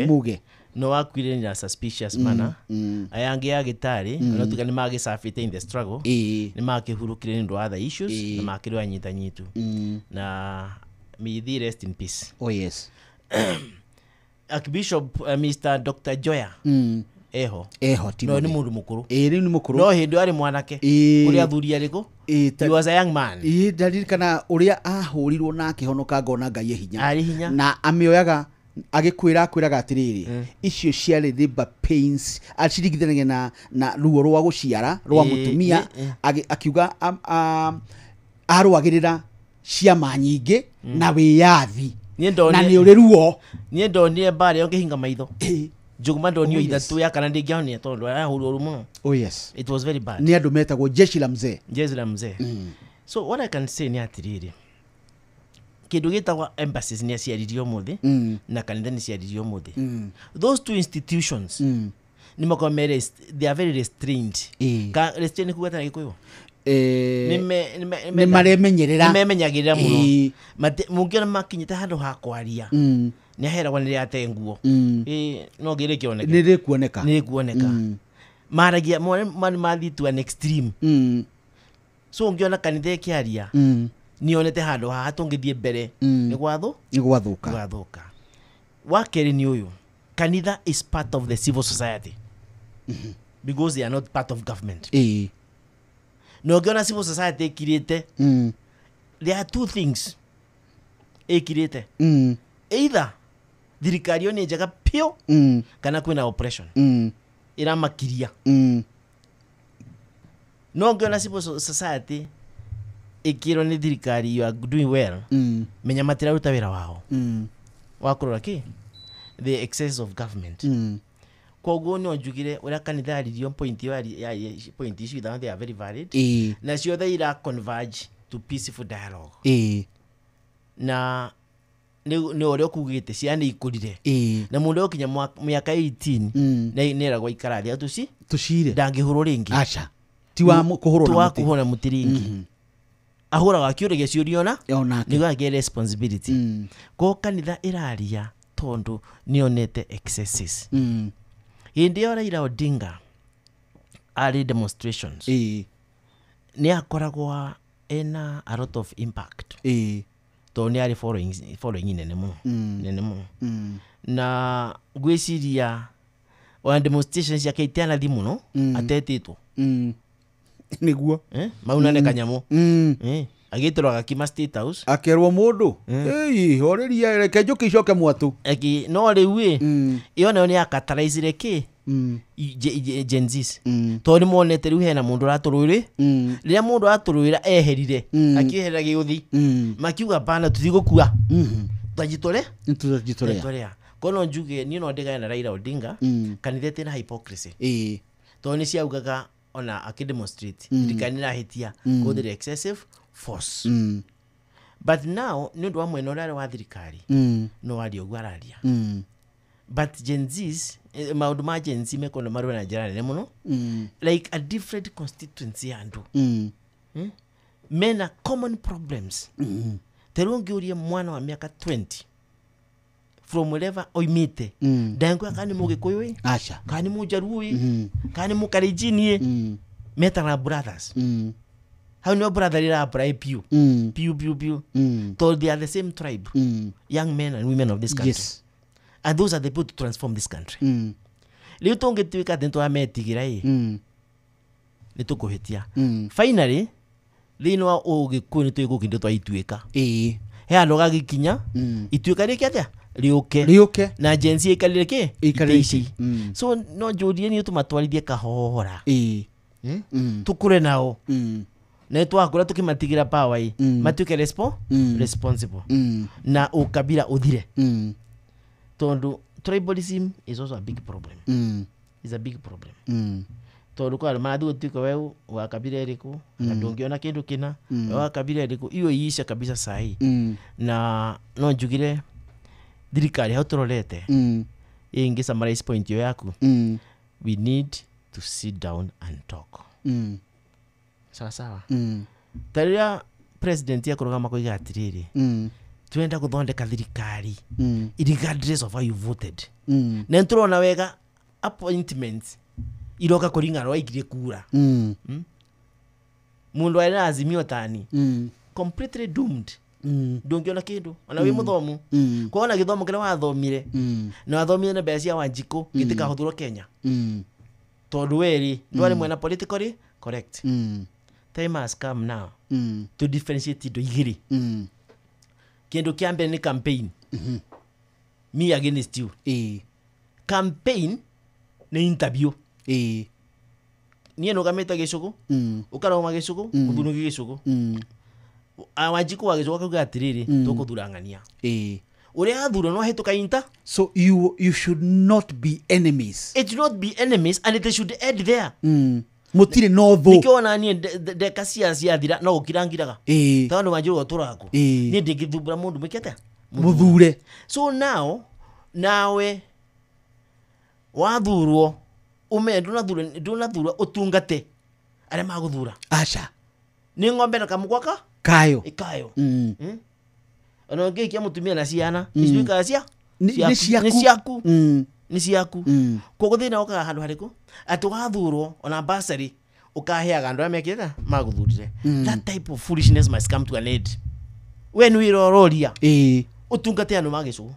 Muge no wakuire na suspicious manner. Aya angi ya gitari no tuga ni magicafite in the struggle ni makihurukire ni ndu other issues na makirwa nyita nyitu na may they rest in peace. Oh yes. Archbishop Mr. Dr. Joya eho no ni mundu mukuru. Riu ni mukuru no hindi ari mwanake kuria athuri ariku. He was a young man. Ndaririkana uria ahurirwo na akihonoka ngona Ngai hinya ari hinya na amioyaga agikwira akwiraga atiriri icio ciarĩ labor pains acirigithanagia na ruo rwa guciara rwa mutumia akiuga arwagirira ciama nyingĩ na wiyathi na ni uri ruo. Nie ndonire mbare ngihinga maitho njuguma ndonio ithatu ya kana ndingĩahonire tondu arahũrwo ũru mũno. Oh yes, it was very bad. Ni andu metagwo jeshi la mzee. Jeshi la mzee. So what I can say ni atiriri kindu gitagwa embassies ni ciaririo muthi na kanitha ni ciaririo muthi. Those two institutions ni makorwo mere they are very restrained. Ka restrained kuga ta Gikuyu ni maremenyerera ni memenyagirira muno mungiona makinyite handu ha kwaria ni aheragwo ni ate nguo no ngire kioneka ni rikuoneka ni rikuoneka maragia mone mathi to an extreme. So ungiona kanitha ikiaria ni onete handu haha tungithie mbere ni gwathu ni gwathuka gwathuka. Wa keri ni uyu kanitha is part of the civil society because they are not part of government. No ngiona civil society ikirite there are two things ikirite. Either thirikari yo ni njega pio kana kwina oppression iramakiria. No ngiona civil society ikirwo ni thirikari you are doing well menya matiraruta wira wao wa kurora ki the excess of government. Koguo no njugire uria kanitha yaririo point ya point issue that they are very valid na ciothe ira converge to peaceful dialogue. Na ni uria kugite ciana ikurire na mundu okinya miaka 18 ni eragwo ikara thia tucire ndangihurwo ringi. Acha ti wa kuhurwo na muti ringi ahuraga akiuragia ciũria ona niguo agĩe responsibility. Ko kanitha iraria tondu nionete excesses. Hindi ĩyo Raila Odinga arĩ demonstrations ni akoragwo ena a lot of impact tondu ni arĩ following nene mũno nene mũno na ngwĩciria ona demonstrations ciake itianathi mũno atetĩtwo niguo maunane kanyamu agĩtĩrwo agakima State House akerwo mundu ĩi horeria reke njuki icoke mwatu no rĩu ĩ ĩyo nayo nĩ yakataraicire kĩ Gen Zs tondũ nĩmonete rĩu hena mũndũ ũratũrũĩrĩ rĩrĩa mũndũ aratũrũĩra eherire akĩeherera gĩũthi makiuga bana tũtigũkua twajitore tũjitorea. Kono njuge niĩ no ndigane na Raila Odinga kanitha ĩtĩ na hypocrisy tondũ nĩ ciaugaga ona akidemonstrate thirikari nĩ ĩrahĩtia kũhũthĩra excessive force. But now nĩ ũndũ wa mwena ũrĩa arĩ wa thirikari no aria ũguo araria. But Gen Zs maundu ma Gen Z mekono marwe na njira nene muno. Like a different constituency andu. Mena common problems. Teru ngiurie mwana wa miaka 20 from wherever oimite. Ndangwa kani mugikuyu acha kani mujaruo kani mukarijini metara brothers. How no brother ira bra piu piu piu piu. So they are the same tribe. Young men and women of this country. Yes. And those are the people to transform this country. Riu tungituika atä nitwametigira i ni tukuhitia. Finally thiini wa ugikuyu ni twigukindio twa ituika. He handu gagikinya ituika riki atia riuke na Gen Z ikarire ki ikarire ici. So no njurie ni tumatwarithie kahora tukure nao na twakura tukimatigira power i matuike responsible na ukabira uthire. Tondu tribalism is also a big problem. Is a big problem. Tondu kwa mathi gutuika wewe wa kabila iriku na ndungiona kindu kina wa kabila iriku iyo iisha kabisa sahi. Na no njugire thirikari hau turorete ingi summarize point yo yaku. We need to sit down and talk. Sawa sawa. Taria president yakuruga koiga atiriri twenda kuthondeka thirikari regardless of how you voted. Na nturona wega appointments iroka kuringana waikirie kura. Mundu ari Azimio tani completely doomed. Ndungiona kindu ona wi muthomu kuona githomo kiria wathomire na wathomire na mbeca cia Wanjiku gitikahuthurwo Kenya. Tondu weri ndwari mwena politically correct. Time has come now to differentiate indo igiri. Kindu kia mbere ni campaign. Me against you. Campaign ni interview. Nie nugamite gicugu ukaroma gicugu muthunugi gicugu Wanjiku wa gicugu akauga atiriri tukuthurangania uria athurwo no ahituka inter. So you should not be enemies. It should not be enemies and it should end there. Mutire no thu nikio ona nie ndeka cia ciathira no gukirangiraga tondu Wanjiku turaku nie ndingithumbura mundu mwikete muthure. So now nawe wathurwo ume ndunathurwo utungate aria maguthura acha ni ng'ombe na kamugwaka kayo ikayo. Ona ngiikia mutumia na ciana icituikaga cia ni ciaku ni ciaku. Koguo thina ukaga handu hariku ati wathurwo ona bursary ukaheaga andu aria mekire maguthurire. That type of foolishness must come to an end. We ni wira uroria utungate andu magicugu.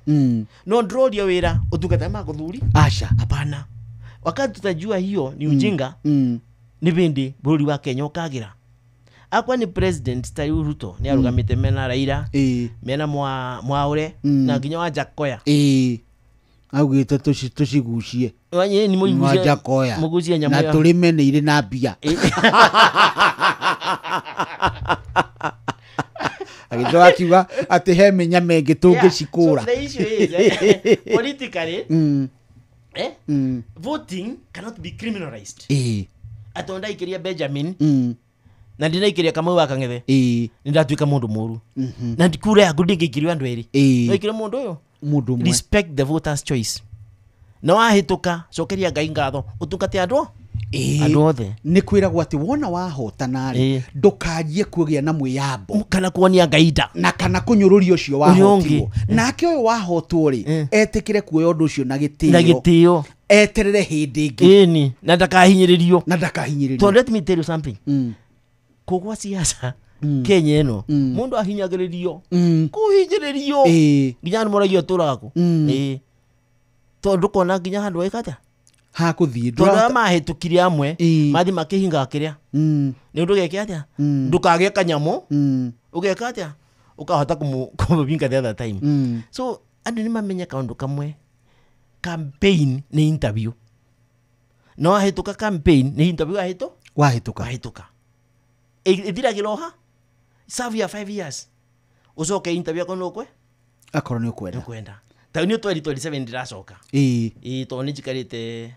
No ndroria wira utungate maguthuri acha hapana. Wakati tutajua hiyo ni ujinga ni bindi bururi wa Kenya ukagira. Akwa ni president tari Ruto ni arugamite mena Raila mena Mwaure na nginya wa Jakoya. Augite tucigucie ni muigucie Jakoya mugucie nyamũ na turime ni iri na mbia. Agithoka akiuga ati he minyama ĩngĩ tũngĩcikũra. So the issue is politically voting cannot be criminalized. Atonda ikiria Benjamin na ndinaikiria Kamau wa Kang'ethe nindatuika mundu muru na ndikura yaku ndingikirio andu eri no ikirio mundu uyu mundu umwe. Respect the voters choice. Na wahituka cokeria Ngai ngatho utungate andu andu othe. Ni kwiragwo ati wona wahotana ri ndukanjie kugia na mwiyambo kana kuonia Ngai nda na kana kunyururia ucio wahotirwo. Nake uyu wahotwo ri etikire kuoya undu ucio na gitio na gitio eterere hindi ingi ini na ndakahinyiririo na ndakahinyiririo. So let me tell you something. Kugwa siasa Kenya ino mundu ahinyagiririo kuhinyiririo nginya andu moragia turaga ku tondu kona nginya handu waika atia hakuthie tondu aria mahitukire amwe mathi makihingaga kiria ni undu geke atia ndukagie kanyamu ugeka atia ukahota kumubinga the other time. So andu ni mamenye kaundu kamwe campaign ni interview. No ahituka campaign ni interview wahituka wahituka ithiragĩra oha serve ya 5 years ucoke interview akorwo nĩ akorwo nĩ ũkwenda ũkwenda ta nĩ 2027 ndĩracoka tondũ nĩ njikarĩte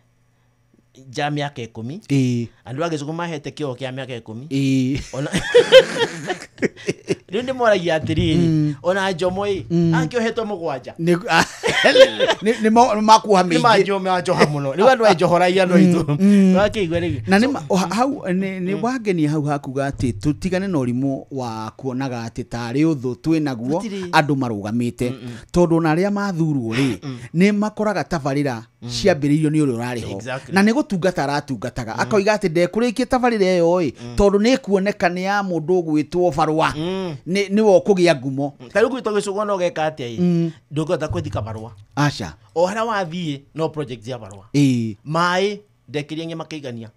ja mĩaka 10 andũ a gĩcũgũ mahete kĩo kĩa mĩaka 10 ona Rĩu ndĩmoragia atĩrĩrĩ, ona Njomo ĩ akĩohetwo 7 nĩ makuoha mĩingĩ, nĩ manjoha mũno. Rĩu andũ ainjohoragia andũ aitũ wakĩigua rĩu. Na nĩ hau nĩ wangenia hau hakuga atĩ tũtigane na ũrimũ wa kuonaga atĩ tarĩ ũthũ twĩ naguo andũ marũgamĩte, tondũ ona arĩa mathurwo rĩ nĩ makoraga tabarĩra ciambĩrĩirio nĩ ũrĩa ũrarĩ ho na nĩ gũtungata aratungataga, akoiga atĩ ndekũrĩkia tabarĩra ĩyo ĩ tondũ nĩ ĩkuoneka nĩ ya mũndũ ũgwĩtwo barũa nĩwe ũkũgĩa ngumo. Ta rĩu gwitũ gĩcũgwa no geka atĩa ĩ, ndũngĩhota kwĩthika barũa, aca, o harĩa wathiĩ no project cia barũa. Maĩ ndekĩrie ng'e makaigania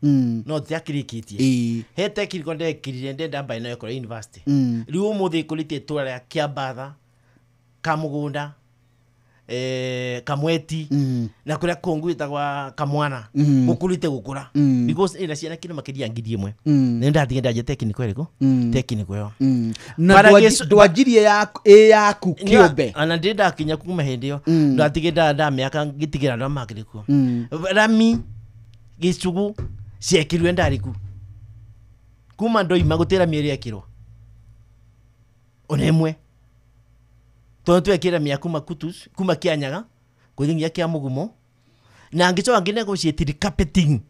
no tiakĩrĩkĩtie, he technical ndekĩrire ndenda mbaĩ no ĩkorwo university. Rĩu ũmũthĩ ĩkũrĩtie itũra rĩa Kĩambatha, Kamũgũnda, Kamweti na kũrĩa kũngĩ gwĩtagwa Kamwana, gũkũrĩte gũkũra because ĩna ciana kĩndũ makĩria 1000. Nĩ ndatigire ndanjia technical ĩrĩkũ, technical ĩyo na ndwanjirie ĩ yaku kĩũmbe. Ona ndĩ ndakinya kuma hĩndĩ ĩyo ndatigire ndamĩaka ngĩtigĩra andũ makĩrĩ kuo. Rami gĩcugu ciekĩrirwe ndarĩ ku kuma ndoima gũtĩra mĩeri ekĩrwo ona ĩmwe, tondũ twekĩra mĩa kuma Kutus, kuma Kĩanyaga gũthiĩ nginya Kĩa Mũgumo, na ngĩcoka ngĩnegotiate carpeting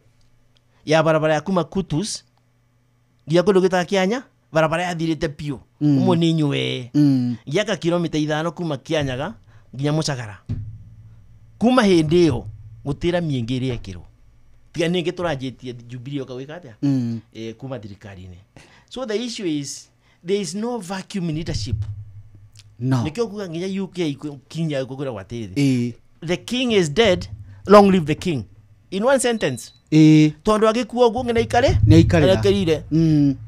ya barabara ya kuma Kutus nginya kũndũ gwĩtaga Kĩanya, barabara yathirĩte biũ ũmwe nĩ nyue, ngĩaka kilomita 5 kuma Kĩanyaga nginya Mũcagara. Kuma hĩndĩ ĩyo gũtĩra mĩingĩ ĩrĩa ĩkĩrwo tiga ningĩ tũranjĩtie Jubilee yoka gwĩka atĩa kuma thirikari-inĩ. So the issue is there is no vacuum in leadership. No. Nĩkĩo kuga nginya UK kinya gũkwĩragwo atĩrĩrĩ, the king is dead, long live the king, in one sentence. Tondũ agĩkua ũguo nginya aikare nĩaikarĩire.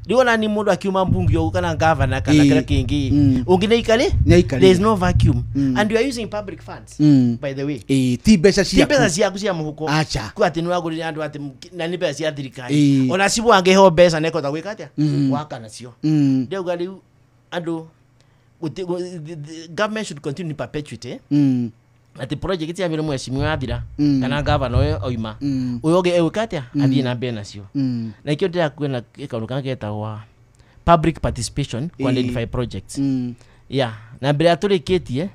Rĩu ona ni mũndũ akiuma mbunge ũguo kana governor kana kĩrĩa kĩngĩ ũngĩ nĩaikare, there is no vacuum. And you are using public funds, by the way. Ti mbeca ciaku, ti mbeca ciaku cia mũhuko, ku atĩ nĩwagũrĩre andũ atĩ na nĩ mbeca cia thirikari. Ona cibũ angĩheo mbeca nĩekũhota gwĩka atĩa, gwaka nacio. Ndauga rĩu andũ government should continue in perpetuity. Ati project ya mbere mheshimiwa athira kana governor ũyũ oima ũyũ ũngĩ egwĩka atĩa athiĩ na mbere nacio. Na ikĩo ndĩrakuona kaũndũ kangĩ getagwa public participation ku identify projects. Yeah, na mbere atũrĩkĩtie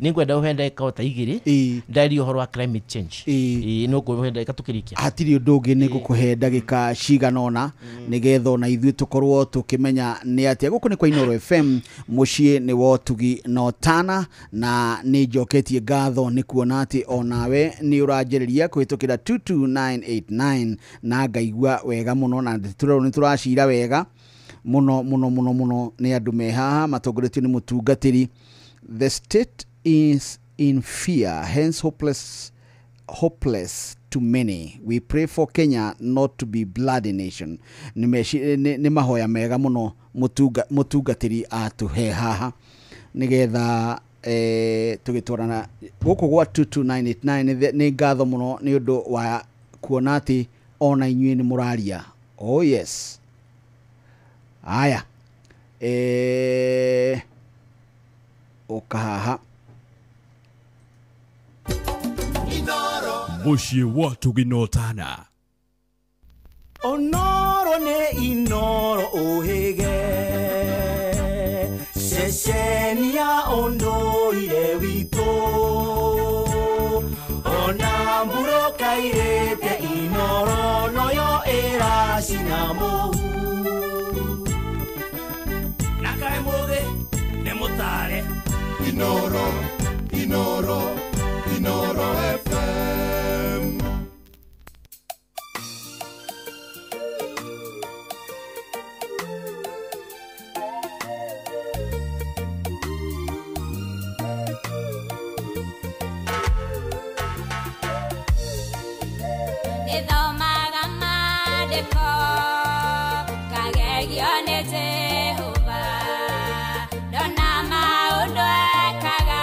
nĩ ngwenda ũhe ndagĩka o ta 2 ndarie ũhoro wa climate change. No kũhe ndagĩka tũkĩrĩkia. Hatirĩ ũndũ ũngĩ, nĩ ngũkũhe ndagĩka cigana ũna nĩgetha ona ithuĩ tũkorwo tũkĩmenya nĩ atĩa. Gũkũ nĩ kwa Inooro FM, mũciĩ nĩ wa ũtugi na ũtana, na nĩ njoketie ngatho nĩ kuona atĩ onawe nĩ ũranjĩrĩria kũhĩtũkĩra 22989 na ngaigua wega mũno, na nĩ tũracira wega muno muno muno muno nĩ andũ me haha matongoretio nĩ mũtungatĩri. The state is in fear, hence hopeless to many. We pray for Kenya not to be bloody nation. Nĩ mahoya mega mũno mũtungatĩri atũhe haha nĩgetha tũgĩtwarana gũkũ gwa 22989. Nĩ ngatho mũno nĩ ũndũ wa kuona atĩ ona inyuĩ nĩ mũraria. Oh yes. Aya, ũkahaha mũciĩ wa ũtugi na ũtana. Onoro nĩ Inooro ũhĩge, ceceni ya ũndũire witũ, ona mbura ĩkairĩte Inooro noyo ĩracina mũhu. Inooro, Inooro, Inooro FM. Nĩthomaga maandĩko ngagegio nĩ Jehova, ndona maũndũ ekaga.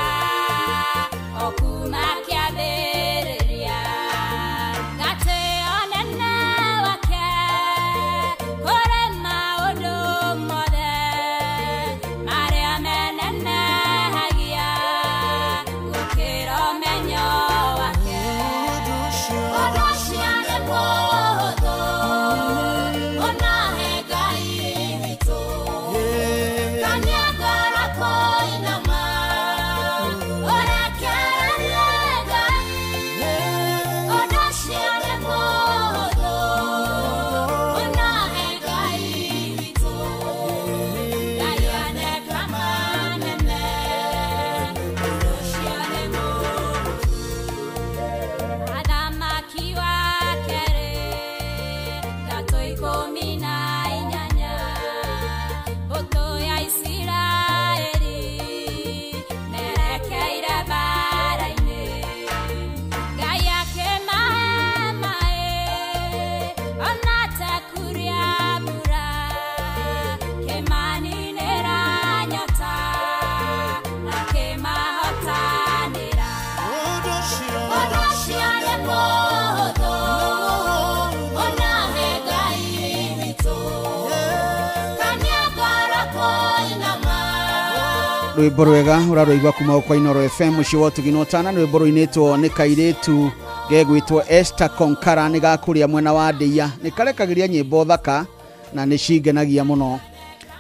Rwĩmbo rwega ũrarũigua kuma kwa Inoro FM mũciĩ wa ũtugi na ũtana. Nĩ rwĩmbo rũinĩtwo nĩ kairĩtu gegwĩtwo Esther Konkara, nĩ gakũrĩa mwena wa Ndĩia. Nĩ karekagĩria nyĩmbo thaka na nĩ cingenagia mũno.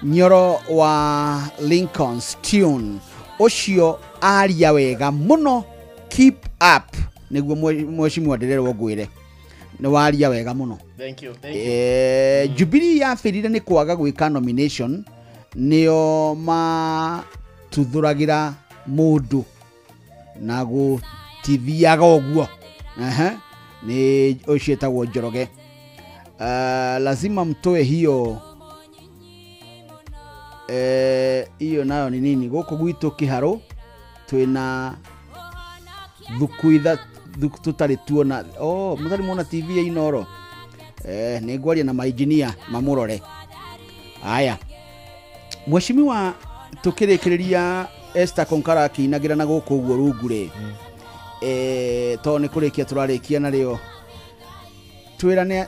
Nyoro wa Lincoln's Tune ũcio aria wega mũno, keep up, nĩguo mheshimiwa ndĩrerwo ngwĩre nĩ waria wega mũno. Thank you, thank you. Jubilee yabĩrire nĩ kwaga gwĩka nomination, nĩo matuthũragĩra mũndũ na gũtithiaga ũguo. Nĩ ũcio ĩtagwo Njoroge. Lazima mtoe hiyo hiyo nayo ni nini. Gũkũ gwitũ Kĩharũ twĩna thuku tũtarĩ tuona. Oh, mũtarĩ muona TV ya Inoro. Nĩ ngwaria na mainjinia mamũrore. Aya, mheshimiwa, tukĩrĩkĩrĩria Esther Konkara akĩinagĩra na gũkũ ũguo rungu rĩ, tondũ nĩ kũrĩkia tũrarĩkia narĩo, twĩrane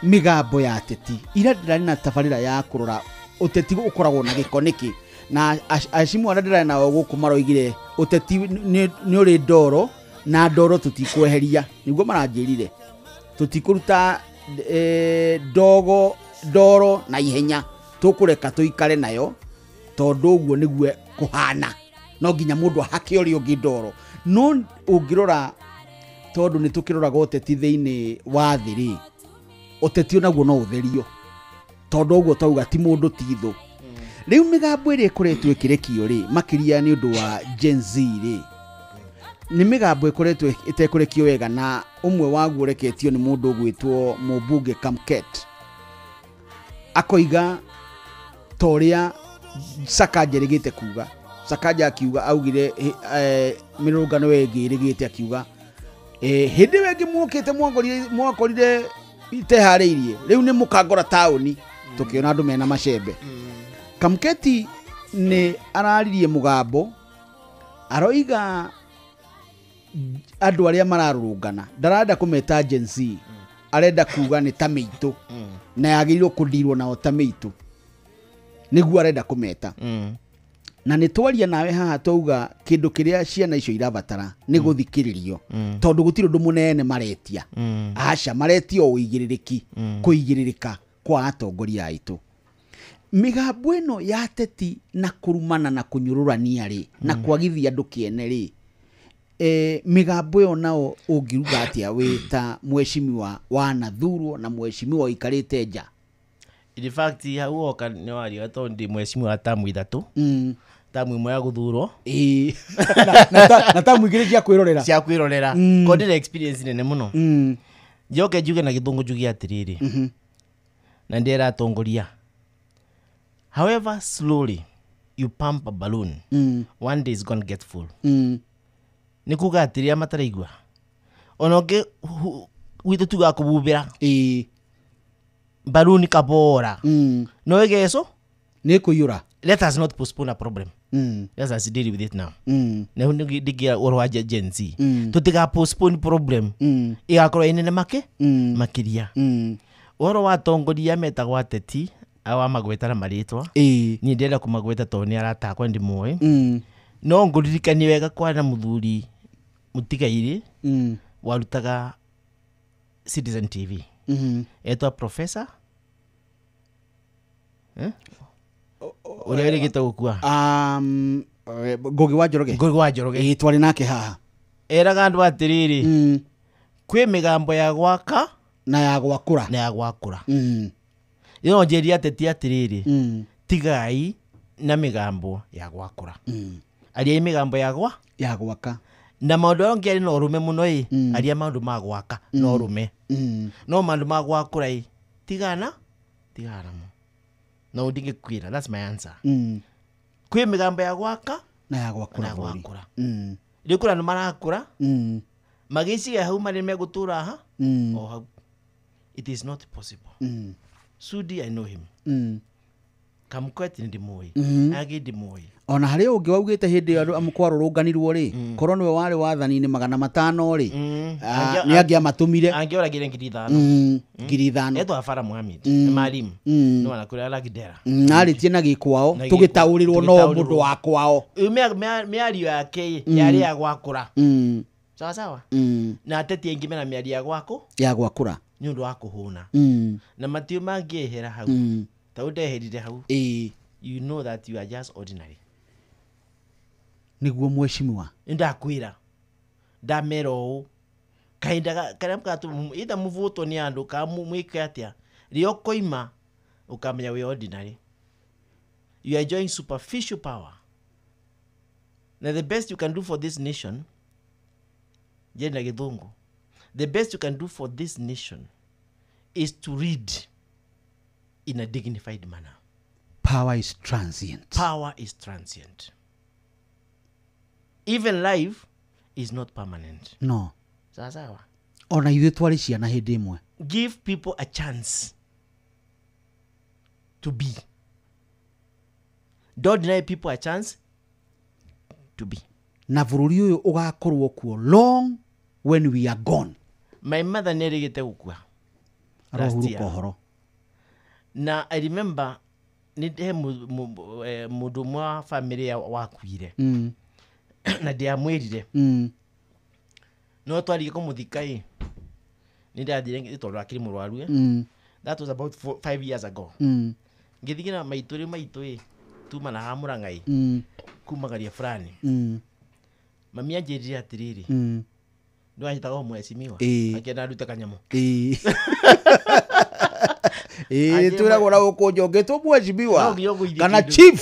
mĩgambo ya ateti ira ndĩrarĩ na tabarĩra ya kũrora ũteti ũkoragwo na gĩko nĩkĩ, na acimu arĩa ndĩrarĩ nao gũkũ maroigire ũteti nĩ ũrĩ ndoro na ndoro tũtikweheria, nĩguo maranjĩrire tũtikũruta ndogo ndoro na ihenya, tũkũreka tũikare nayo tondũ ũguo nĩguo kũhana, no nginya mũndũ ahake ũrĩa ũngĩ ndoro. No ũngĩrora tondũ nĩ tũkĩroraga ũteti thĩinĩ wa thĩ rĩ, ũteti onaguo no ũtherio tondũ ũguo tauga ti mũndũ ti thũ. Rĩu mĩgambo ĩrĩa ĩkoretwo ĩkĩrekio rĩ, makĩria nĩ ũndũ wa Gen Z rĩ, nĩ mĩgambo ĩkoretwo ĩtekũrekio wega, na ũmwe waguo ũreketio nĩ mũndũ ũgwĩtwo mũmbunge Kamket, akoiga ta ũrĩa Sakaja ĩrĩgĩte kuga. Sakaja akiuga augire mĩrũrũngano ĩngĩ ĩrĩgĩte akiuga hĩndĩ ĩyo ĩngĩ muokĩte mwakorire iteharĩirie, rĩu nĩ mũkangora taũni tũkĩona andũ mena macembe. Kamketi nĩ araririe mũgambo aroiga andũ arĩa mararũrũngana ndarenda kũmeta Gen Z, arenda kuga nĩ ta mĩitũ na yagĩrĩirwo kũndirwo nao ta mĩitũ, nĩguo arenda kũmeta. Na nĩ twaria nawe haha twauga kĩndũ kĩrĩa ciana icio irabatara nĩ gũthikĩrĩrio, tondũ gũtirĩ ũndũ mũnene maretia. Aca, maretia o ũigĩrĩrĩki, kũigĩrĩrĩka kwa atongoria aitũ. Mĩgambo ĩno ya ateti na kũrumana na kũnyũrũrania rĩ, na kwagithia andũ kĩene rĩ, mĩgambo ĩyo nao ũngiuga atĩa wĩ ta mheshimiwa wanathurwo na mheshimiwa ũikarĩte nja? In fact, hau woka nĩ waria tondũ ndĩ mheshimiwa tamu ithatũ, tamu ĩmwe ya gũthurwo na tamu igĩrĩ cia kwĩrorera, cia kwĩrorera. Ko ndĩna experience nene mũno. Njoke njuge na gĩthũngũ njuge atĩrĩrĩ, na ndĩra atongoria, however slowly you pump a balloon, one day it's gonna get full. Nĩ kuga atĩrĩ mataraigua ona ũngĩ gwitũ tugaga kũbubĩra balloon kabora, no ĩgeco nĩ kũiyũra. Let us not postpone a problem. Let us deal with it now. Na ndingia ũhoro wa Gen Z, tũtiga postpone problem, ĩgakorwo ĩ nene makĩria. Ũhoro wa atongoria metagwo ateti awa magweta na marĩtwa, niĩ ndĩrenda kũmagweta tondũ nĩ arata akwa ndĩmoĩ. No ngũririkanie wega kwana mũthuri mũtigairĩ warutaga Citizen TV, etwa Professor ũrĩa ũrĩgĩte gũkua, Ngugi wa Njoroge. Ngugi wa Njoroge twarĩ nake haha, eraga andũ atĩrĩrĩ, kwĩ mĩgambo ya gwaka na ya gwakũra, na ya gwakũra. Ĩno njĩrie ateti atĩrĩrĩ, tigai na mĩgambo ya gwakũra, ariai mĩgambo ya gwa ya gwaka, na maũndũ arĩa ũngĩ arĩ na ũrũme mũno ĩ, aria maũndũ ma gwaka na ũrũme, no maũndũ ma gwakũra ĩ, tigana mo. No ndingĩkwĩra, that's my answer. Kwĩ mĩgambo ya gwaka na ya gwakũra. Rĩu kũrĩ andũ marakũra magĩciria hau marĩ megũtũra ha o hau. It is not possible. Sudi, I know him. Kamkwet nĩ ndĩmũĩ, angĩ ndĩmũĩ. Ona harĩ ũngĩ waugĩte hĩndĩ ĩyo andũ kwarũrũnganirwo rĩ, korwo nĩwe warĩ wathani-inĩ 500 rĩ, nĩ angĩamatũmire. Angĩoragire 5,000. 5,000. Etwa Farah Mohamed, Mwalimu. No anakũrĩa Lagdera. Narĩtie na gĩkwao, Na tũgĩtaũrĩrwo no tũgĩtaũrĩrwo. Mũndũ wa kwao. Rĩu mĩario yake yarĩ ya gwakũra. Sawa sawa. Na ateti aingĩ mena mĩario ya gwakũ ya gwakũra nĩ ũndũ wa kũhũna. Na matio mangĩehera hau. Ta ũndeherire hau. You know that you are just ordinary. Nĩguo mheshimiwa. Nĩndakwĩra. Ndamera ũũ. Kahinda karĩa mũgatũ either mũvũtwo nĩ andũ kana mwĩke atĩa. Rĩrĩa ũkoima ũkamenya wĩ ordinary. You are enjoying superficial power. Now the best you can do for this nation, jenda gĩthũngũ, the best you can do for this nation is to read in a dignified manner. Power is transient. Power is transient. Even life is not permanent. No. Sawa sawa. Ona ithuĩ twarĩ ciana hĩndĩ ĩmwe. Give people a chance to be. Don't deny people a chance to be. Na bũrũri ũyũ ũgakorwo kuo long when we are gone. My mother nĩerĩgĩte gũkua last Arohurũka year. ũhoro. Na I remember nĩ he mũndũ ũmwe wa family ya wakuire. Na ndiamwĩrire. No twarĩkia kũmũthika ĩ, nĩ ndathire nĩ tondũ akĩrĩ mũrwaru ĩ. That was about 5 years ago. Ngĩthiĩ na maitũ rĩ, maitũ ĩ, tuma na haha Mũrang'a ĩ, kumagaria fulani. Mami anjĩrire atĩrĩrĩ, nĩwanjĩtaga mheshimiwa, akĩenda ndute kanyamũ. Ĩĩ, twĩragwo na gũkũ njongĩtwo mheshimiwa No nginya ũgũithie kana kĩndũ. chief.